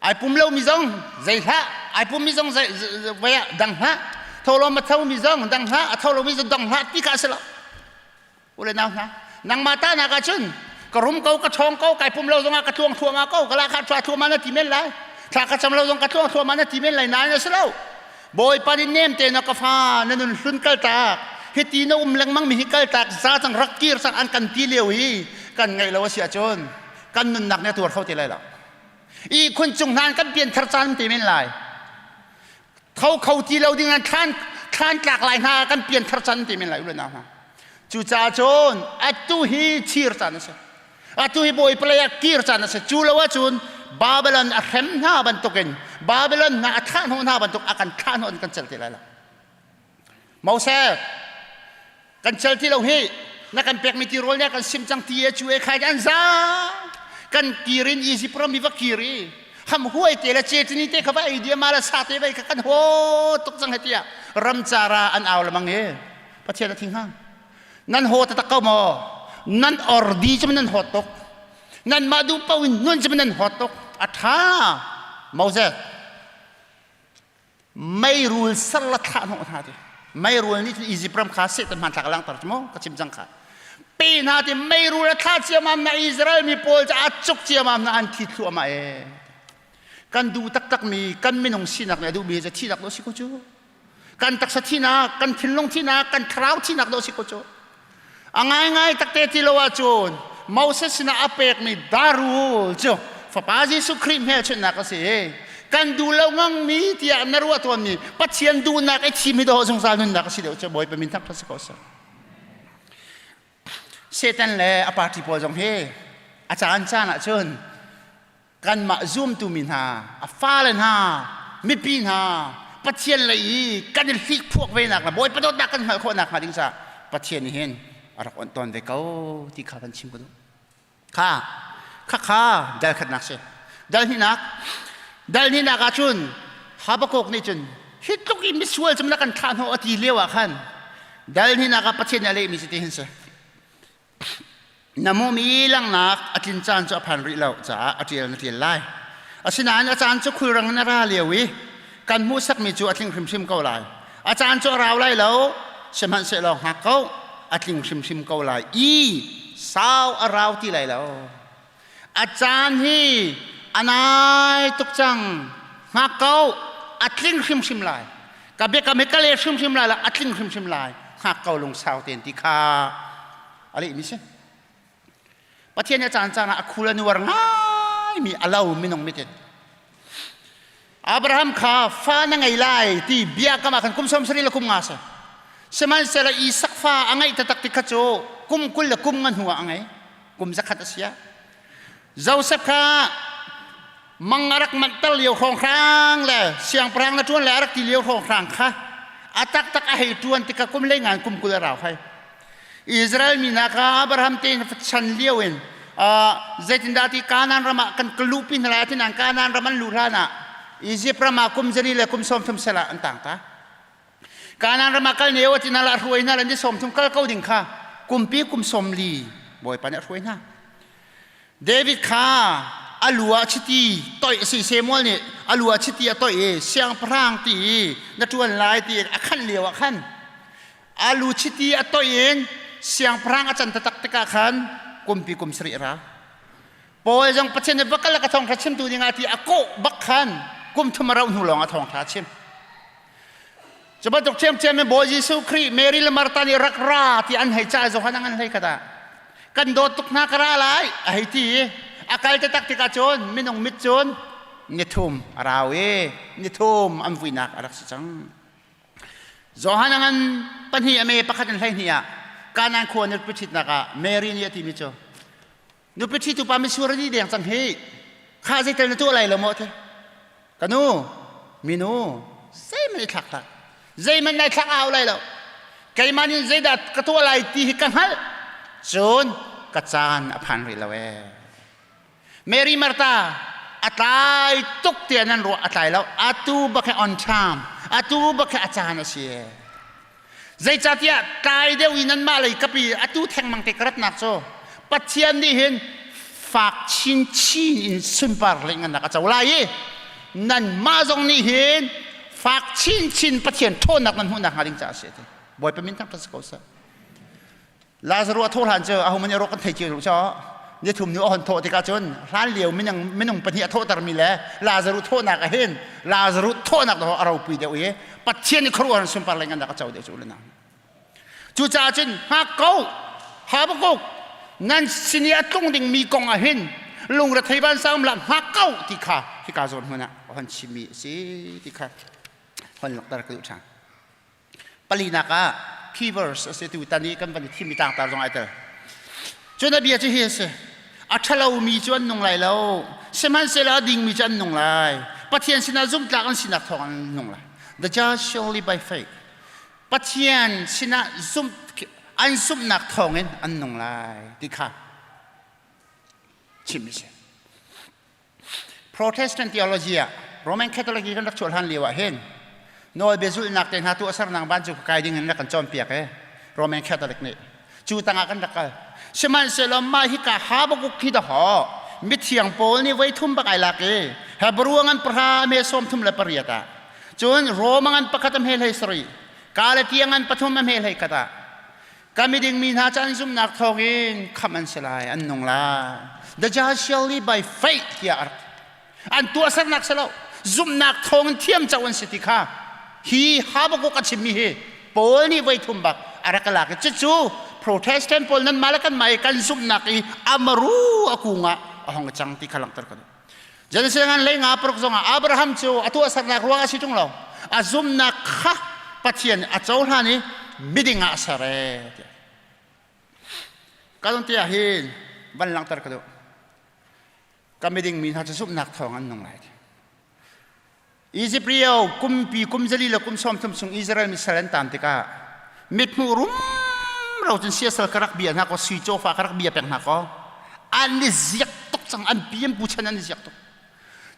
ai pum lomi zong zei hlah, ai pummi zong zei voi ah dang hlah, tho lo ma tho mi zong dang hlah, a tho lomi zong dang hlah ti kha a si lo. U le nau hna, nangmah ta nak ah cun ka rum ko, ka ṭhawng ko, kai pum lo zongah ka tluang thluahmah ko, ka la kha ṭha thluahmah na ti men lai. Thla ka cam lo zong ka tluang thluahmah na ti men lai nain a si lo. Bawipa nih nem te na ka fa na nun hlun kaltak hiti na um lengmang mi hi kaltak za cang rak kir cang an kan ti lio hi kan ngaih lo a si ahcun kan nunnak nih a tuar kho ti lai lo i khun cung hna kan pian thar caan te men lai tho kho ti lo ding an thlan thlan tlak lai hna kan pian thar caan te men lai ule nau hna cucaah cun atu hi chir caan a si Atu hi Bawipa lei ah kir caan a si. Cu lo ahcun Babylon a hrem hna bantukin Babylon hna a thah hnawh hna bantuk a kan thlah hnawh in kan cel ti lai lo. Moses, kan cel ti lo hi na kan pekmi tirawl nih a kan sim cang ti e cu e khai an za kan kir in Egypt ram i va kir i ham huai te le cetini te kha va ei dia ma le sa te vai kha kan ho tuk cang he tiah ramcara an au lamang i Pathian a thing hang Nan haw taktak ko maw? Nan ordi cu nan hawt tuk. Nanmah duh paoh in nun cu nan hawt tuk. A ṭha. Moses, meirul sar la thlah hnawh hna ti. Meirul nih cun Egypt ram kha Satan hmanthlak a langhter cu maw? Ka chim cang kha. Pe hna ti meirul a thla ciamam na Israel mi pawl cu a cuk ciamam na an thi thluahmah e. Kan duh taktak mi kan minung sinak nih a duhmi cu thihnak dawh si ko cu. Kan taksa thihnak, kan thinlung thihnak, kan thlarau thihnak dawh si ko cu. A ngaingai takte ti lo ahcun Moses sinah a pekmi darul cu Fapa Jesuh Khrih hmelchunhnak a si. Kan duh lo ngangmi tiah na ruah tawnmi Pathian duhnak i thim hi dawh zungzal nunnak a si deuh cu Bawipa min thangṭhat si ko seh. Satan le a party pawl zong hi a caan caan ahcun kanmah zumtu mi hna, a fale hna, mipi hna Pathian lei i kan i hlikphuak ve nak le Bawipa dawtnak kan hngalh khawh nakhnga ding caah Pathian nih hin a rak onh tawn ve ko ti kha kan chim ka duh. Kha kha kha dal khatnak si. Dal hnihnak dal hnihnak ah cun Habakkuk nih cun hi tluk i misual cu na kan thlah hnawh a ti lio ah khan dal hnihnak ah Pathian nih a lehmi cu ti hin si. Na hmuhmi langhnak a tlin caan cu a phan rih lo caah a ṭial na ṭial lai. Asinain a caan cu khulrang in a ra lio i kan hmuhsakmi cu a tling hrimhrim ko lai. A caan cu a rau lai lo, sihmanhsehlaw hngak ko, a tling hrimhrim ko lai i sau a rau ti lai lo. A caan hi a nai tuk cang, hngak ko, a tling hrimhrim lai. Ka biakam hi ka le hrimhrim lai lo, a tling hrimhrim lai. Hngak ko lungsau tein ti kha a lehmi si. Pathian nih a caan caan ah a khul a nuar ngaimi a lo minung mit in. Abraham kha fa na ngei lai ti bia kam ah khan kum 70 le kum nga si. Sihmanhsehlaw Isak fa a ngeih taktak ti kha cu kum 20 le kum nga hnu ah a ngei. Kum 100 a si ah. Joseph kha mang a rak manhter lio hrawnghrang le siangpahrang na ṭuan le a rak ti lio hrawnghrang kha a taktak a hei ṭuan tikah kum lei ngan kum 20 a rau hai. Israel mi hna kha Abraham te chan lio in zeitindah ti Kanaan ram ah kan luhpi hna lai ti nain Kanaan ram an luh hlan ah Egypt ram ah kum zali le kum 30 sel ah an tang ta. Kanaan ram ah kal ne ti na la hruai hna le ni 30 kal ko ding kha kumpi kum 40 Bawipa nih a hruai hna. David kha a lu ah chiti toih a si Samuel nih a lu ah chiti a toih i siangpahrang ti i na ṭuan lai ti a khan lio ah khan alu chiti a toih in siangpahrang a can taktak tikah khan kumpi kum sarih ra Paul zong Pathian nih bakal ka thawngṭha chimtu dingah ti a kawh bak khan kum thum a rauh hnu lawng a thawngṭha chim cu bantuk ṭhiamṭhiam in Bawi Jesuh Khrih Mary le Martha nih rak ra ti an hei cah Johan an hlei khat ah kan dawt tuk hna ka ra lai a hei ti i a kal taktak tikah cun minung mit cun nithum a rau i nithum an vuinak a rak si cang Johan a ngan pahnih a me pakhat in 12 ah Kanaan khua nupi ṭhitnak ah Mary nih a timi cu nupi ṭhitu pa mitsur a dih deng cang hi kha zeitel na tuah lai lo maw ti ka nu minu zeihmanh i thlak hlah zeihmanh nai thlak au lai lo keimah nih zeidah ka tuah lai ti hi ka hngalh cun ka caan a phan rih lo ee Mary Martha a tlai tuk tiah nan ruah a tlai lo atu bak hi on time atu bak hi a caan a si zeicahtiah tlai deuh i nanmah lei kapi atu thengmang te ka ratnak cu Pathian nih hin fak chinchin in sunpar le ngannak a co lai i nanmah zong nih hin fak chinchin Pathian ṭhawnnak nan hmuhnak hnga ding caah a si ti Bawipa min thangṭhat si ko seh Lazarus a thawh hlan cu aho man rawk kan thei cio lo cho ni thum nu a hon thawh tikah cun hlan lio minung minung pahnih a thawhtermi le Lazarus thawhnak ah hin Lazarus thawhnak do a ropui deuh i Pathian i khuaruahhar sunpar le ngannak a co deuh cu le nang cucaah cun hngak ko Habakuk nan sin i a tlung dingmi kong ah hin lungrethei vansang la hngak ko ti kha hika zawn hmun ah a hon chimmi a si ti kha hon langhter ka duh ṭhan Palinak ah key verse a si tu tan i kan van i thimmi tlangtar zong ai tel. Cun a bia cu hi a si. A ṭhalomi cu an nung lai lo, sihmanhsehlaw a dingmi cu an nung lai. Pathian sinah zumhtlak an sinak thawng an nung lai. The just shall live by faith. Pathian sinah zumh an zumhnak thawngin an nung lai ti kha chim a si. Protestant theology ah Roman Catholic i kan rak chuah hlan lio ah hin nawlbia zulhnak te hna tuahsernak van cu kai ding in rak kan cawnpiak e Roman Catholic nih cu tangah kan rak kal sihmanhsehlaw mah hika Habakkuk hi dahawh mithiang Paul nih voi thum bak ai lak i Hebrew ngan pahra me 38 ah cun Roma ngan pakhat a hme 17 Galatia ngan pathum a hme 21 ah. Ka miding mi hna cu an zumhnak thawngin khamh an si lai, an nung lai. The just shall live by faith tiah a rak an tuahsernak si lo zumhnak thawngin thiam co an si ti kha hi Habakkuk a chimmi hi Paul nih voi thum bak a rak lak i cucu Protestant pawl nan mah le kan mah i kan zumhnak i amaru a kung ah a hong cang ti kha langhter ka duh. Genesis ngan lei nga paruk zongah Abraham cu a tuahsernak ruang a si ṭung lo a zumhnak kha Pathian a cohlan i miding ah a ser e tiah. Ka zong tiah hin van langhter ka duh. Ka miding mi hna cu zumhnak thawng an nung lai. Egypt rio kumpi kum zali le kum sawm thum chung Israel mi sal an tam tikah mithmuh rumro cun siasal ka rak bia hna kaw sui cawfa ka rak bia pek hna kaw an i ziak tuk cang an pi an pu chan an i ziak tuk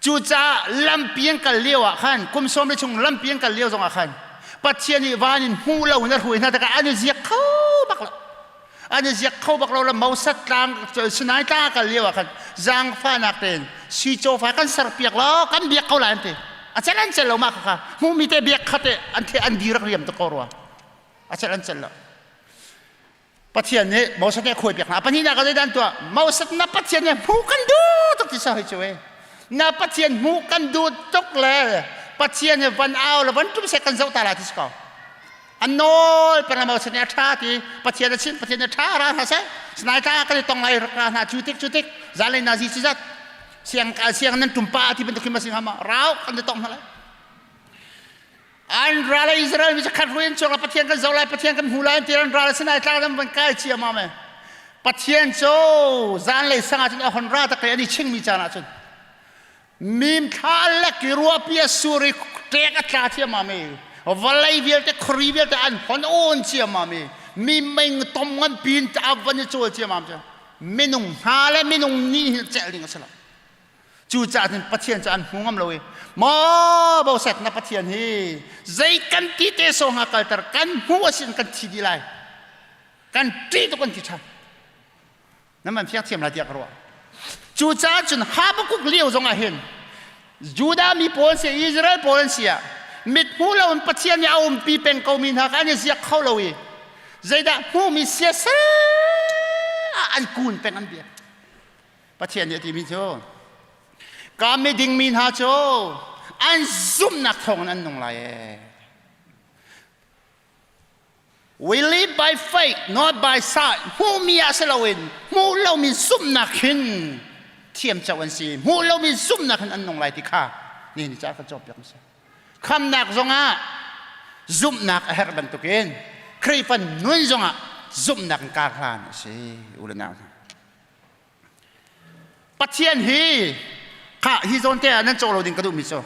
cucaah lampi an kal lio ah khan kum sawm le chung lampi an kal lio zongah khan Pathian nih van in hmuh lo in a hruai hna tikah an i ziak kho bak lo an i ziak kho bak lo le Moses tlang Sinai tlang kal lio ah khan zaangfahnak tein sui cawfa kan serpiak law kan biak ko lai an ti a cel an cel lo mah kha hmuhmi te biak kha te an the an di rak riam tuk ko rua a cel an cel lo Pathian nih Moses nih a khuai piak hna pahnihnak ah zeidah an tuah Moses na Pathian nih hmuh kan duh tuk ti sa hoi cu e na Pathian hmuh kan duh tuk le Pathian nih van au le van tum seh kan zoh ta la ti si ko an nawl peng Moses nih a ṭha ti Pathian a chim Pathian nih a ṭha ra hna seh sinai tla kan i tong lai rak ra hna cu tik cu tik zalei nazi ci zat siang siang nan tum pa ti bantuk khi ma si hnga ma rau kan i tong hna lai an ral Israel mi khat ruin chuak la Pathian kan zoh lai Pathian kan hmu lai ti an ral sinai tlang lam van kai chia ma me Pathian cu zanlei sang ah cun a hon ra tak an i chingmi caan ah cun mim thla le ki ruahpi a sur i ṭek a tla thiamam i vawlei vialte khuari vialte an hon awn ciammam i mi meng tom ngan pin a van i cawl ciammam cu minung hna le minung nih hin celh ding a si lo cucaah cun Pathian cu an hmu ngam lo i maw boset na Pathian hi zei kan ti te so hnga kalter kan hmu a sin kan thi dih lai kan ṭih tuk kan ti ṭhan nan man fiak thiam lai tiah ka ruah cucaah cun Habakkuk lio zongah hin Judah mi pawl si Israel pawl an si ah mithmu lo in Pathian nih a umpi peng ko mi hna kha an i ziak kho lo i zeidah hmuhmi siasal ah an kun peng an biak Pathian nih a timi cu ka miding mi hna cu an zumhnak thawngin an nung lai ee We live by faith, not by sight. Hmuhmi ah si loin hmuh lomi zumhnak hin thiam co an si. Hmuh lomi zumhnak hin an nung lai ti kha ni ni caah kan cawnpiak a si. Khamnak zongah zumhnak a herh bantukin Khrihfa nun zongah zumhnak in kar hlan a si. U le nau hna. Pathian hi kha hi zawn te ah nan cawk lo ding ka duhmi cu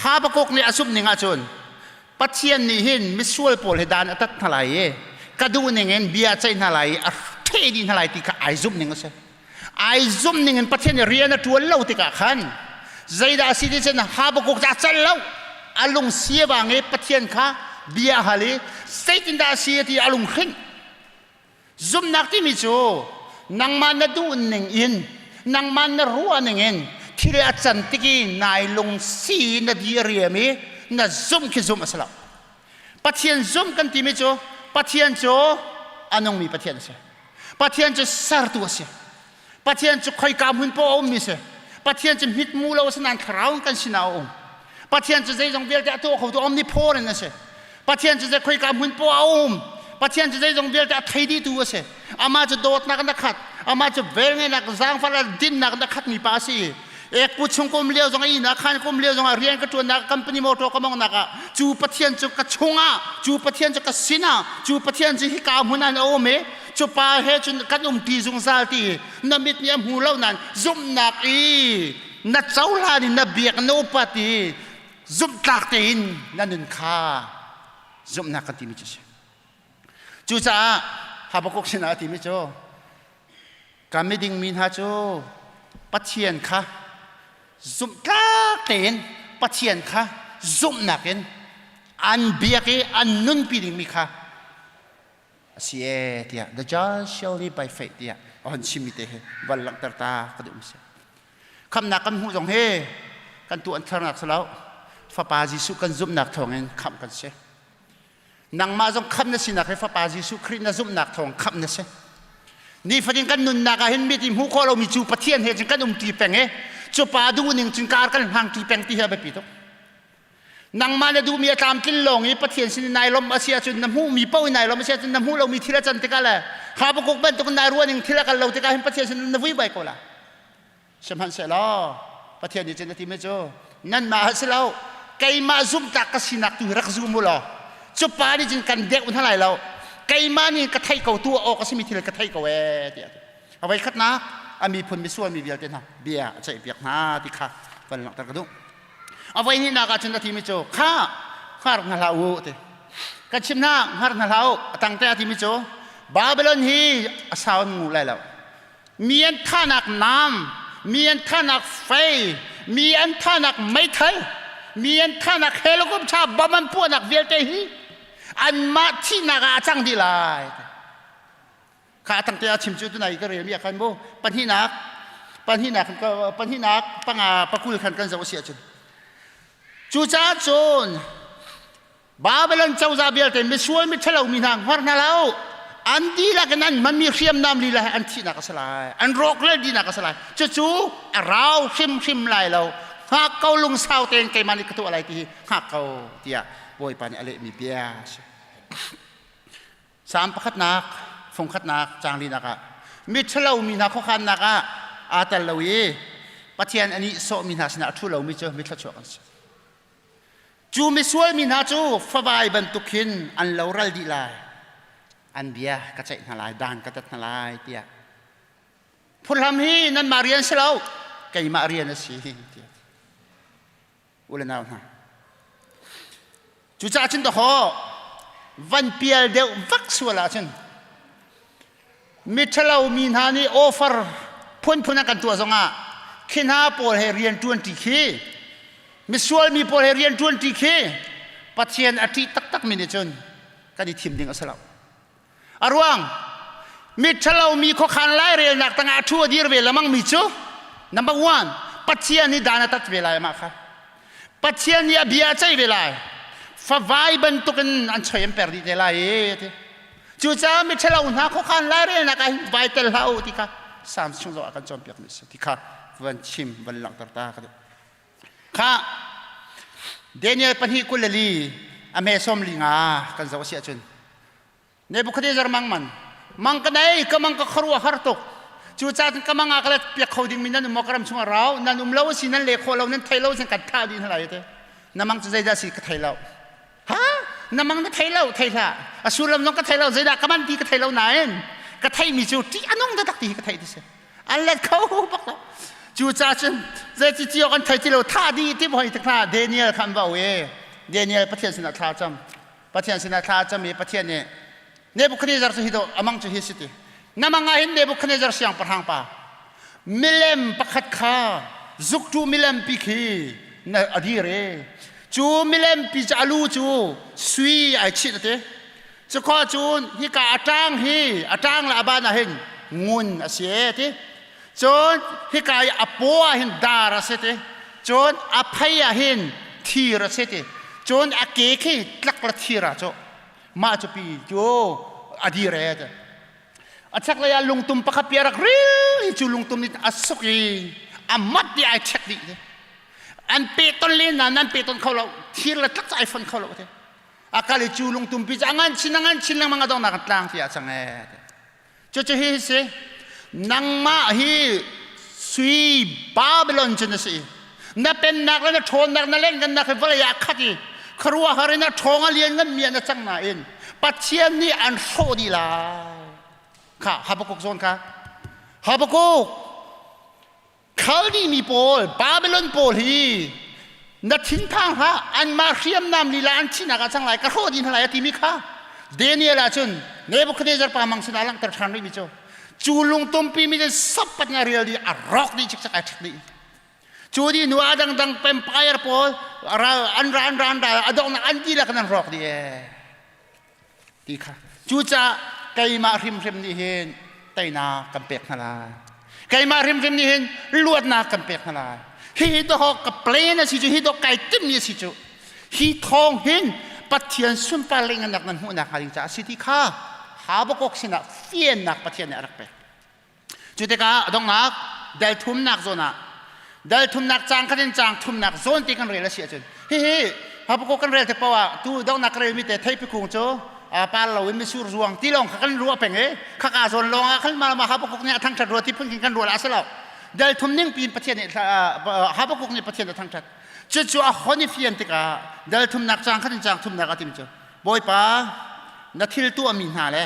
Habakkuk nih a zumh ning ahcun Pathian nih hin misual pawl hi dan a tat hna lai i ka duh ning in bia a ceih hna lai i a ṭheh dih hna lai ti kha ai zumh ning a si. Ai zumh ning in Pathian nih rian a ṭuan lo tikah khan zeidah a si ti cun Habakkuk cu a cal lo a lung sia vang i Pathian kha bia a hal i zeitindah a si ti a lung hring Zumhnak timi cu nangmah na duh ning in nangmah na ruah ning in thil a can tik i nai lungsi na diriam i na zumh khi zumh a si lo. Pathian zumh kan timi cu Pathian cu a nungmi Pathian a si. Pathian cu sertu a si. Pathian cu khoika hmun poah a ummi si. Pathian cu mitmu lo a si nain thlarau in kan sinah a um. Pathian cu zeizong vialte a tuah khotu omnipotent a si. Pathian cu zei khoika hmun poah a um. Pathian cu zeizong vialte a thei dihtu a si. Amah cu dawtnak in a khat. Amah cu velngeihnak, zaangfahnak, dinnak in a khatmi pa a si. Ekpu chung ka um lio zong inn ah khan ka um lio zongah rian ka ṭuannak company motor ka mongnak ah cu Pathian cu ka chungah cu Pathian cu ka sinah cu Pathian cu hika hmun ah a um i cu pa he cun kan umṭi zungzal ti na mit nih a hmu lo nain zumhnak i na cohlan in na biak na upat i zumhtlak tein na nun kha zumhnak kan timi cu a si. Cucaah Habakkuk sinah a timi cu ka miding mi hna cu Pathian kha zumhtlak tein Pathian kha zumhnak in an biak i an nunpi dingmi kha a si ee tiah the just shall live by faith tiah a hon chimmi te hi van langhter ta ka duh mi si khamnak kan hmuh zong hi kan tu an tharnak si lo fapa Jesuh kan zumhnak thawngin khamh kan si. Nangmah zong khamh na sinak hi Fapa Jesuh Khrih na zumhnak thawng khamh na si. Nifatin kan nunnak ah hin mit i hmuh khawh lomi cu Pathian he cun kan umṭi peng i cu pa duhning cun kar kan hlangṭi peng ti hi a biapi tuk. Nangmah na duhmi a tlamtlin lawng i Pathian sin i nai lawmh a si ahcun na hmuhmi paoh in nai lawmh a si ahcun na hmuh lomi thil a can tikah le Habakkuk bantuk in nai ruahning thil a kal lo tikah hin Pathian sin na vui bai ko la. Sihmanhsehlaw Pathian nih cun a timi cu nanmah ah si lo keimah zumhtlak ka sinak tu hi rak zum u law cu pa nih cun kan deuh hna lai lo keimah nih ka theih ko tu awk a simi thil ka theih ko ee tiah a voi khatnak a miphun misual mi vialte hna bia a ceihpiak hna ti kha van langhter ka duh. A voi hnihnak ah cun a timi cu kha hngar hna hlah u ti ka chim hna hngar hna hlah u a tang te a timi cu Babylon hi a sau an ngu lai lo. Mi an thahnak nam, mi an thahnak fei, mi an thahnak meithal, mi an thahnak helicopter bom an puahnak vialte hi anmah thihnak ah a cang dih lai. Kha a tangte a chim cu tunai ka rel mi ah khan mu pahnihnak pahnihnak pahnihnak panga pakul khan kan zoh a si ahcun cucaah cun Babylon cozah vialte misual miṭhalo mi hna hngar hna lo. An dihlak in an hmanmi hriamnam lila he an thihnak a si lai. An rawkral dihnak a si lai. Cucu a rau hrimhrim lai lo. Hngak ko lungsau tein keimah nih ka tuah lai ti hi hngak ko tiah Bawipa nih a lehmi bia a si. Salm pakhatnak, fungkhatnak, caang linak ah miṭhalo mi hna khuakhannak ah aa tel lo i Pathian a nihsawhmi hna sinah a ṭhu lomi cu mithluachuak an si. Cu misual mi hna cu favai bantuk hin an loral dih lai. An bia ka ceih hna lai, dan ka tat hna lai tiah. Phurhlam hi nanmah rian si lo, keimah rian a si tiah. U le nau hna. Cucaah cun dawhaw van pial deuh vak sual ahcun miṭhalo mi hna nih offer phunphun an kan tuah zongah khi hna pawl he rian ṭuanṭi khi misual mi pawl he rian ṭuanṭi khi Pathian a ṭih taktak mi nih cun kan i thim ding a si lo. A ruang miṭhalo mi khuakhan lairelnak tangah a ṭhu a dir ve lemang mi cu number one Pathian nih dan a tat ve lai amah kha. Pathian nih a bia a ceih ve lai. Favai bantukin an choi an per dih te lai i ti. Cucaah miṭhalo hna khuakhan lairelnak ah hin vai tel hlah u ti kha Psalms chung zong ah kan cawnpiakmi a si ti kha van chim van langhter ta ka duh. Kha Daniel 2:24 a hme 55 kan zoh a si ahcun Nebuchadnezzar mang man mang ka nei ka mang ka khuaruah har tuk cucaah cun ka mang ah ka let piak kho ding mi nan um maw ka ram chungah rau nan um lo a si nan le khawh lo nan thei lo sin kan thah dih hna lai te na mang cu zeidah si ka thei lo. Ha? Na mang na thei lo, thei hlah. A sullam zong ka thei lo, zeidah ka man ti ka thei lo nain ka theimi cu ṭih a nung taktak ti hi ka theih ti si. An let kho bak lo. Cucaah cun zeiti cio kan thei ti lo, thah dih ti hoi tik hna Daniel kha an va i Daniel Pathian sinah thla cam. Pathian sinah thla cam i Pathian nih Nebuchadnezzar cu hi dawh amang cu hi si ti. Na mang ah hin Nebuchadnezzar siangpahrang pa milem pakhat kha zuktu milem pi khi na a dir i cu milem pi cu a lu cu sui ai chih te cu khua cun hika a ṭang hi a ṭang le a ban ah hin ngun a si e ti cun hika i a paw ah hin dar a si ti cun a phei ah hin thir a si ti cun a ke khi tlak le thir ah cu mah cu pi cu a dir e ti A chaklei ah lungtum pakhat pi a rak ril i cu lungtum nih a suk i a mat ti ai check dih. An pehton len na nan pehton kho lo thir le tlak ai fon kho lo te. A kal i cu lungtum pi cu a ngan chin a ngan chin lengmang a dongnak an tlang ti ah cang e. Cu cu hi si nangmah hi sui Babylon cu na si. Na pennak le na ṭhawnnak na lengannak hi vawlei ah khat i khuaruahhar in a ṭhawng a lian ngan mi ah na cang nain Pathian nih an hrawh dih lai. Kha Habakkuk zawn kha Habakkuk Khaldi mi pawl Babylon pawl hi na thinphang hlah anmah hriamnam lila an thihnak ah cang lai ka hrawh dih hna lai a timi kha Daniel ah cun Nebuchadnezzar pa mang sinah langhter ṭhan rih mi cu cu lungtumpi mi sap pat nga rial dih a rawk dih cikcek ai ṭhek dih. Cu dih hnu ah dangdang empire pawl an ra an ra an ra a donghnak an dihlak in an rawk dih ee ti kha. Cucaah keimah hrimhrim nih hin teinak kan pek hna lai. Keimah hrimhrim nih hin luatnak kan pek hna lai. Hi dawh ka plan a si cu hi dawh kai timmi a si cu. Hi thawng hin Pathian sunpar le ngannak nan hmuhnak hnga ding caah a si ti kha Habakkuk sinah fiannak Pathian nih a rak pek. Cu tikah donghnak dal thumnak zawn ah dal thumnak caang khat in caang thumnak zawn ti kan rel a si ahcun hihi Habakkuk kan rel tik paoh ah tu donghnak ka relmi te theipi kung cu par lo in misur zuang ti lawng kha kan ruah peng i khaka zawn lawng ah khan ma Habakkuk nih a thangṭhat rua ti phun khin kan ruah la a si lo. Dal thum ning piin Pathian nih Habakkuk nih Pathian a thangṭhat. Cucu a hon i fian tikah dal thumnak caang khat in caang thumnak a tim cu Bawipa na thil tuahmi hna le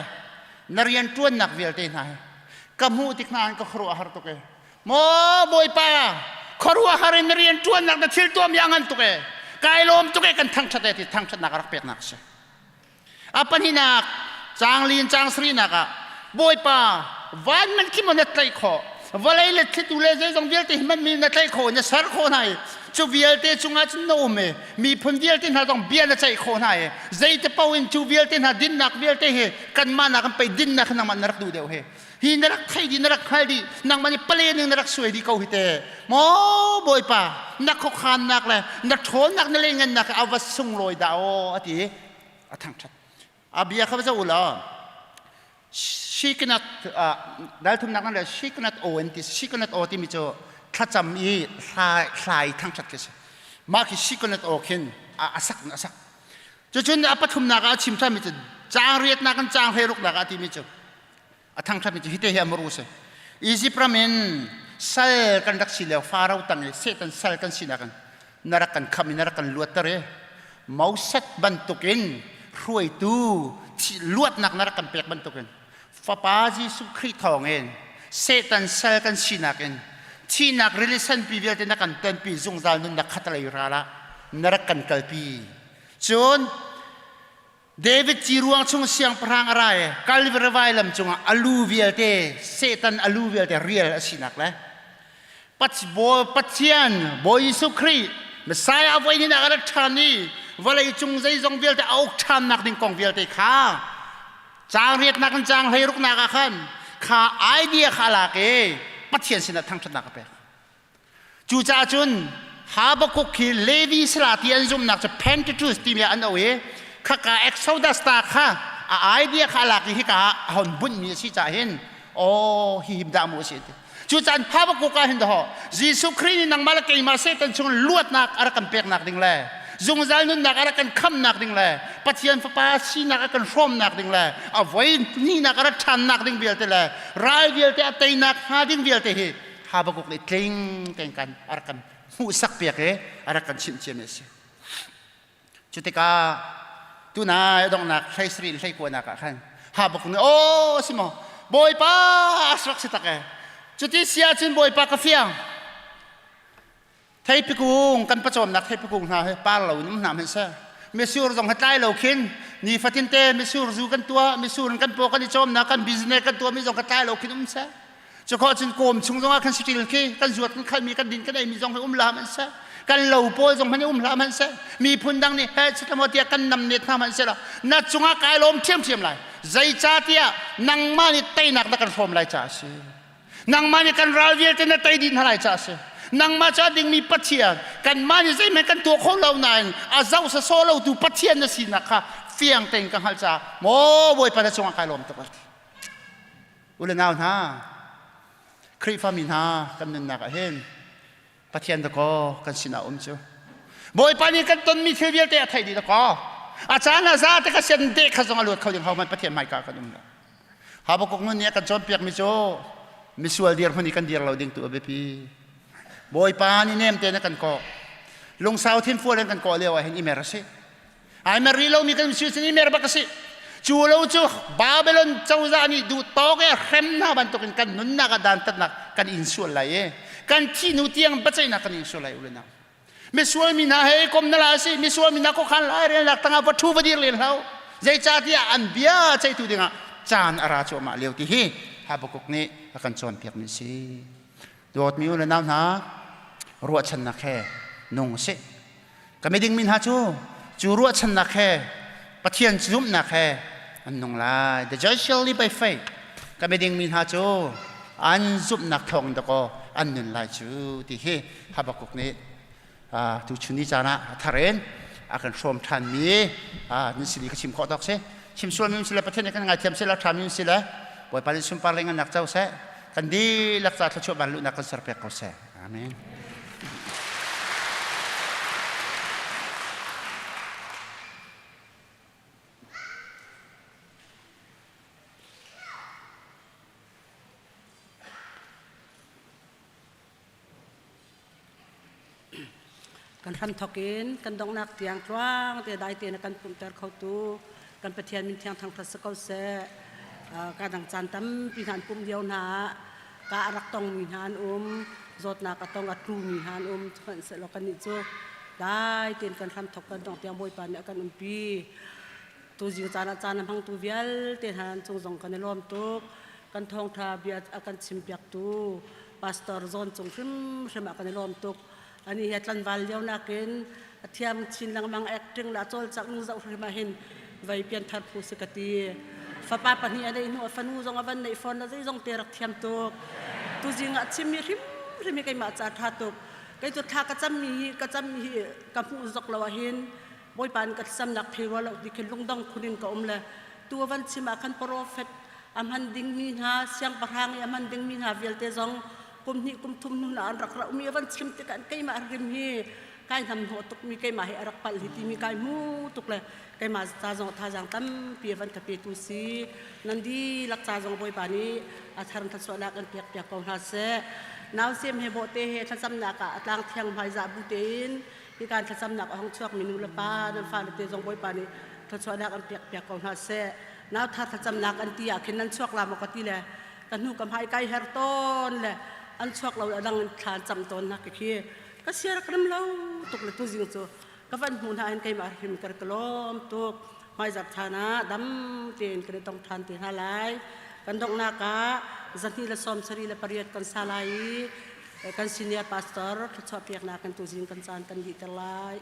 na rian ṭuannak vialte hna hi ka hmuh tik hna in ka khuaruah har tuk e. Maw Bawipa, khuaruahhar in na rian ṭuannak na thil tuahmi a ngan tuk e. Kai lawm tuk e kan thangṭhat e ti thangṭhatnak a rak peknak a si. A pahnihnak caang li in caang sarihnak ah Bawipa van man khi maw na tlaih khawh vawlei le thlitu le zeizong vialte hi man mi na tlaih khawh na ser khawh hna i cu vialte cungah cun na um i miphun vialte hna zong bia na ceih khawh hna i zeite paoh in cu vialte hna dinnak vialte hi kanmah nak in pei dinnak hi nangmah na rak duh deuh hi hi na rak thei dih na rak hngal dih nangmah nih pale ning na rak suai dih ko hi te maw Bawipa na khuakhannak le na ṭhawnnak na lengennak a va sunglawi dah aw a ti a thangṭhat a bia kha va zoh u law shikanat dal thumnak nan le shikanat o an ti shikanat o timi cu thlacam i hlai thangṭhat khi si mah khi shikanat o khin a sak a sak cucun a pathumnak ah a chim ṭhanmi cu caang riatnak in caang hleiruknak ah timi cu a thangṭhatmi cu hite hi a muru si Egypt ram in sal kan rak si lio Faro tang i Satan sal kan sinak in na rak kan khamh i na rak kan luatter i Moses bantukin hruaitu luatnak na rak kan pek bantukin Fapa Jesuh Khrih thawngin Satan sal kan sinak in thihnak rili senpi vialte na kan tonpi zungzal nunnak khatalei ral ah na rak kan kalpi cun David ci ruang chung siangpahrang a ra i Calvary vailam cungah a lu vialte Satan a lu vialte rial a sinak le Pathian Bawi Jesuh Khrih Messiah voi ni nak a rat ṭhan i vawlei cung zeizong vialte a uk ṭhannak ding kong vialte kha caang riatnak in caang hleiruknak ah khan kha idea kha a lak i Pathian sinah thangṭhatnak a pek. Cucaah cun Habakkuk khi Levi sala ti an zumhnak cu Pentateuch timi ah an auh i khaka Exodus ta kha a idea kha a lak i hika ah a hon bunhmi a si caah hin aw hi him dah mu a si ti. Cucaah Habakkuk ah hin daw Jesuh Khrih nih nangmah le keimah Satan chung luatnak a rak kan peknak ding le zungzal nunnak a rak kan khamnak ding le Pathian Fapa sinak a kan hrawmnak ding le a voi hnihnak a rat ṭhannak ding vialte le ral vialte a teinak hnga ding vialte hi Habakkuk nih tling tein kan a rak kan hmuhsak piak i a rak kan chimh ciami a si. Cu tikah tunai a donghnak hlei sarih hlei kuanak ah khan Habakkuk nih aw si maw Bawipa a rak si tak e cuti si ahcun Bawipa ka fiang theipi kung kan pawcawmnak theipi kung hna hi par lo in um hna hmanh seh misur zong hi tlai lo khin nifatin te misur zu kan tuah misur in kan paw kan i cawmnak kan business kan tuahmi zong ka tlai lo khin um seh cukhawh cun kawm chung zongah khan saṭil khi kan zuat kan khalmi kan din kan eimi zong hi um la hmanh seh kan lo pawl zong hmanh um hlah hmanh seh miphun dang nih he chitlamo tiah kan nam net hna hmanh seh law na cungah kai lawm ṭhiamṭhiam lai zeicahtiah nangmah nih teinak na kan hrawm lai caah a si Nangmah nih kan ral vialte na tei dih hna lai caah a si. Nangmah cu a dingmi Pathian, kanmah nih zeihmanh kan tuah kho lo nain a zoh sawsawh lotu Pathian na sinak kha fiang tein ka hngalh caah maw Bawipa na cungah kai lawm tuk a ti. U le nau hna, Khrihfa mi hna kan nunnak ah hin Pathian dakaw kan sinah um cu. Bawipa nih kan tonmi thil vialte a theih dih dakaw. A caan a za te ka sian deh kha zong a luat kho ding ho hmanh Pathian hmaika kan um lo. Habakkuk nun nih a kan cawnpiakmi cu misual dirhmun i kan dir lo ding tu a biapi. Bawipa nih nem tein a kan kawh. Lungsau thinfual in kan kawh lio ah hin i mer a si. Ai mer rih lomi kan si sin i mer bak a si. Cu lo cu Babylon cozah nih duh tawk e hrem hna bantukin kan nunnak ah dantatnak kan in sual lai i kan thih hnu tiang biaceihnak kan in sual lai u le nau. Misual mi hna he kom na la si misual mi hna khuakhan lai relnak tangah va ṭhu va dir len hlah zeicahtiah an bia ceihtu dingah caan a ra cuahmah lio ti hi Habakkuk nih a kan cawnpiakmi a si. Dawtmi u le nau hna ruahchannak he nung a si. Ka miding mi hna cu cu ruahchannak he Pathian zumhnak he an nung lai. The just shall live by faith. Ka miding mi hna cu an zumhnak thawng dakaw an nun lai cu ti hi Habakkuk nih tuchun ni caan ah a thar in a kan hrawm ṭhan mi ni sili ka chim khawh tawk si. Chim sual mi si le Pathian nih kan ngaithiam seh la ṭha mi si le Bawipa nih sunpar le ngannak co seh. Kan dihlak ca thluachuah van luhnak kan serpiak ko seh. Amen. Kan hramthawk in kan donghnak tiang tluang te dai tein a kan pumhter khotu kan Pathian min thiang thangṭhat si ko seh. Ka dang caan tampi hna an pumh lio hna ah ka a rak tongmi hna an um, zawtnak a tong a tlumi hna an um. Sihmanhsehlaw kannih cu dai tein kan hramthawk kan dongh tiang Bawipa nih a kan umpi. Tuzing caan ah caan a hmangtu vialte hna nan cung zong kan i lawm tuk. Kan thawngṭha bia a kan chimpiaktu Pastor Zawn cung hrimhrim ah kan i lawm tuk. Ani hi tlanval lio nakin a thiam chin lengmang acting le a cawlcangh ning zoh hrim ah hin vei pianthar phu si ka ti. Fapa pahnih a neih hnu a fanu zong a van neih fawn la zeizong te rak thiam tuk. Tuzing ah chimmi hrimhrim hi keimah ca ṭha tuk. Kei cu thla ka cammi hi ka cammi hi ka hmuh zok lo ahhin Bawipa nih ka thlacamnak thei rua lo ti khin lungdong phun in ka um le tu a van chim ah khan profet a hman dingmi hna siangpahrang i a hman dingmi hna vialte zong kum hnih kum thum hnu an rak rauhmi a van chim tikah keimah rim hi kai hnamhnawh tukmi keimah hi a rak palh hi timi kai hmu tuk le keimah ca zong thazaang tampi a van ka petu si nan dihlak ca zong Bawipa nih a thar thluachuahnak an pek piak ko hna seh nausem he bawhte he thlacamnak ah a tlang thiang hmaizah bu tein Hi kan thlacamnak a hong chuakmi nu le pa nan fale te zong Bawipa nih thluachuahnak an pek piak ko hna seh. Nau thar thlacamnak an ti ah khin nan chuak la maw ka ti le ka hnu ka hmai kai her tawn le an chuak lo le adang in thla an cam tawn na khi ka sia rak rem lo tuk le tuzing cu ka van hmu hna hin keimah hrim ka ka lawm tuk hmaizarh than ah dam tein kan i tong than te hna lai kan donghnak ah zahnih le sawm sarih le pariat kan sa lai i Kan senior pastor thluachuah peknak kan tuzing kan caan kan dihter lai.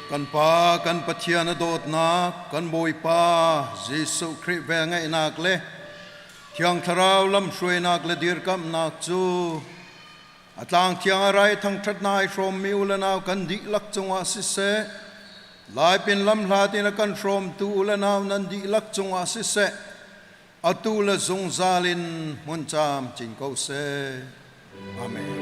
Kan Pa kan Pathian a dawtnak, kan Bawipa Jesuh Khrih velngeihnak le Thiang Thlarau lamhruainak le dirkamhnak cu a tlang thiang a rai thangṭhatnak ai hrawmmi u le nau kan dihlak cungah siseh, laipin lamhlat in a kan hrawmtu u le nau nan dihlak cungah siseh, atu le zungzal in hmun camcin ko seh. Amen.